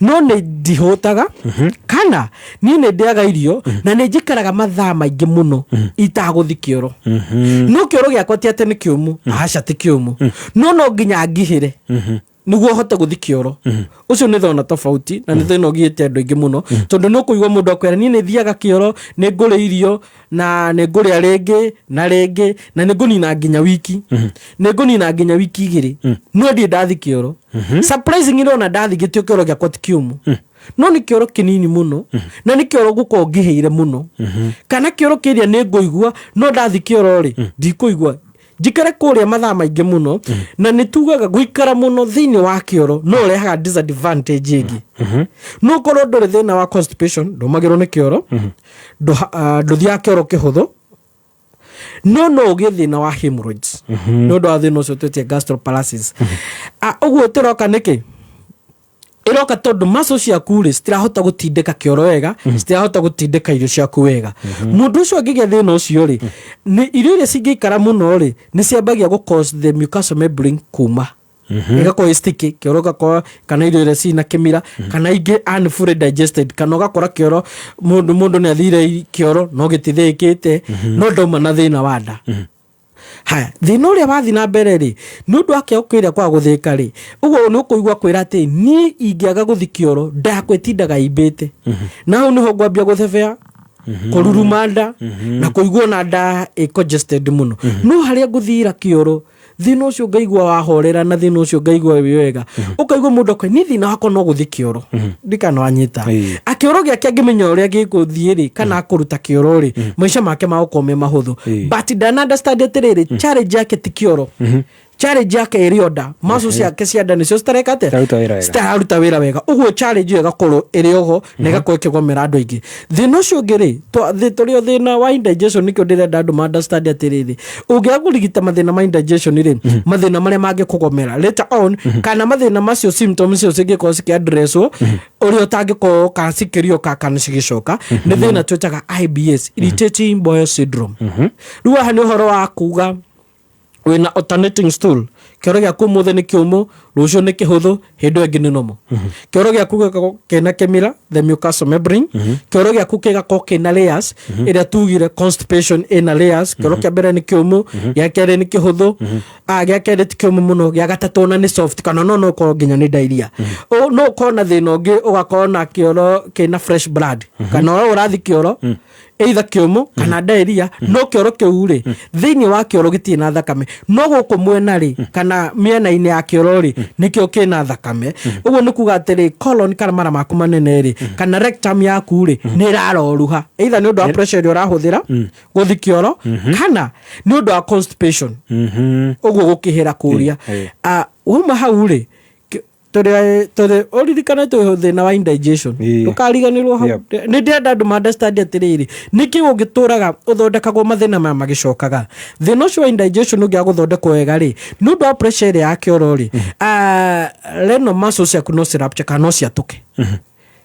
no nĩ ndihũtaga," kana, "Niĩ nĩ ndĩaga irio na nĩ njikaraga mathaa maingĩ mũno itagũthi kĩoro, no kĩoro gĩakwa ti atĩ nĩ kĩũmũ, aca, ti kĩũmũ, no no nginya ngihĩre nĩguo hote gũthi kĩoro." Ũcio nĩ thona tofauti na nĩ thĩna ũgiĩte andũ aingĩ mũno, tondũ nĩ ũkũigua mũndũ akwĩra, "Niĩ nĩ thiaga kĩoro, nĩ ngũrĩa irio na nĩ ngũrĩa rĩngĩ na rĩngĩ na nĩ ngũnina nginya wiki, nĩ ngũnina nginya wiki 2, no ndirĩ ndathi kĩoro. Surprisingly, ona ndathi gĩtio kĩoro gĩakwa ti kĩũmũ, no nĩ kĩoro kĩnini mũno na nĩ kĩoro gũkorwo ngĩhĩire mũno, kana kĩoro kĩrĩa nĩ ngũigua, no ndathi kĩoro rĩ, ndikũigua, njikare kũrĩa mathaa maingĩ mũno." Na nĩ tugaga gũikara mũno thĩinĩ wa kĩoro no ũrehaga disadvantage ĩngĩ. No ũkorwo ndũrĩ thĩna wa constipation, ndũmagĩrwo nĩ kĩoro, ndũthiaga kĩoro kĩhũthũ, no no ũgĩe thĩna wa hemorrhoids nĩ ũndũ wa thĩna ũcio twĩtie gastroparesis. Ũguo tũroka nĩkĩ? Ĩroka tondũ muscle ciaku rĩ, citirahota gũtindĩka kĩoro wega, citirahota gũtindĩka irio ciaku wega. Mũndũ ũcio angĩgĩa thĩna ũcio rĩ, nĩ irio iria cingĩikara mũno rĩ, nĩ ciambagia gũ cause the mucosal membrane kuma ĩgakorwo ĩ sticky, kĩoro gĩgakorwo kana irio iria cina kĩmira kana ingĩ unfully digested, kana ũgakora kĩoro mũndũ nĩ athire kĩoro no gĩtithĩĩkĩte, no ndauma na thĩna wa nda. Haya, thĩna ũrĩa wathiĩ na mbere rĩ, nĩ ũndũ wa kĩoro kĩrĩa kwaga gũthĩĩka rĩ, ũguo nĩ ũkũigua kwĩra atĩ, "Niĩ ingĩaga gũthi kĩoro, nda yakwa ĩtindaga imbĩte, na hau nĩho ngwambia gũthebea, kũruruma nda na kũigua ona nda ĩ congested mũno. No harĩa ngũthira kĩoro, thĩna ũcio ngaigua wahorera na thĩna ũcio ngaigua wĩ wega." Ũkaigua mũndũ akwa, "Niĩ thĩna wakwa no gũthi kĩoro." Ndikana wanyita akĩoro gĩake, angĩmenya ũrĩa gĩgũthiĩ rĩ, kana akũruta kĩoro rĩ, maica make magũkorwo me mahũthũ. But ndana understand atĩrĩrĩ, challenge yake ti kĩoro, challenge yake ĩrĩ o nda, muscle ciake cia nda nĩcio citareka atĩa? Citararuta wĩra wega. Citararuta wĩra wega. Ũguo challenge ĩyo ĩgakorwo ĩrĩ oho na ĩgakorwo ĩkĩgomera andũ aingĩ. Thĩna ũcio ũngĩ rĩ, tũrĩ o thĩna wa indigestion. Nĩkĩo ndĩrenda andũ ma understand atĩrĩrĩ, ũngĩaga kũrigita mathĩna ma indigestion rĩ, mathĩna marĩa mangĩkũgomera later on, kana mathĩna macio, symptoms icio cingĩkorwo cikĩaddresswo ũrĩa ũtangĩkorwo kana cikĩrioka kana cigĩcoka, nĩ thĩna twĩtaga IBS, irritating bowel syndrome. Rĩu haha nĩ ũhoro wa kuga wĩna alternating stool. Kĩoro gĩaku ũmũthĩ nĩ kĩũmũ, rũciũ nĩ kĩhũthũ, hĩndĩ ĩyo ĩngĩ nĩ normal. Kĩoro gĩaku gĩgakorwo kĩna kĩmira, the mucosal membrane. Kĩoro gĩaku gĩgakorwo kĩna layers, ĩrĩa tugire constipation ĩna layers. Kĩoro kĩa mbere nĩ kĩũmũ, gĩa kerĩ nĩ kĩhũthũ, gĩa kerĩ ti kĩũmũ mũno, gĩa gatatũ ona nĩ soft, kana no ũkorwo nginya nĩ diarrhea. No ũkorwo na thĩna ũngĩ, ũgakorwo na kĩoro kĩna fresh blood, kana ũrĩa ũrathiĩ kĩoro either kĩũmũ kana diarrhea, no kĩoro kĩu rĩ, thĩinĩ wa kĩoro gĩtirĩ na thakame, no gũkũ mwena rĩ, kana mĩena-inĩ ya kĩoro rĩ, nĩkĩo kĩna thakame. Ũguo nĩ kuga atĩrĩ, colon kana mara maku manene rĩ, kana rectum yaku rĩ, nĩ ĩraroruha, either nĩ ũndũ wa pressure ĩrĩa ũrahũthĩra gũthi kĩoro, kana nĩ ũndũ wa constipation, ũguo gũkĩhĩra kũrĩa. Wauma hau rĩ, tũrĩ ũririkane twĩ thĩna wa indigestion, ndũkariganĩrwo hau. Nĩ ndĩrenda andũ ma understand atĩrĩrĩ, nĩkĩ ũngĩtũraga ũthondekagwo mathĩna maya magĩcokaga. Thĩna ũcio wa indigestion ũngĩaga gũthondekwo wega rĩ, nĩ ũndũ wa pressure ĩrĩa ya kĩoro rĩ, renal muscles ciaku no cirupture kana no ciatũke,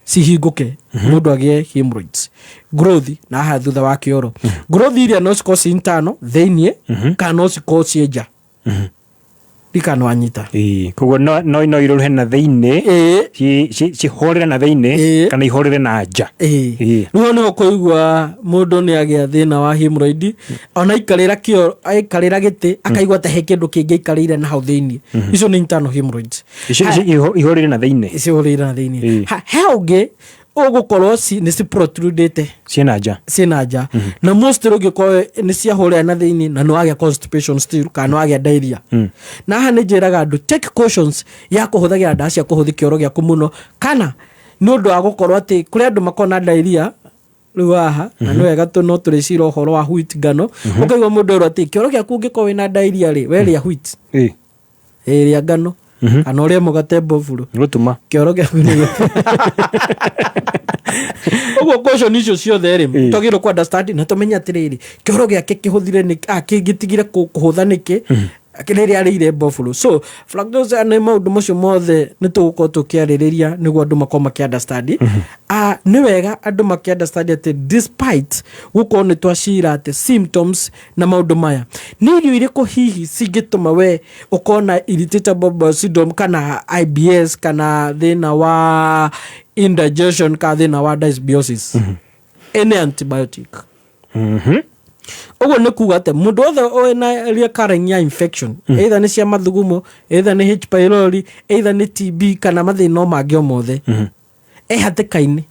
cihingũke, mũndũ agĩe hemorrhoids growth na haha thutha wa kĩoro. Growth iria no cikorwo ci internal, thĩiniĩ, kana no cikorwo ciĩ nja. Ndikana wanyita. Koguo no irũrũhe na thĩinĩ, cihũrĩre na thĩinĩ kana ihũrĩre na nja. Rĩu nĩho kũigua mũndũ nĩ agĩa thĩna wa hemorrhoid, ona aikarĩra kĩoro, aikarĩra gĩtĩ, akaigua ta he kĩndũ kĩngĩ aikarĩire na hau thĩinĩ. Icio nĩ internal hemorrhoids. Icio ihũrĩre na thĩinĩ. Icio ihũrĩre na thĩinĩ. He ũngĩ ũgũkorwo nĩ ci protrudĩte. Ciĩna nja. Ciĩna nja, na most ũngĩkorwo nĩ ciahũrĩra na thĩinĩ na nĩ wagĩa constipation still, kana nĩ wagĩa diarrhea. Na haha nĩ njĩraga andũ take cautions ya kũhũthagĩra ndawa cia kũhũthia kĩoro gĩaku mũno, kana nĩ ũndũ wa gũkorwo atĩ kũrĩ andũ makoragwo na diarrhea rĩu haha, na nĩ wega no tũrĩcira ũhoro wa wheat, ngano. Ũkaigua mũndũ erwo atĩ kĩoro gĩaku ũngĩkorwo wĩna diarrhea rĩ, we rĩa wheat, ĩrĩa ngano, kana ũrĩe mũgate mboburu. Gũtuma. Kĩoro gĩaku nĩ ũguo. Caution icio ciothe rĩ, twagĩrĩirwo ku understand na tũmenye atĩrĩrĩ, kĩoro gĩake kĩhũthire nĩ kĩngĩtigire kũhũtha nĩkĩ rĩrĩa arĩire mboburu. So fructose nĩ maũndũ macio mothe nĩ tũgũkorwo tũkĩarĩrĩria nĩguo andũ makorwo makĩ understand. Nĩ wega andũ makĩ understand atĩ despite gũkorwo nĩ twacira atĩ symptoms na maũndũ maya, nĩ irio irĩkũ hihi cingĩtũma we ũkorwo na irritable bowel syndrome kana IBS kana thĩna wa indigestion kana thĩna wa dysbiosis? Any antibiotic. Ũguo nĩ kuga atĩ mũndũ wothe wĩna recurring ya infection, either nĩ cia mathugumo, either nĩ H pylori, either nĩ TB, kana mathĩna o mangĩ o mothe, e hatĩka-inĩ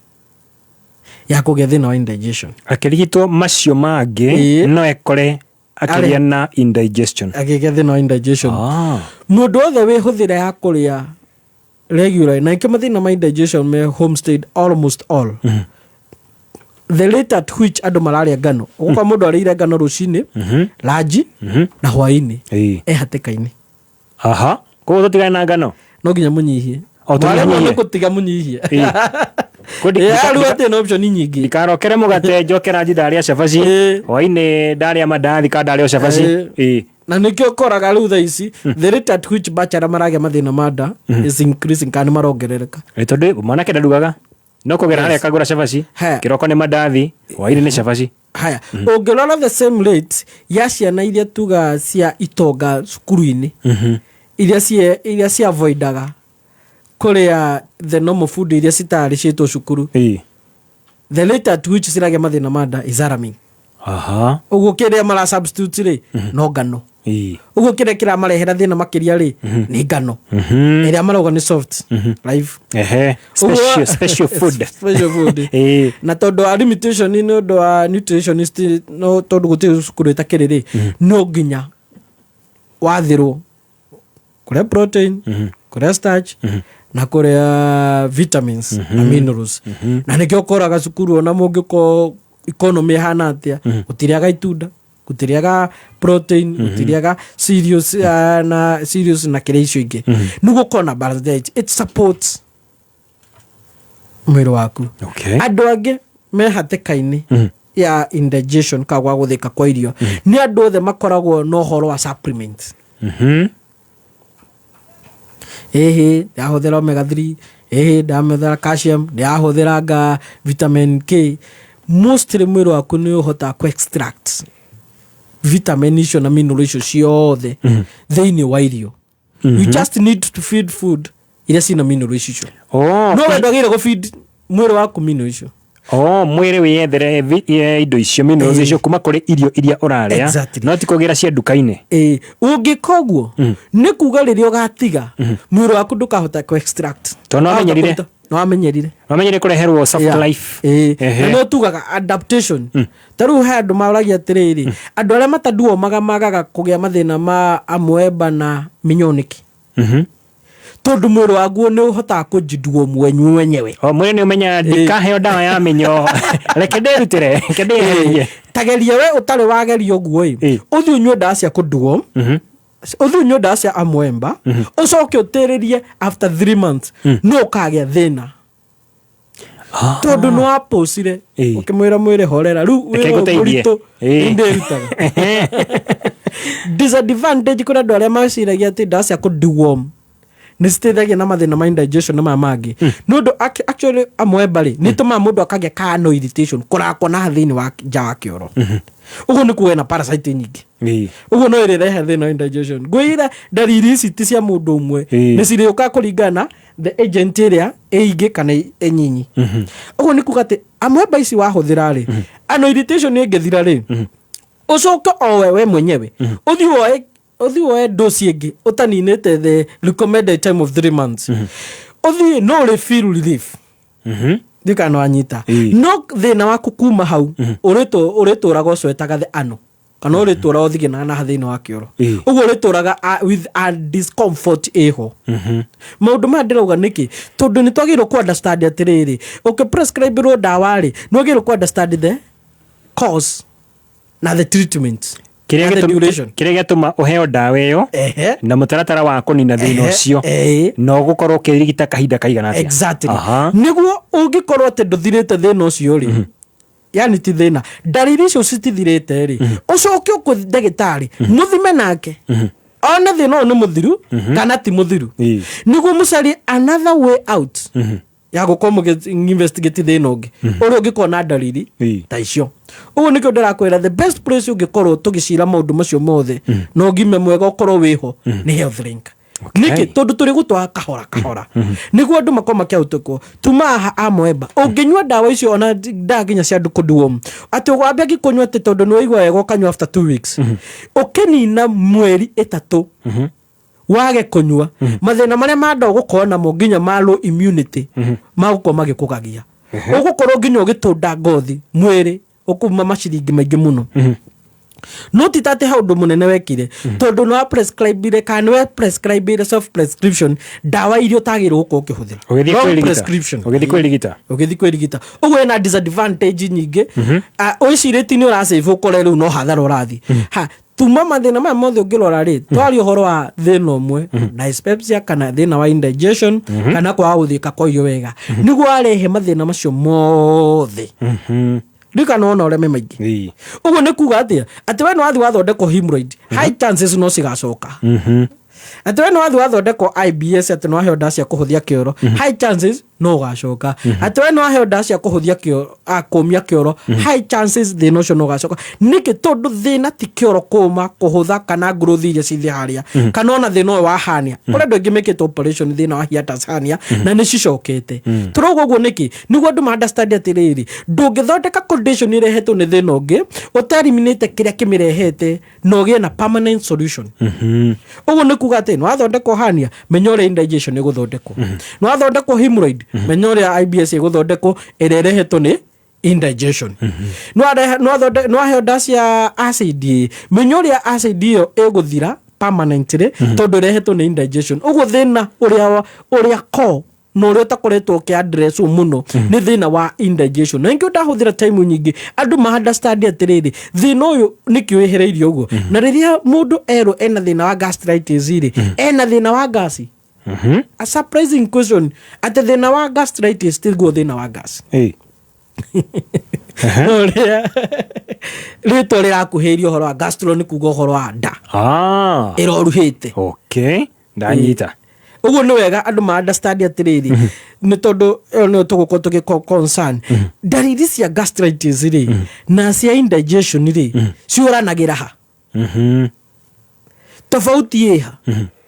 ya kũgĩa thĩna wa indigestion. Akĩrigitwo macio mangĩ, no ekore akĩgĩa na indigestion. Akĩgĩa thĩna wa indigestion. Mũndũ wothe wĩ hũthĩra ya kũrĩa regular, na ikĩ mathĩna ma indigestion me homestead almost all, the rate at which andũ mararĩa ngano, ũgũkora mũndũ arĩire ngano rũcinĩ, ranji na hwaĩ-inĩ, e hatĩka-inĩ. Aha, koguo tũtigane na ngano. No nginya mũnyihie. O, Mwaremwo tũnyihie. nĩ gũtiga, mũnyihie. Rĩu atĩ na option nyingĩ. Ndikarokere mũgate, njoke ranji ndarĩa cabaci, hwaĩ-inĩ ndarĩa mandathi kana ndarĩa o cabaci. Na nĩkĩo ũkoraga rĩu thaa ici the rate at which bachelor maragĩa mathĩna ma nda is increasing, kana nĩ marongerereka. Tondũ mwanake ndarugaga, no kũgera harĩa akagũra cabaci, kĩroko nĩ mandathi, hwaĩ-inĩ nĩ cabaci. Haya, ũngĩrora the same rate ya ciana iria tuga cia itonga cukuru-inĩ, iria cia avoidaga kũrĩa the normal food iria citarĩ ciĩtwo cukuru, the rate at which ciragĩa mathĩna ma nda is alarming. Ũguo kĩrĩa mara substitute rĩ, no ngano. Ũguo kĩrĩa kĩramarehera thĩna makĩria rĩ, nĩ ngano ĩrĩa marauga nĩ soft life. Special food. Special food. Na tondũ wa limitation nĩ ũndũ wa nutritionist, no tondũ gũtirĩ cukuru ĩtakĩrĩ rĩ, no nginya wathĩrwo kũrĩa protein, kũrĩa starch na kũrĩa vitamins na minerals. Na nĩkĩo ũkoraga cukuru ona mũngĩkorwo economy ĩhana atĩa, gũtirĩaga itunda, gũtirĩaga protein, gũtirĩaga cereals, na cereals na kĩrĩa icio ingĩ, nĩguo ũkorwo na balanced diet. It supports mwĩrĩ waku. Andũ angĩ me hatĩka-inĩ ya indigestion ka gwa gũthĩka kwa irio nĩ andũ othe makoragwo na ũhoro wa supplements. Ĩhĩ, ndahũthĩra omega 3, ĩhĩ, ndahũthĩra calcium, ndahũthĩra nga vitamin K. Mostly mwĩrĩ waku nĩ ũhotaga ku extract vitamin icio na mineral icio ciothe thĩinĩ wa irio. You just need to feed food iria cina mineral icio. Oh, No we ndwagĩrĩire gũ feed mwĩrĩ waku mineral icio. Oh, mwĩrĩ wĩyethere indo icio, minerals icio kuma kũrĩ irio iria ũrarĩa. No ti kũgĩra cia nduka-inĩ. Ĩĩ, ũngĩka ũguo nĩ kuga rĩrĩa ũgatiga, mwĩrĩ waku ndũkahota kũ extract. Tondũ nĩ wamenyerire. Nĩ wamenyerire. Wamenyere kũreherwo soft life. Ĩĩ, na nĩ tugaga adaptation. Ta rĩu he andũ maũragia atĩrĩrĩ, andũ arĩa mataduomaga magaga kũgĩa mathĩna ma amoeba na mĩnyoo nĩkĩ? Tondũ mwĩrĩ waguo nĩ ũhotaga kũnjiduo mwenyewe. O mwĩrĩ nĩ ũmenyaga ndikaheo ndawa ya mĩnyoo, reke ndĩrutĩre, reke ndĩyeherie. Tageria we ũtarĩ wageria ũguo ĩ, ũthiĩ ũnyue ndawa cia kũduo, ũthiĩ ũnyue ndawa cia amoeba, ũcoke ũtĩrĩrie after 3 months, no ũkagĩa thĩna, tondũ nĩ wapũcire ũkĩmwĩra mwĩrĩ horera rĩu Reke wĩra ũyũ ngũteithie. mũritũ nĩndĩrutaga. Disadvantage kũrĩ andũ arĩa meciragia atĩ ndawa cia kũdeworm nĩ citeithagia na mathĩna ma indigestion na maya mangĩ, nĩ ũndũ actually amoeba rĩ, nĩ ĩtũmaga mũndũ akagĩa ka irritation kũrakwo na thĩinĩ wa nja wa kĩoro. Ũguo nĩ kuga ĩna parasite nyingĩ, ũguo no ĩrĩrehe thĩna wa indigestion. Ngwĩra ndariri ici ti cia mũndũ ũmwe, nĩ cirĩũka kũringana na the agent ĩrĩa ĩingĩ kana ĩnyinyi. Ũguo nĩ kuga atĩ amoeba ici wahũthĩra rĩ, ano irritation ĩngĩthira rĩ, ũcoke o we mwenyewe ũthiĩ woe dose ĩngĩ ũtaninĩte the recommended time of 3 months, ũthiĩ no ũrĩ feel relief. Ndiũ kana wanyita, no thĩna waku kuma hau ũrĩtũraga ũcwetaga the ano kana ũrĩtũraga ũthiginaga na thĩinĩ wa kĩoro. Ũguo ũrĩtũraga with a discomfort ĩho. Maũndũ maya ndĩrauga nĩkĩ? Tondũ nĩ twagĩrĩirwo kũ understand atĩrĩrĩ, ũkĩ ndawa rĩ, nĩ wagĩrĩirwo kũ understand the cause na the treatment Kĩrĩa na the duration. Kĩrĩa gĩatũma ũheo ndawa ĩyo na mũtaratara wa kũnina thĩna ũcio na ũgũkorwo ũkĩrigita kahinda kaigana atĩa. Nĩguo ũngĩkorwo atĩ ndũthirĩte thĩna ũcio rĩ, yani ti thĩna, ndariri icio citithirĩte rĩ, ũcoke ũkũ ndagĩtarĩ mũthime nake one thĩna ũyũ nĩ mũthiru kana ti mũthiru, nĩguo mũcarie another way out ya gũkorwo mũgĩ investigate thĩna ũngĩ ũrĩa ũngĩkorwo na ndariri ta icio. Ũguo nĩkĩo ndĩrakwĩra the best place ũngĩkorwo tũgĩcira maũndũ macio mothe na ũgima mwega ũkorwo wĩho nĩ Health Link. Nĩkĩ? Tondũ tũrĩ gũtwara kahora kahora nĩguo andũ makorwo makĩautĩkwo tuma haha amoeba. Ũngĩnyua ndawa icio, ona ndawa nginya cia andũ kũduom, atĩ ũgwambia ngĩkũnyua atĩ tondũ nĩ waigua wega ũkanyua, after 2 weeks ũkĩnina mweri 3 wage kũnyua, mathĩna marĩa ma nda ũgũkorwo namo nginya ma low immunity magũkorwo magĩkũgagia, ũgũkorwo nginya ũgĩtũnda ngothi mwĩrĩ, ũkuma maciringi maingĩ mũno. No ti ta atĩ he ũndũ mũnene wekire, tondũ nĩ wa prescribe kana nĩ we prescribe self prescription ndawa iria ũtagĩrĩirwo gũkorwo ũkĩhũthĩra. Ũgĩthiĩ Wrong kwĩrigita. prescription. Ũgĩthiĩ kwĩrigita. Ũgĩthiĩ kwĩrigita. Ũguo ĩna disadvantage nyingĩ. Ah, ũĩcirĩtie nĩ ũrasave, ũkore rĩu no hathara ũrathiĩ. Ha tuma mathĩna maya mothe ũngĩrora rĩ, twaria ũhoro wa thĩna ũmwe, dyspepsia kana thĩna wa indigestion kana kwaga gũthĩka kwa irio wega, nĩguo warehe mathĩna macio mothe. Ndiũ kana wona ũrĩa me maingĩ. Ũguo nĩ kuga atĩa? Atĩ we nĩ wathiĩ wathondekwo hemorrhoid, high chances no cigacoka. Atĩ we nĩ wathiĩ wathondekwo IBS, atĩ nĩ waheo ndawa cia kũhũthia kĩoro, high chances no ũgacoka. Atĩ we nĩ waheo ndawa cia kũhũthia kĩoro, kũmia kĩoro, high chances thĩna ũcio no ũgacoka. Nĩkĩ? Tondũ thĩna ti kĩoro kũma, kũhũtha kana growth iria cithĩ harĩa, kana ona thĩna ũyũ wa hernia kũrĩ andũ aingĩ mekĩte operation thĩna wa hiatus hernia na nĩ cicokete. Tũrauga ũguo nĩkĩ? Nĩguo andũ ma understand atĩrĩrĩ, ndũngĩthondeka condition ĩrehetwo nĩ thĩna ũngĩ ũtaeliminate kĩrĩa kĩmĩrehete na ũgĩe na permanent solution. Ũguo nĩ kuga atĩ nĩ wathondekwo hernia, menya ũrĩa indigestion ĩgũthondekwo. Nĩ wathondekwo hemorrhoid, menya ũrĩa IBS ĩgũthondekwo ĩrĩa ĩrehetwo nĩ indigestion. Nĩ waheo ndawa cia acid ĩ, menya ũrĩa acid ĩyo ĩgũthira permanently tondũ ĩrehetwo nĩ indigestion. Ũguo thĩna ũrĩa core na ũrĩa ũtakoretwo ũkĩ address mũno nĩ thĩna wa indigestion, na nĩkĩo ndahũthĩra time nyingĩ andũ ma understand atĩrĩrĩ, thĩna ũyũ nĩkĩo wĩhereirio ũguo. Na rĩrĩa mũndũ erwo ena thĩna wa gastritis rĩ, ena thĩna wa gasi, a surprising question atĩ thĩna wa gastritis tiguo thĩna wa gas. No ũrĩa rĩtwa rĩrakuhĩrĩria ũhoro wa gastro nĩ kuga ũhoro wa nda ĩroruhĩte. Okay, ndanyita. Ũguo nĩ wega andũ ma understand atĩrĩrĩ, nĩ tondũ ĩyo nĩyo tũgũkorwo tũgĩ concern. Ndariri cia gastritis rĩ na cia indigestion rĩ, ciũranagĩra ha? Tofauti ĩha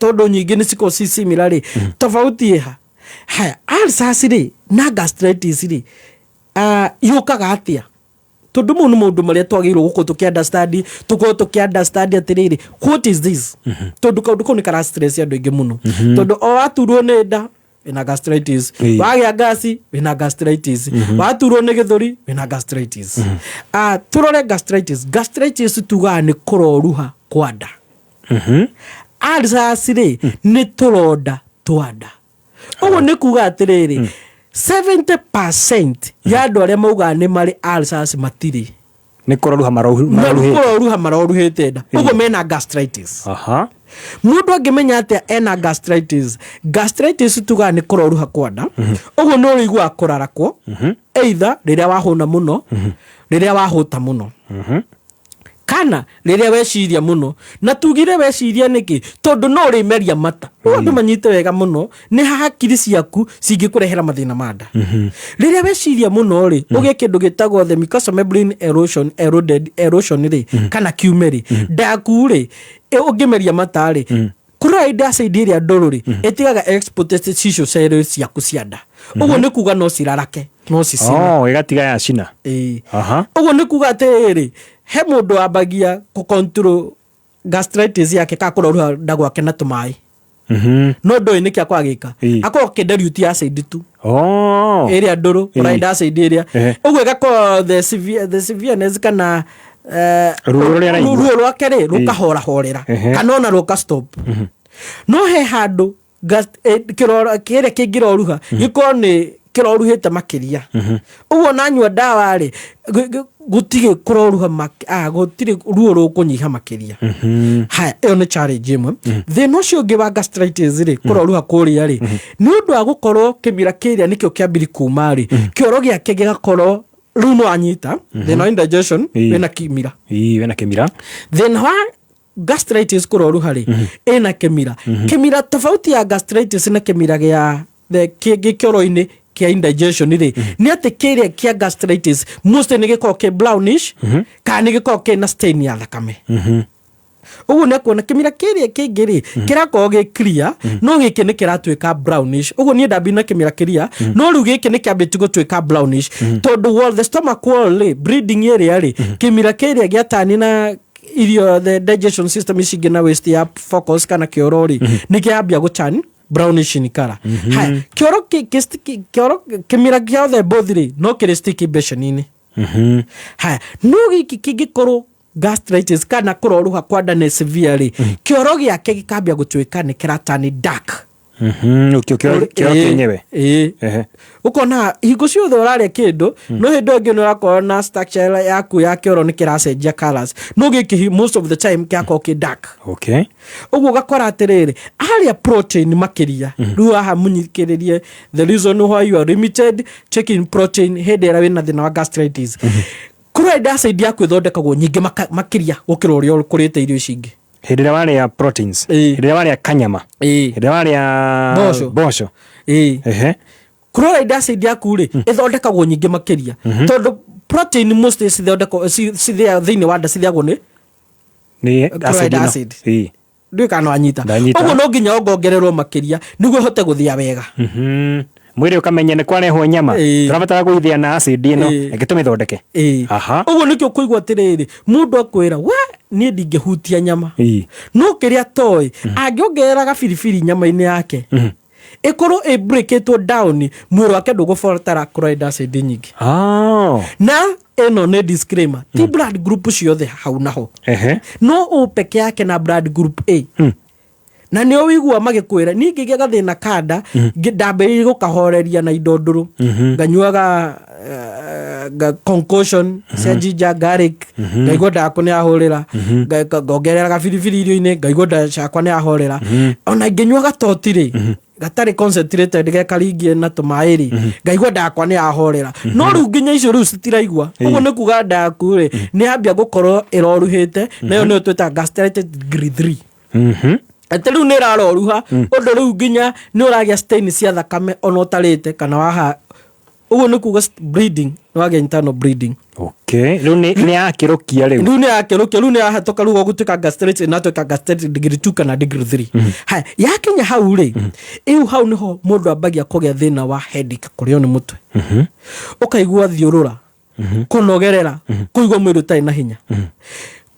tondũ nyingĩ nĩ cikoragwo ci similar rĩ, tofauti ĩha? Haya, ulcers rĩ na gastritis rĩ, yũkaga atĩa? Tondũ mau nĩ maũndũ marĩa twagĩrĩirwo gũkorwo tũkĩ understand, tũkorwo tũkĩ understand atĩrĩrĩ, what is this? Tondũ kaũndũ kau nĩ kara stress andũ aingĩ mũno. Tondũ o waturwo nĩ nda, wĩna gastritis. Wagĩa ngasi, wĩna gastritis. Waturwo nĩ gĩthũri, wĩna gastritis. Ah, tũrore gastritis. Gastritis tugaga nĩ kũroruha kwa nda. Ulcers rĩ, nĩ tũronda twa nda. Ũguo nĩ kuga atĩrĩrĩ, 70% ya andũ arĩa maugaga nĩ marĩ ulcers matirĩ. Nĩ kũroruha maroruhĩte. Kũroruha maroruhĩte nda, ũguo mena gastritis. Mũndũ angĩmenya atĩa ena gastritis? Gastritis tugaga nĩ kũroruha kwa nda. Ũguo nĩ ũrĩiguaga kũrarakwo, either rĩrĩa wahũna mũno, rĩrĩa wahũta mũno, kana rĩrĩa weciria mũno. Na tugire weciria nĩkĩ? Tondũ no ũrĩmeria mata. Ũguo andũ manyite wega mũno nĩ ha hakiri ciaku cingĩkũrehera mathĩna ma nda. Rĩrĩa weciria mũno rĩ, ũgĩe kĩndũ gĩtagwo the mucosal membrane erosion, eroded erosion rĩ, kana kiume rĩ, nda yaku rĩ, ũngĩmeria mata rĩ, chloride acid ĩrĩa ndũrũ rĩ, ĩtigaga exposed tissue cells ciaku cia nda. Ũguo nĩ kuga no cirarake, no cicine. Oh, ĩgatiga yacina. Ĩĩ. Ũguo nĩ kuga atĩrĩrĩ, he mũndũ wambagia kũ control gastritis yake kana kũroruha nda gwake na tũmaĩ, no ndũĩ nĩkĩ akorwo agĩka. Akorwo akĩ acid tu ĩrĩa ndũrũ, chloride acid ĩrĩa. Ũguo ĩgakorwo the severeness kana Ruo rũrĩa araigua. Ruo rwake rĩ, rũkahorahorera kana ona rũka stop. No he handũ kĩrĩa kĩngĩroruha gĩkorwo nĩ kĩroruhĩte makĩria. Ũguo nanyua ndawa rĩ, gũtirĩ kũroruha gũtirĩ ruo rũkũnyiha makĩria. Haya, ĩyo nĩ challenge ĩmwe. Thĩna ũcio ũngĩ wa gastritis rĩ, kũroruha kũrĩa rĩ, nĩ ũndũ wa gũkorwo kĩmira kĩrĩa nĩkĩo kĩambiri kuma rĩ, kĩoro gĩake gĩgakorwo rĩu no anyita thĩna wa indigestion wĩna kĩmira. Ĩĩ, wĩna kĩmira. Thĩna wa gastritis kũroruha rĩ, ĩna kĩmira. Kĩmira, tofauti ya gastritis na kĩmira gĩa kĩngĩ kĩoro-inĩ kĩa indigestion rĩ, nĩ atĩ kĩrĩa kĩa gastritis mostly nĩ gĩkoragwo kĩ brownish kana nĩ gĩkoragwo kĩna stain ya thakame. Ũguo nĩ kuona kĩmira kĩrĩa kĩngĩ rĩ, kĩrakorwo gĩ clear, no gĩkĩ nĩ kĩratuĩka brownish. Ũguo niĩ ndambi na kĩmira kĩria, no rĩu gĩkĩ nĩ kĩambĩtie gũtuĩka brownish, tondũ wall, the stomach wall rĩ, bleeding ĩrĩa rĩ, kĩmira kĩrĩa gĩatani na irio, the digestion system ici ingĩ na waste ya focus kana kĩoro rĩ, nĩ kĩambia gũchan brownish in color. Haya, kĩoro kĩoro kĩmira gĩothe both rĩ, no kĩrĩ sticky beceni-inĩ. Haya, no gĩkĩ kĩngĩkorwo gastritis kana kũroruha kwa nda nĩ severe rĩ, kĩoro gĩake gĩkambia gũtuĩka nĩ kĩratani dark. Kĩo kĩoro kĩenyewe. Ĩĩ. Ũkona hingo ciothe ũrarĩa kĩndũ, no hĩndĩ ĩyo ĩngĩ nĩ ũrakorwo na structure yaku ya kĩoro nĩ kĩracenjia colours, no gĩkĩ most of the time kĩrakorwo kĩ dark. Ũguo ũgakora atĩrĩrĩ, harĩa protein makĩria rĩu haha mũnyikĩrĩrie, the reason why you are limited taking protein hĩndĩ ĩrĩa wĩna thĩna wa gastritis, chloride acid yaku ĩthondekagwo nyingĩ makĩria gũkĩra ũrĩa ũkũrĩte irio ici ingĩ. Hĩndĩ ĩrĩa warĩa proteins, hĩndĩ ĩrĩa warĩa kanyama, hĩndĩ ĩrĩa warĩa Mboco. Mboco. Chloride acid yaku rĩ, ĩthondekagwo nyingĩ makĩria, tondũ protein mostly cithondekwo cithĩa thĩinĩ wa nda, cithĩagwo nĩ nĩ chloride acid ĩno. Acid. Ndiũĩ kana wanyita. Ndanyita. Ũguo no nginya ongongererwo makĩria nĩguo ĩhote gũthĩa wega. Mwĩrĩ ũkamenya nĩ kwarehwo nyama, tũrabatara gũithĩa na acid ĩno, reke tũmĩthondeke. Ũguo nĩkĩo kũigua atĩrĩrĩ, mũndũ akwĩra we niĩ ndingĩhutia nyama, no kĩrĩa toĩ, angĩongerera gabiribiri nyama-inĩ yake, ĩkorwo ĩ breakĩtwo down, mwĩrĩ wake ndũgũbatara chloride acid nyingĩ. Na ĩno nĩ disclaimer, ti blood group ciothe hau naho. No O peke yake na blood group A. Na nĩo wĩigua magĩkwĩra niĩ ngĩgĩa gathĩna kanda, ndambĩrĩirie gũkahoreria na indo ndũrũ. Nganyuaga concoction cia ginger garlic, ngaigua nda yakwa nĩ yahũrĩra. Ngongerera gabiribiri irio-inĩ, ngaigua nda ciakwa nĩ yahorera. Ona ingĩnyua gatoti rĩ, gatarĩ concentrated, gekaringie na tũmaĩ rĩ, ngaigua nda yakwa nĩ yahorera. No rĩu nginya icio rĩu citiraigua. Ũguo nĩ kuga nda yaku rĩ, nĩ yambia gũkorwo ĩroruhĩte, nayo nĩyo twĩtaga gastritis grade 3. Atĩ rĩu nĩ ĩraroruha ũndũ rĩu nginya nĩ ũragĩa stain cia thakame ona ũtarĩte kana waha Ũguo nĩ kuga bleeding nĩ wagĩa internal bleeding. Okay, rĩu nĩ yakĩrũkia rĩu. Rĩu nĩ yakĩrũkia, rĩu nĩ yahĩtũka, rĩu gũtuĩka gastritis, ĩnatuĩka gastritis degree 2 kana degree 3. Haya, yakinya hau rĩ, ĩu hau nĩho mũndũ ambagia kũgĩa thĩna wa headache, kũrĩo nĩ mũtwe, ũkaigua thiũrũra, kũnogerera, kũigua mwĩrĩ ũtarĩ na hinya.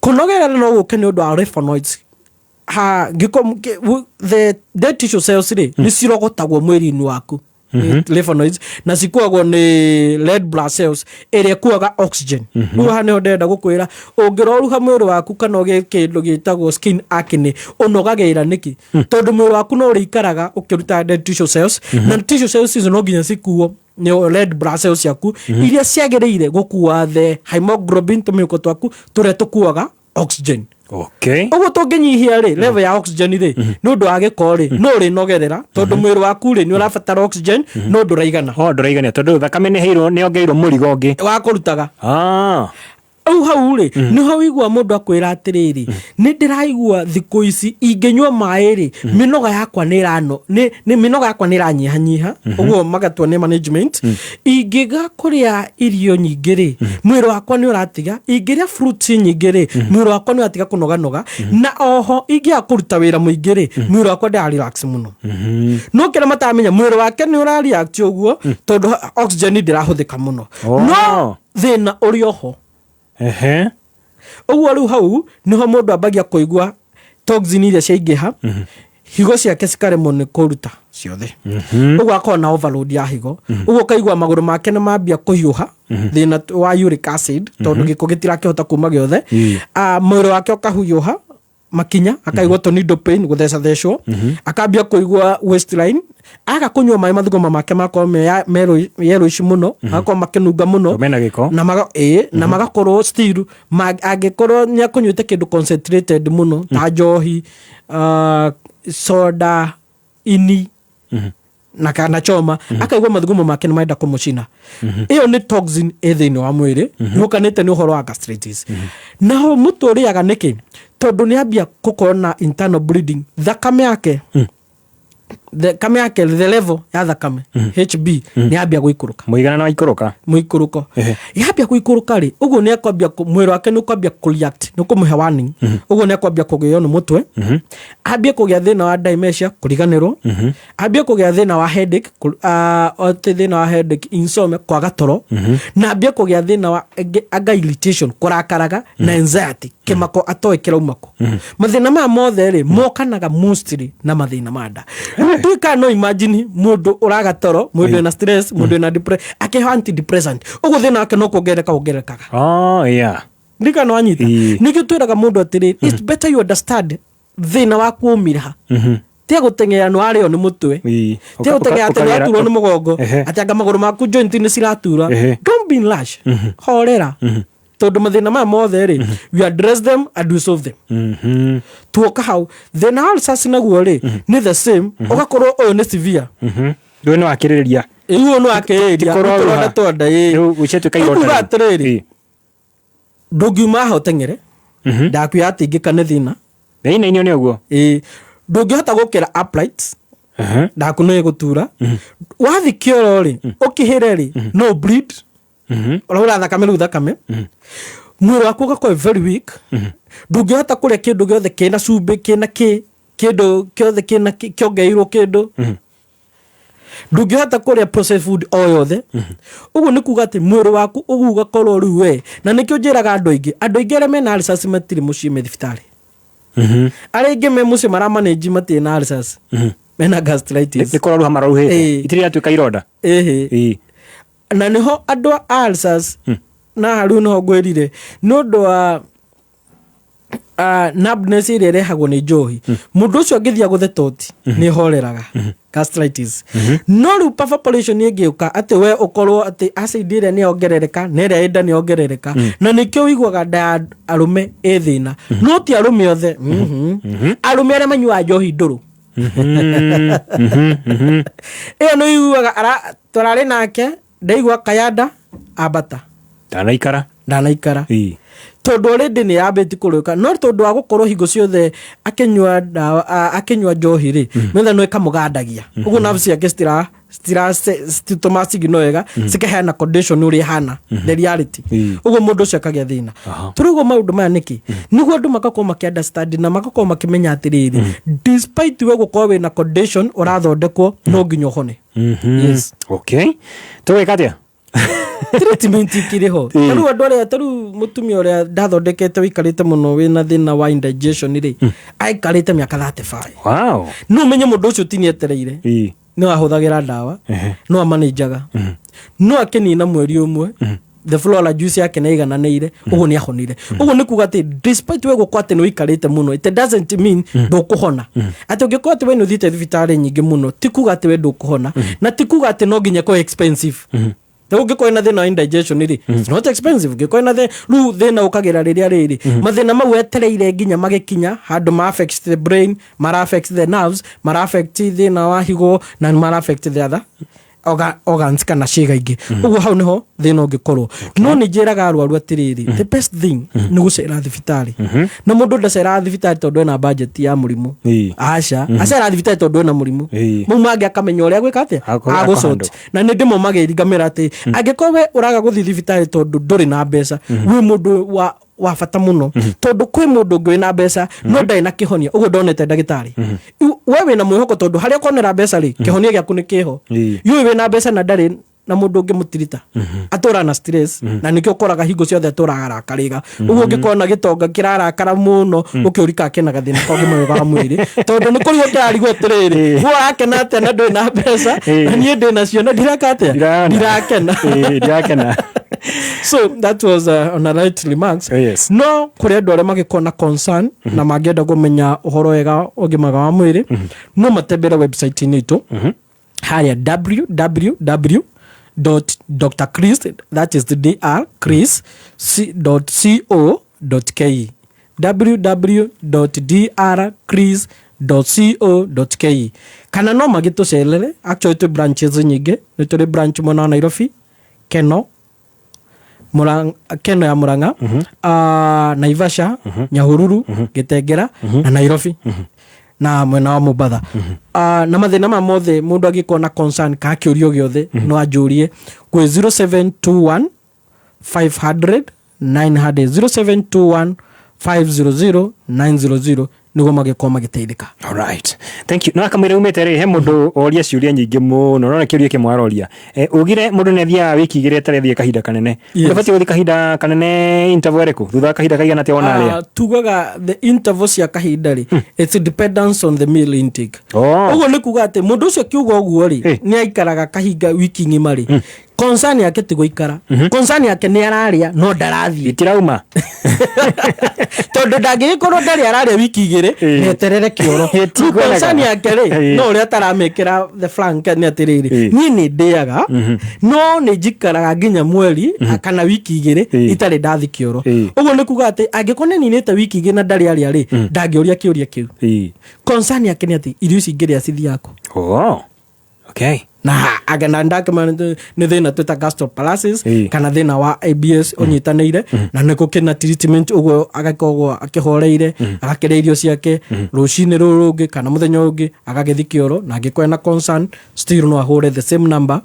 Kũnogerera no gũke nĩ ũndũ wa lymphonoids ha ngĩko the dead tissue cells rĩ, nĩ cirogotagwo mwĩrĩ-inĩ waku. Lymphonoids na cikuagwo nĩ red blood cells ĩrĩa ĩkuaga oxygen. Rĩu haha nĩho ndĩrenda gũkwĩra, ũngĩroruha mwĩrĩ waku kana ũgĩe kĩndũ gĩtagwo skin acne, ũnogagĩra nĩkĩ? Tondũ mwĩrĩ waku no ũrĩikaraga ũkĩrutaga dead tissue cells, na tissue cells icio no nginya cikuo nĩ red blood cells ciaku iria ciagĩrĩire gũkua the hemoglobin, tũmĩhuko twaku tũrĩa tũkuaga oxygen. Ũguo tũngĩnyihia rĩ level ya oxygen rĩ, nĩ ũndũ wa gĩko rĩ, no ũrĩnogerera tondũ mwĩrĩ waku rĩ, nĩ ũrabatara oxygen no ndũraigana. O ndũraigania tondũ thakame nĩ heirwo, nĩ yongereirwo mũrigo ũngĩ wa kũrutaga. Rĩu hau rĩ, nĩho wĩigua mũndũ akwĩra atĩrĩrĩ, nĩ ndĩraigua thikũ ici ingĩnyua maĩ rĩ, mĩnoga yakwa nĩ ĩrano nĩ mĩnoga yakwa nĩ ĩranyihanyiha. Ũguo magatua nĩ management. Ingĩga kũrĩa irio nyingĩ rĩ, mwĩrĩ wakwa nĩ ũratiga. Ingĩrĩa fruits nyingĩ rĩ, mwĩrĩ wakwa nĩ ũratiga kũnoganoga. Na oho ingĩaga kũruta wĩra mũingĩ rĩ, mwĩrĩ wakwa ndĩra relax mũno. No kĩrĩa mataramenya, mwĩrĩ wake nĩ ũra react ũguo tondũ oxygen ndĩrahũthĩka mũno. No thĩna ũrĩ oho. Ũguo rĩu hau nĩho mũndũ ambagia kũigua toxin iria ciaingĩha, higo ciake cikaremwo nĩ kũruta ciothe. Ũguo akorwo na overload ya higo. Ũguo ũkaigua magũrũ make nĩ mambia kũhiũha, thĩna wa uric acid, tondũ gĩko gĩtirakĩhota kuma gĩothe. Mwĩrĩ wake ũkahiũha makinya, akaigua to needle pain, gũthecathecwo, akambia kũigua waistline, aga kũnyua maĩ, mathuguma make makorwo me yellowish mũno, magakorwo makĩnunga mũno. Mena gĩko. Na maga, ĩĩ, na magakorwo still angĩkorwo nĩ akũnyuĩte kĩndũ concentrated mũno ta njohi, soda, ini na kana choma, akaigua mathugumo make nĩ marenda kũmũcina. Ĩyo nĩ toxin ĩ thĩinĩ wa mwĩrĩ yũkanĩte nĩ ũhoro wa gastritis. Naho mũtwe ũrĩaga nĩkĩ? Tondũ nĩ ambia gũkorwo na internal bleeding, thakame yake, the level ya thakame, HB, nĩ yambia gũikũrũka. Mũigana wa ikũrũka. Mũikũrũko. Yambia gũikũrũka rĩ, ũguo nĩ akwambia mwĩrĩ wake nĩ ũkwambia kũreact, nĩ ũkũmũhe warning. Ũguo nĩ akwambia kũgĩo nĩ mũtwe, ambie kũgĩa thĩna wa dementia, kũriganĩrwo, ambie kũgĩa thĩna wa headache, atĩ thĩna wa headache, insomnia, kwaga toro, na ambie kũgĩa thĩna wa anger, irritation, kũrakaraga, na anxiety, kĩmako atoĩ kĩrauma kũ. Mathĩna maya mothe rĩ, mokanaga mostly na mathĩna ma nda. Rĩu tuĩkaga no imagine mũndũ ũraga toro, mũndũ wĩna stress, mũndũ wĩna depression, akĩheo antidepressant, ũguo thĩna wake no kuongerereka wongererekaga. Oh, yeah. Ndikana wanyita? Nĩkĩo twĩraga mũndũ atĩrĩ, it's better you understand thĩna waku umire ha, tia gũteng'era nĩ warĩo nĩ mũtwe, tia gũteng'era atĩ nĩ waturwo nĩ mũgongo, atĩ anga magũrũ maku joint nĩ ciratura. Don't be in rush, horera, tondũ mathĩna maya mothe rĩ, we address them and we solve them. Tuoka hau thĩna wa ulcers naguo rĩ, nĩ the same, ũgakorwo ũyũ nĩ severe. Rĩu nĩ wakĩrĩrĩria. Rĩu nĩ wakĩrĩrĩria. Ti kũrorũha. Tũronda twanda, ĩĩ. Rĩu gũciatuĩka ironda Ũkuga rĩu. atĩrĩrĩ, ndũngiuma haha ũteng'ere, ndaku yatingĩka nĩ thĩna. Thĩinĩ nĩ ũguo. Ĩĩ, ndũngĩhota gũkĩra upright, ndaku nĩ ĩgũtura. Wathi kĩoro rĩ, ũkĩhĩre rĩ, no bleed, ũraura thakame. Rĩu thakame, mwĩrĩ waku ũgakorwo very weak, ndũngĩhota kũrĩa kĩndũ gĩothe kĩna cumbĩ, kĩna kĩ kĩndũ kĩothe kĩna kĩongereirwo kĩndũ, ndũngĩhota kũrĩa processed food o yothe. Ũguo nĩ kuga atĩ mwĩrĩ waku ũguo ũgakorwo rĩu we, na nĩkĩo njĩraga andũ aingĩ, andũ aingĩ arĩa mena ulcers matirĩ mũciĩ, me thibitarĩ. Arĩa aingĩ me mũciĩ maramanĩnji matirĩ na ulcers, mena gastritis. Nĩ kũraruha mararuhĩte. Ĩĩ. Itirĩ yatuĩka ironda. Ĩhĩ. Na nĩho andũ a ulcers, na rĩu nĩho ngwĩrire nĩ ũndũ wa numbness ĩrĩa ĩrehagwo nĩ njohi, mũndũ ũcio angĩthiĩ agũthe toti nĩ horeraga gastritis. No rĩu perforation ĩngĩũka atĩ we ũkorwo atĩ acid ĩrĩa nĩ yongerereka na ĩrĩa ĩ nda nĩ yongerereka, na nĩkĩo ũiguaga nda ya arũme ĩ thĩna. No ti arũme othe. Arũme arĩa manyuaga njohi ndũrũ, ĩyo nĩ ũiguaga tũrarĩ nake, ndaigua kayanda ambata. Ndanaikara. Ndanaikara. Tondũ already nĩ yambĩtie kũrũka, no tondũ wa gũkorwo hingo ciothe akĩnyua ndawa, akĩnyua njohi rĩ, metha no ĩkamũgandagia ũguo, nerves ciake citira citira cititũma signal wega, cikaheana condition ũrĩa ĩhana, the reality. Ũguo mũndũ ũcio akagĩa thĩna. Tũrauga maũndũ maya nĩkĩ? Nĩguo andũ magakorwo makĩ understand na magakorwo makĩmenya atĩrĩrĩ, despite we gũkorwo wĩna condition ũrathondekwo, no nginya ũhone. Yes. Okay, tũgwĩka atĩa? Treatment ikĩrĩ ho. Tarĩu andũ arĩa, tarĩu mũtumia ũrĩa ndathondekete wĩikarĩte mũno wĩna thĩna wa indigestion rĩ, aikarĩte mĩaka 35. No ũmenye mũndũ ũcio ti nĩetereire, no ahũthagĩra ndawa, no amanĩnjaga, no akĩnina mweri ũmwe the flora juice yake nĩ aigananĩire, ũguo nĩ ahonire. Ũguo nĩ kuga atĩ despite we gũkorwo atĩ nĩ ũikarĩte mũno, it doesn't mean ndũkũhona. Atĩ ũngĩkorwo atĩ we nĩ ũthiĩte thibitarĩ nyingĩ mũno, ti kuga atĩ we ndũkũhona, na ti kuga atĩ no nginya ĩkorwo expensive. Rĩu ũngĩkorwo na thĩna wa indigestion rĩ, it's not expensive. Ũngĩkorwo na thĩna rĩu, thĩna ũkagĩra rĩrĩa rĩrĩ mathĩna mau wetereire nginya magĩkinya handũ ma affect the brain, mara affect the nerves, mara affect thĩna wa higo, na mara affect the other organs kana ciĩga ingĩ. Ũguo hau nĩho thĩna ũngĩkorwo. No nĩ njĩraga arwaru atĩrĩrĩ, the best thing nĩ gũcera thibitarĩ. Na mũndũ ndaceraga thibitarĩ tondũ ena budget ya mũrimũ, aca. Aceraga thibitarĩ tondũ ena mũrimũ. Mau mangĩ akamenya ũrĩa gwĩka atĩa, agũsort. Akũhandle. Na nĩ ndĩmomagĩri ngamĩra atĩ angĩkorwo we ũraga gũthiĩ thibitarĩ tondũ ndũrĩ na mbeca, wĩ mũndũ wa bata mũno, tondũ kwĩ mũndũ ũngĩ wĩna mbeca no ndarĩ na kĩhonia, ũguo ndonete ndagĩtarĩ. We wĩna mwĩhoko tondũ harĩa ũkonera mbeca rĩ, kĩhonia gĩaku nĩ kĩho. Yũĩ wĩna mbeca na ndarĩ na mũndũ ũngĩmũtirita, atũraga na stress, na nĩkĩo ũkoraga hingo ciothe atũraga arakarĩga ũguo. Ũngĩkorwo na gĩtonga kĩrarakara mũno, ũkĩũrika kena gathĩna kangĩ magego ga mwĩrĩ, tondũ nĩ kũrigwo kĩrarigwo atĩrĩrĩ, we ũrakena atĩa na ndũrĩ na mbeca, na niĩ ndĩ nacio na ndireka atĩa? Ndirakena. Ndirakena. So that was on a light remarks. No kũrĩ andũ arĩa magĩkorwo na concern na mangĩenda kũmenya ũhoro wega ũgima wa mwĩrĩ, no matembere website-inĩ itũ harĩa www dr chris, that is the dr chris c dot co dot ke, www dr chris co dot ke, kana no magĩtũcerere. Actually twĩ branches nyingĩ. Nĩ tũrĩ branch mwena wa Nairobi, Keno, Keno ya Murang'a, Naivasha, Nyahururu, Gĩtengera na Nairobi na mwena wa Mombatha. Na mathĩna ma mothe mũndũ angĩkorwo na concern kana kĩũrio gĩothe, no anjũrie kwĩ 0721 500 900, 0721 500 900, nĩguo magĩkorwo magĩteithĩka. Alright. Thank you. No akamwĩra umĩte rĩ, he mũndũ oria ciũria nyingĩ mũno. Nona kĩũria kĩmwe aroria. Ugire mũndũ nĩ athiaga wiki 2 atarĩ athiĩ kahinda kanene. Yes. Ũbatiĩ gũthiĩ kahinda kanene interval ĩrĩkũ? Thutha wa kahinda kaigana atĩa wona arĩa? Tugaga the interval cia kahinda rĩ, it's dependence on the meal intake. Ũguo nĩ kuga atĩ mũndũ ũcio akiuga ũguo rĩ, nĩ aikaraga kahinga wiki ng'ima rĩ, concern yake ti gũikara, concern yake nĩ ararĩa no ndarathiĩ. Itirauma. Tondũ ndangĩgĩkorwo ndarĩ ararĩa wiki 2 neterere kĩoro. Rĩu concern yake rĩ, no ũrĩa ataramĩkĩra the flank nĩ atĩrĩrĩ, niĩ nĩ ndĩaga no nĩ njikaraga nginya mweri kana wiki 2 itarĩ ndathi kĩoro. Ũguo nĩ kuga atĩ angĩkorwo nĩ ninĩte wiki 2 na ndarĩ arĩa rĩ, ndangĩũria kĩũria kĩu. Concern yake nĩ atĩ irio ici ngĩrĩa cithiaga kũ? Oh. Okay. Na agana ndakema nĩ thĩna twĩta gastroparesis kana thĩna wa IBS ũnyitanĩire, na nĩ gũkĩna treatment. Ũguo agakorwo akĩhoreire, agakĩrĩa irio ciake, rũcinĩ rũrũ rũngĩ kana mũthenya ũngĩ agagĩthi kĩoro. Na angĩkorwo ena concern still no ahũre the same number,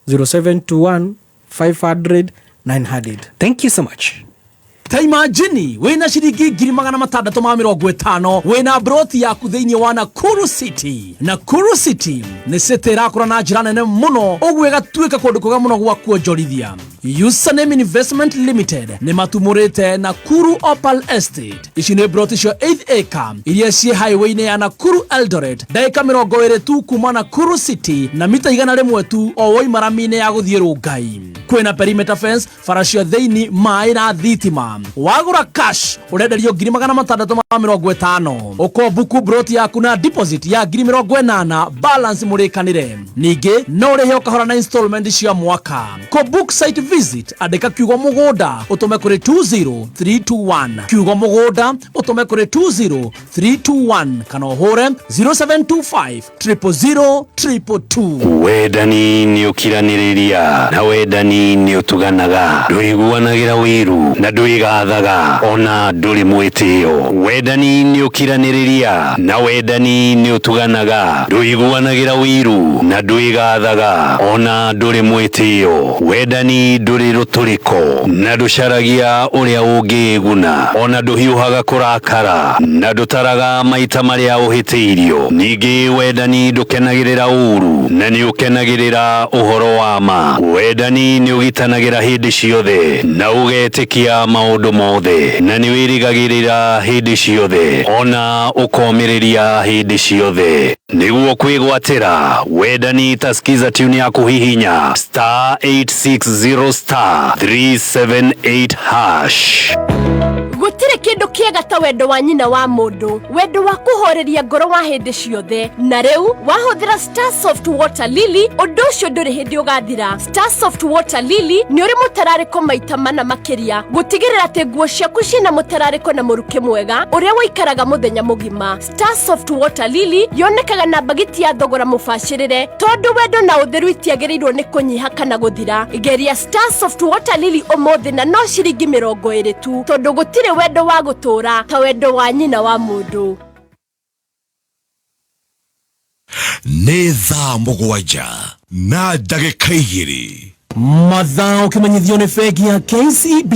0721 500 900. Thank you so much. Ta imagine wina ciringi 650,000, wina broti yaku thiini wa Nakuru City. Nakuru City nĩ city ĩrakũra na njĩra nene mũno, ũguo ĩgatuĩka kũndũ kwega mũno gwa kuonjorithia. Username Investment Limited nĩ matumũrĩte Nakuru Opal Estate. Ici nĩ broti cia 8 acre iria ciĩ highway-inĩ ya Nakuru Eldoret, ndagĩka 20 tu kuma Nakuru City na mita 100 tu o woima rami-inĩ ya gũthiĩ Rongai. Kwĩna perimeter fence, bara cia thĩinĩ, maĩ na thitima. Wagũra cash ũrenderio 650,000. Ũkombuku broti yaku na deposit ya 80,000, balance mũrĩkanĩre. Ningĩ no ũrĩhe o kahora na installment cia mwaka. Kũ book site visit, andĩka kiugo mũgũnda ũtũme kũrĩ 20321, kiugo mũgũnda ũtũme kũrĩ 20321, kana ũhũre 0725 000 222. Wendani nĩ ũkiranĩrĩria, na wendani nĩ ũtuganaga, ndũiguanagĩra wĩru na ndwĩgathaga. Ndwĩgathaga ona ndũrĩ mwĩtĩo. Wendani nĩ ũkiranĩrĩria na wendani nĩ ũtuganaga. Ndũiguanagĩra ũiru na ndwĩgathaga ona ndũrĩ mwĩtĩo. Wendani ndũrĩ rũtũrĩko na ndũcaragia ũrĩa ũngĩĩguna ona ndũhiũhaga kũrakara na ndũtaraga maita marĩa ũhĩtĩirio. Ningĩ wendani ndũkenagĩrĩra ũũru na nĩ ũkenagĩrĩra ũhoro wa ma. Wendani nĩ ũgitanagĩra hĩndĩ ciothe na ũgetĩkia maũndũ mothe na nĩ wĩrĩgagĩrĩra hĩndĩ ciothe ona ũkomĩrĩria hĩndĩ ciothe. Nĩguo kwĩgwatĩra wendani ta skiza tune ya kũhihinya star 860 star 378 hash. Gũtirĩ kĩndũ kĩega ta wendo wa nyina wa mũndũ, wendo wa kũhoreria ngoro wa hĩndĩ ciothe. Na rĩu wahũthĩra Starsoft Water Lily, ũndũ ũcio ndũrĩ hĩndĩ ũgathira. Starsoft Water Lily nĩ ũrĩ mũtararĩko maita mana makĩria, gũtigĩrĩra atĩ nguo ciaku ciĩna mũtararĩko na mũrukĩ mwega ũrĩa ũikaraga mũthenya mũgima. Starsoft Water Lily yonekaga na mbagiti ya thogora mũbacĩrĩre, tondũ wendo na ũtheru itiagĩrĩirwo nĩ kũnyiha kana gũthira. Geria Starsoft Water Lily ũmũthĩ na no ciringi 20 tu, tondũ gũtirĩ wendo wa gũtũũra ta wendo wa nyina wa mũndũ. Nĩ thaa 7 na ndagĩka 2. Mathaa ũkĩmenyithio nĩ bengi ya KCB.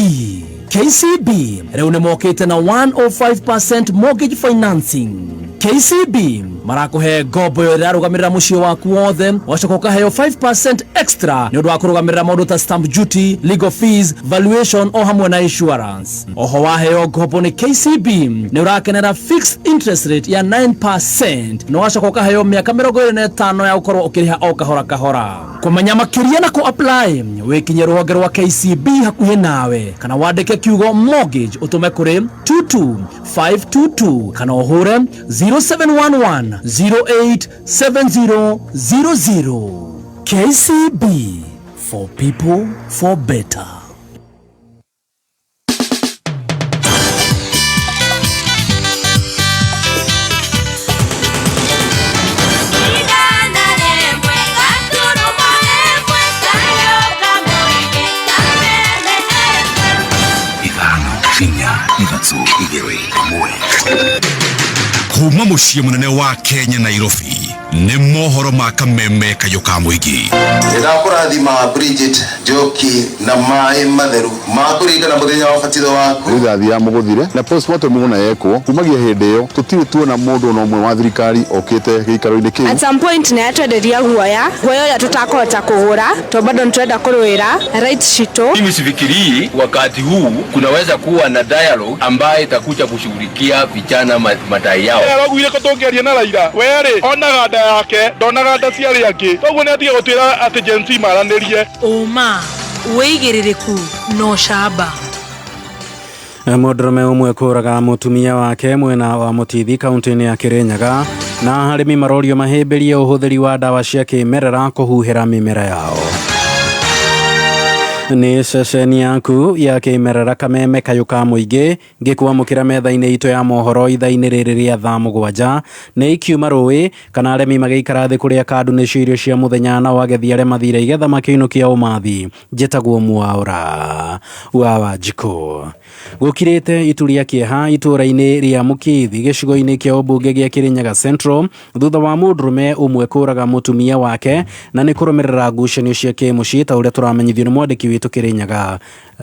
KCB rĩu nĩ mokĩte na 105% mortgage financing. KCB marakũhe ngombo ĩyo ĩrarũgamĩrĩra mũciĩ waku wothe, ũgacoka ũkaheo 5% extra nĩ ũndũ wa kũrũgamĩrĩra maũndũ ta stamp duty, legal fees, valuation o hamwe na insurance. Oho waheo ngombo nĩ KCB nĩ ũrakenera fixed interest rate ya 9% na ũgacoka ũkaheo mĩaka 25 ya gũkorwo ũkĩrĩha o kahora kahora. Kũmenya makĩria na kũ apply wĩkinye rũhonge rwa KCB hakuhĩ nawe kana wandĩke kiugo mortgage ũtũme kũrĩ 22522 kana ũhũre 0711 087000. KCB, for people for better. 5 4 3 2 1. Kuma mũciĩ mũnene wa Kenya Nairobi nĩ mohoro ma kameme kayũ ka mũingĩ. Nĩndakũrathima Bridget Njoki na maĩ matheru ma kũringana mũthenya wa ũbatitho waku. Rithathi ya mũgũthire na postmortem wona yekwo kumagia hĩndĩ ĩyo tũtirĩ tuona mũndũ ona ũmwe wa thirikari okĩte gĩikaro-inĩ kĩu. At some point nĩ atwenderia guoya, guoya ũrĩa tũtakũhota kũgũra to bado nĩtũrenda kũrũĩra rights citũ. Mimi sifikirii wakati huu kunaweza kuwa na dialogue ambaye itakuja kushughulikia vijana madai yao. Araugire ko tũngĩaria na Raila werĩ onaga nda yake ndonaga nda cia arĩa angĩ, koguo nĩ atige gũtwĩra atĩ Gen Z maranĩrie. Ũma, wĩigĩrĩrĩku na ũcamba. Mũndũrũme ũmwe kũraga mũtumia wake mwena wa Mũtithi kaunti-inĩ ya Kĩrĩnyaga, na arĩmi marorio mahĩmbĩrie ũhũthĩri wa ndawa cia kĩmerera kũhuhĩra mĩmera yao. Nĩ ceceni yaku ya kĩmerera kameme kayũ ka mũingĩ ngĩkwamũkĩra metha-inĩ itũ ya mohoro ithaa-inĩ rĩrĩ rĩa thaa 7. Nĩ ikiuma rũĩ kana arĩmi magĩikara thĩ kũrĩa kandu nĩcio irio cia mũthenya na wagethi arĩa mathire igetha makĩinũkia ũmathi. Njĩtagwo Mwaũra wa Wanjikũ. Gũkirĩte itu rĩa kĩeha itũũra-inĩ rĩa Mũkĩthi gĩcigo-inĩ kĩa ũmbunge gĩa Kĩrĩnyaga Central thutha wa mũndũrũme ũmwe kũraga mũtumia wake na nĩ kũrũmĩrĩra ngucanio cia kĩmũciĩ ta ũrĩa tũramenyithio nĩ mwandĩki witũ Kĩrĩnyaga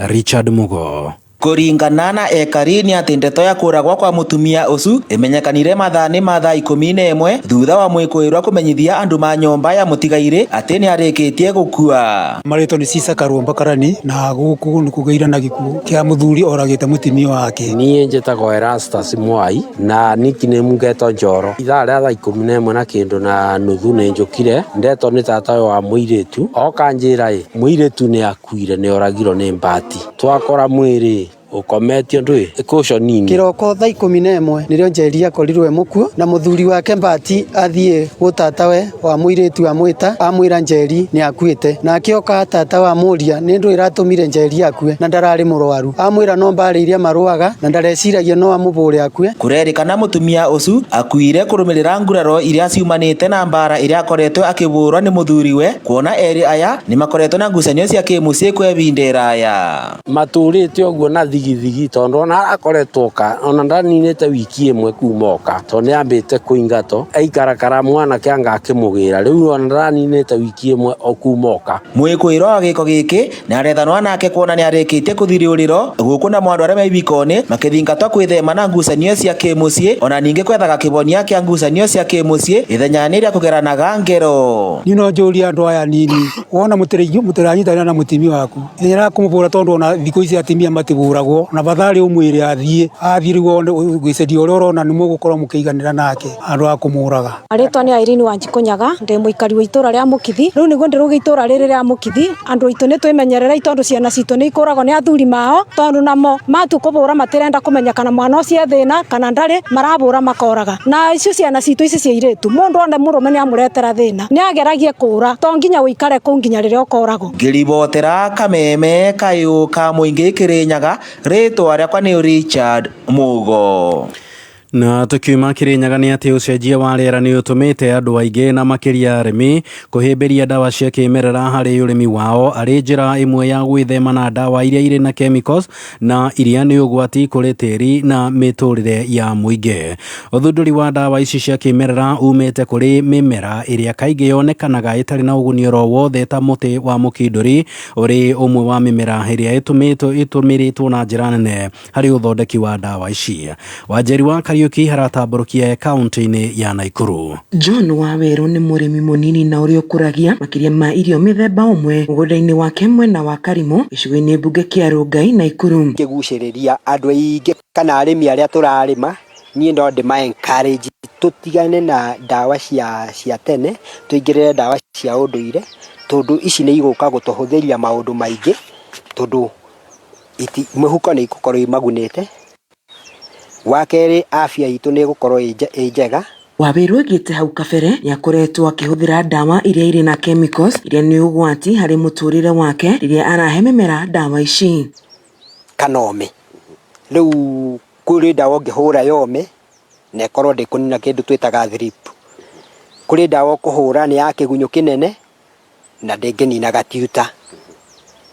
Richard Mugo. Kũringana na ekari nĩ atĩ ndeto ya kũragwo kwa mũtumia ũcu ĩmenyekanire mathaa-inĩ ma thaa 11 thutha wa mwĩkũĩrwo kũmenyithia andũ ma nyũmba ya mũtigairĩ atĩ nĩ arĩkĩtie gũkua. Marĩtwa nĩ Cisa Karũmba Karani na gũkũ nĩ kũgĩire na gĩkuũ kĩa mũthuri oragĩte mũtumia wake. Niĩ njĩtagwo Erastus Mwai na nickname ngetwo Njoro. Ithaa rĩa thaa 11 na kĩndũ na nuthu nĩ njũkire ndetwo nĩ tata ũyũ wa mũirĩtu oka njĩra ĩ mũirĩtu nĩ akuire nĩ oragirwo nĩ mbati. Twakora mwĩrĩ ukometio ndui ikuco nini. Kiroko thaa 11 nirio Njeri akorirwo e mukuo na muthuri wake Mbati athie gutatawe wa muiritu amwita amwira Njeri ni akuite nake oka tata wa muria ni ndu iratumire Njeri akue na ndarari murwaru amwira no mbari iria maruaga na ndareciragia no amubure akue. Kurerikana mutumia ucu akuire kurumirira nguraro iria ciumanite na mbara iria akoretwo akiburwo ni muthuriwe kuona eri aya ni makoretwo na ngucanio cia kimucii kwa ibinda iraya. Maturite uguo na thigithigi tondũ ona arakoretwo oka ona ndaninĩte wiki ĩmwe kuma oka tondũ nĩ ambĩte kũingatwo aikarakara mwanake anga akĩmũgĩra rĩu ona ndaninĩte wiki ĩmwe o kuma oka. Mwĩkũĩrwo wa gĩko gĩkĩ nĩarethanwo nake kuona nĩarĩkĩtie kũthiriũrĩro gũkũ namo andũ arĩa me ibiko-inĩ makĩthingatwo kwĩthema na ngucanio cia kĩmũciĩ ona ningĩ kwethaga kĩhonia kĩa ngucanio cia kĩmũciĩ ithenya-inĩ rĩa kũgeranaga ngero. Niĩ no njũrie andũ aya nini wona mũtiranyitanĩra na mũtumia waku ithenya rĩa kũmũbũra tondũ ona thikũ ici atumia matibũragwo na batharĩ ũmwĩre athiĩ athiĩ rĩu wone gwĩceria ũrĩa ũrona nĩ mũgũkorwo mũkĩiganĩra nake handũ ha kũmũraga. Rĩtwa nĩ Irene Wanjikũ Nyaga, ndĩ mũikari wa itũra rĩa Mũkithi. Rĩu nĩguo ndĩrauga itũra rĩrĩ rĩa Mũkithi, andũ aitũ nĩ twĩmenyererei tondũ ciana citũ nĩ ikũragwo nĩ athuri mao, tondũ namo matua kũbũra matirenda kũmenya kana mwana ũcio e thĩna kana ndarĩ, marabũra makoraga. Na icio ciana citũ ici cia airĩtu, mũndũ one mũrũme nĩ amũretera thĩna, nĩ ageragie kũra, to nginya ũikare kũu nginya rĩrĩa ũkoragwo. Ngĩribotera Kameme kayũ ka mũingĩ Kĩrĩnyaga, rĩtwa rĩakwa nĩ Richard Mugo. Na tukiuma Kirinyaga nĩ atĩ ũcenjia wa rĩera nĩ ũtũmĩte andũ aingĩ na makĩria arĩmi kũhĩmbĩria ndawa cia kĩmerera harĩ ũrĩmi wao arĩ njĩra ĩmwe ya gwĩthema na ndawa iria irĩ na chemicals na iria nĩ ũgwati kũrĩ tĩri na mĩtũrĩre ya mũingĩ. Ũthundũri wa ndawa ici cia kĩmerera umĩte kũrĩ mĩmera ĩrĩa kaingĩ yonekanaga ĩtarĩ na ũguni oro wothe ta mũtĩ wa mũkindũri ũrĩ ũmwe wa mĩmera ĩrĩa ĩtũmĩrĩtwo na njĩra nene harĩ ũthondeki wa ndawa ici. Wanjeri wa Kariuki haratambũrũkia kaunti-inĩ ya Nakuru. John Waweru nĩ mũrĩmi mũnini na ũrĩa ũkũragia makĩria ma irio mĩthemba ũmwe mũgũnda-inĩ wake mwena wa Karimũ gĩcigo-inĩ mbunge kĩa Rongai Nakuru. Ngĩgucĩrĩria andũ aingĩ kana arĩmi arĩa tũrarĩma, niĩ no ndĩma encourage tũtigane na ndawa cia tene, tũingĩrĩre ndawa cia ũndũire, tondũ ici nĩ igũka gũtũhũthĩria maũndũ maingĩ, tondũ mĩhuko nĩ igũkorwo imagunĩte. Wa kerĩ, afya itũ nĩ ĩgũkorwo ĩ njega. Waweru oigĩte hau kabere nĩakoretwo akĩhũthĩra ndawa iria irĩ na chemicals iria nĩ ũgwati harĩ mũtũrĩre wake rĩrĩa arahe mĩmera ndawa ici. Kana ome. Rĩu kũrĩ ndawa ũngĩhũra yome na ĩkorwo ndĩkũnina kĩndũ twĩtaga thrip. Kũrĩ ndawa ũkũhũra nĩ ya kĩgunyũ kĩnene na ndĩngĩnina gatiuta.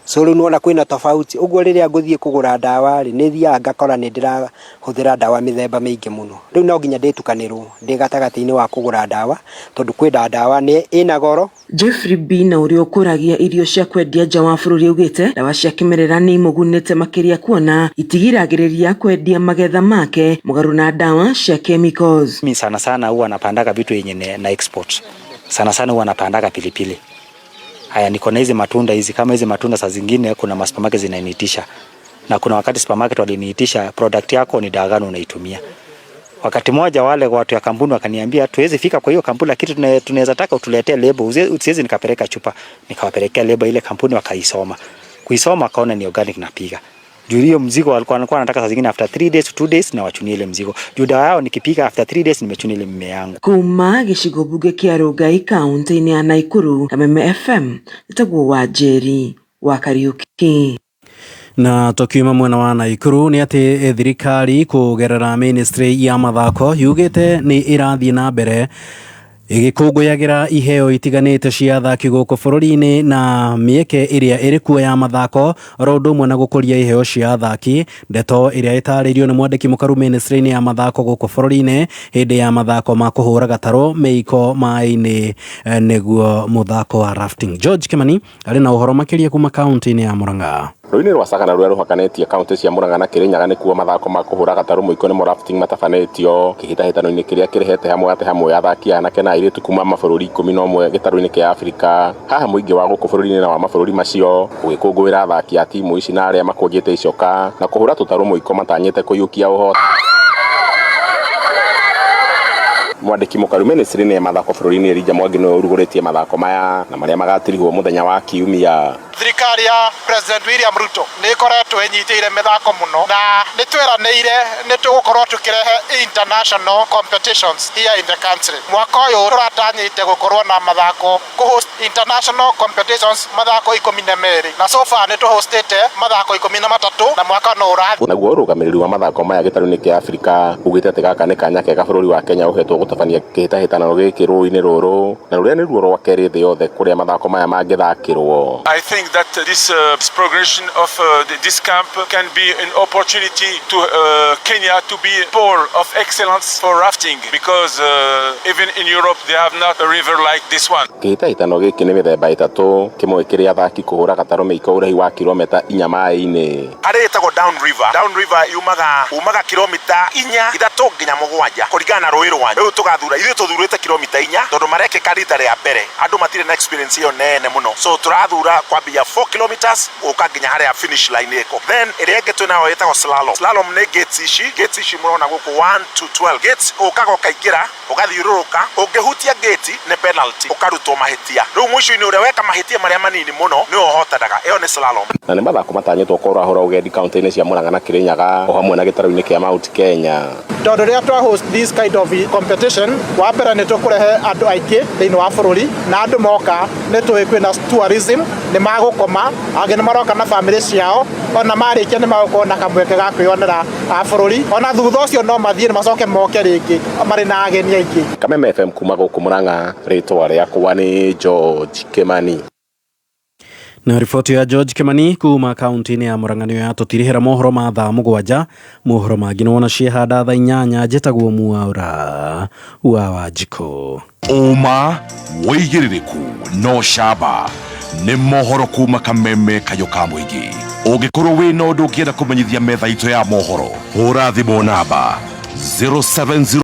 So rĩu nĩwona kwĩna tofauti. Ũguo rĩrĩa ngũthiĩ kũgũra ndawa rĩ, nĩ thiaga ngakora nĩ ndĩrahũthĩra ndawa mĩthemba mĩingĩ mũno. Rĩu no nginya ndĩtukanĩrwo ndĩ gatagatĩ-inĩ wa kũgũra ndawa, tondũ kwĩna ndawa nĩ ĩna goro. Jeffrey B na ũrĩa ũkũragia irio cia kwendia nja wa bũrũri augĩte ndawa cia kĩmerera nĩ imũgunĩte makĩria kuona itigiragĩrĩria kwendia magetha make mũgarũ na ndawa cia chemicals. Mimi sana sana huwa napandaga vitu yenye na export. Sana sana huwa napandaga pilipili. Haya, niko na hizi matunda hizi, kama hizi matunda saa zingine kuna ma supermarket zinaniitisha. Na kuna wakati supermarket waliniitisha product yako ni dawa gani unaitumia. Wakati mmoja wale watu ya kampuni wakaniambia tuwezi fika kwa hiyo kampuni lakini tunaweza taka utuletee lebo, usiwezi nikapeleka chupa. Nikawapelekea lebo ile kampuni wakaisoma. Kuisoma wakaona ni organic napiga. Juu hiyo mzigo walikuwa wanataka saa zingine after 3 days to 2 days na wachunie ile mzigo. Juu dawa yao nikipiga after 3 days nimechunia ile mimea yangu. Kuma gĩcigo mbunge kĩa Rongai kaunti-inĩ ya Nakuru, Kameme FM, ĩtagwo Wanjeri wa Kariuki. Na tukiuma mwena wa Nakuru nĩ atĩ thirikari kũgerera ministry ya mathako yugĩte nĩ ĩrathiĩ na mbere ĩgĩkũngũyagĩra iheo itiganĩte cia athaki gũkũ bũrũri-inĩ na mĩeke ĩrĩa ĩrĩ kuo ya mathako oro ũndũ ũmwe na gũkũria iheo cia athaki. Ndeto ĩrĩa ĩtarĩirio nĩ mwandĩki mũkaru ministry-inĩ ya mathako gũkũ bũrũri-inĩ hĩndĩ ya mathako ma kũhũra gatarũ mĩiko maĩ-inĩ nĩguo mũthako wa rafting. George Kimani arĩ na ũhoro makĩria kuma kaunti-inĩ ya Murang'a. Rũĩ-inĩ rwa Sagana rũrĩa rũhakanĩtie kaunti cia Murang'a na Kirinyaga nĩkuo mathako ma kũhũra gatarũ mũiko nĩmo rafting matabanĩtio kĩhĩtahĩtano-inĩ kĩrĩa kĩrehete hamwe ate hamwe athaki anake na airĩtu kuma mabũrũri 11 gĩtarũ-inĩ kĩa Afrika. Haha mũingĩ wa gũkũ bũrũri-inĩ na wa mabũrũri macio ũgĩkũngũĩra athaki a timu ici na arĩa makũnjĩte icoka na kũhũra tũtarũ mũiko matanyĩte kũiyũkia ũhoti. Mwandĩki mũkaru ministry-inĩ ya mathako bũrũri-inĩ Elijah Mwangi nĩwe ũrugũrĩtie mathako maya na marĩa magatirihwo mũthenya wa Kiumia. Thirikari ya President William Ruto nĩ ĩkoretwo ĩnyitĩire mĩthako mũno na nĩ tweranĩire nĩ tũgũkorwo tũkĩrehe international competitions here in the country. Mwaka ũyũ tũratanyĩte gũkorwo na mathako kũ-host international competitions mathako 12 na so far nĩ tũhostĩte mathako 13 na mwaka no ũrathiĩ. Naguo ũrũgamĩrĩri wa mathako maya gĩtarũ-inĩ kĩa Afrika ugĩte atĩ gaka nĩ kanya kega bũrũri wa Kenya ũhetwo gũtabania kĩhĩtahĩtano gĩkĩ rũĩ-inĩ rũrũ na rũrĩa nĩruo rwa kerĩ thĩ yothe kũrĩa mathako maya mangĩthakĩrwo. I think that this progression of this camp can be an opportunity to Kenya to be pole of excellence for rafting, because even in Europe they have not a river like this one. Kĩhĩtahĩtano gĩkĩ nĩ mĩthemba ĩtatũ, kĩmwe kĩrĩ athaki kũhũra gatarũ mĩiko ũraihu wa kilomita 4 maĩ-inĩ. Harĩ ĩtagwo down river. Down river yumaga kilomita 4, 3 nginya 7 kũringana na rũĩ rwanyu. Rĩu tũgathura, ithuĩ tũthurĩte kilomita 4 tondũ marekĩka rita rĩa mbere, andũ matirĩ na experience ĩyo nene mũno, so tũrathura kwambia 4 kilometers gũka nginya harĩa finish line ĩko. Then ĩrĩa ĩngĩ twĩnayo ĩtagwo slalom. Slalom nĩ gates ici, gates ici mũrona gũkũ 1 to 12 gates, ũkaga ũkaingĩra ũgathiũrũrũka, ũngĩhutia gate nĩ penalty, ũkarutwo mahĩtia. Rĩu mũico-inĩ ũrĩa weka mahĩtia marĩa manini mũno nĩwe ũhotanaga. Ĩyo nĩ slalom. Na nĩ mathako matanyĩtwo kũrahũra ũgendi kaunti-inĩ cia Murang'a na Kirinyaga o hamwe na gĩtarũ-inĩ kĩa Mount Kenya. Tondũ rĩrĩa twa host this kind of competition, wa mbere nĩ tũkũrehe andũ aingĩ thĩinĩ wa bũrũri, na andũ moka nĩ tũĩ kwĩna tourism, nĩ magũkoma, angĩ nĩ maroka na bamĩrĩ ciao, ona marĩkia nĩ magũkorwo na kamweke ga kwĩyonera bũrũri, ona thutha ũcio no mathiĩ macoke moke rĩngĩ marĩ na ageni aingĩ. Kameme FM kuma gũkũ Murang'a, rĩtwa rĩakwa nĩ George Kimani. Na riboti ya George Kimani kuma kaunti-inĩ ya Murang'a nĩyo yatũtirihĩra mohoro ma thaa 7. Mohoro mangĩ nĩwona ciehanda thaa 8. Njĩtagwo Mwaura wa Wanjikũ. Ũma, wĩigĩrĩrĩku no camba nĩ mohoro kuma Kameme kayũ ka mũingĩ. Ũngĩkorwo wĩna ũndũ ũngĩenda kũmenyithia metha itũ ya mohoro, hũra thimũ namba 070.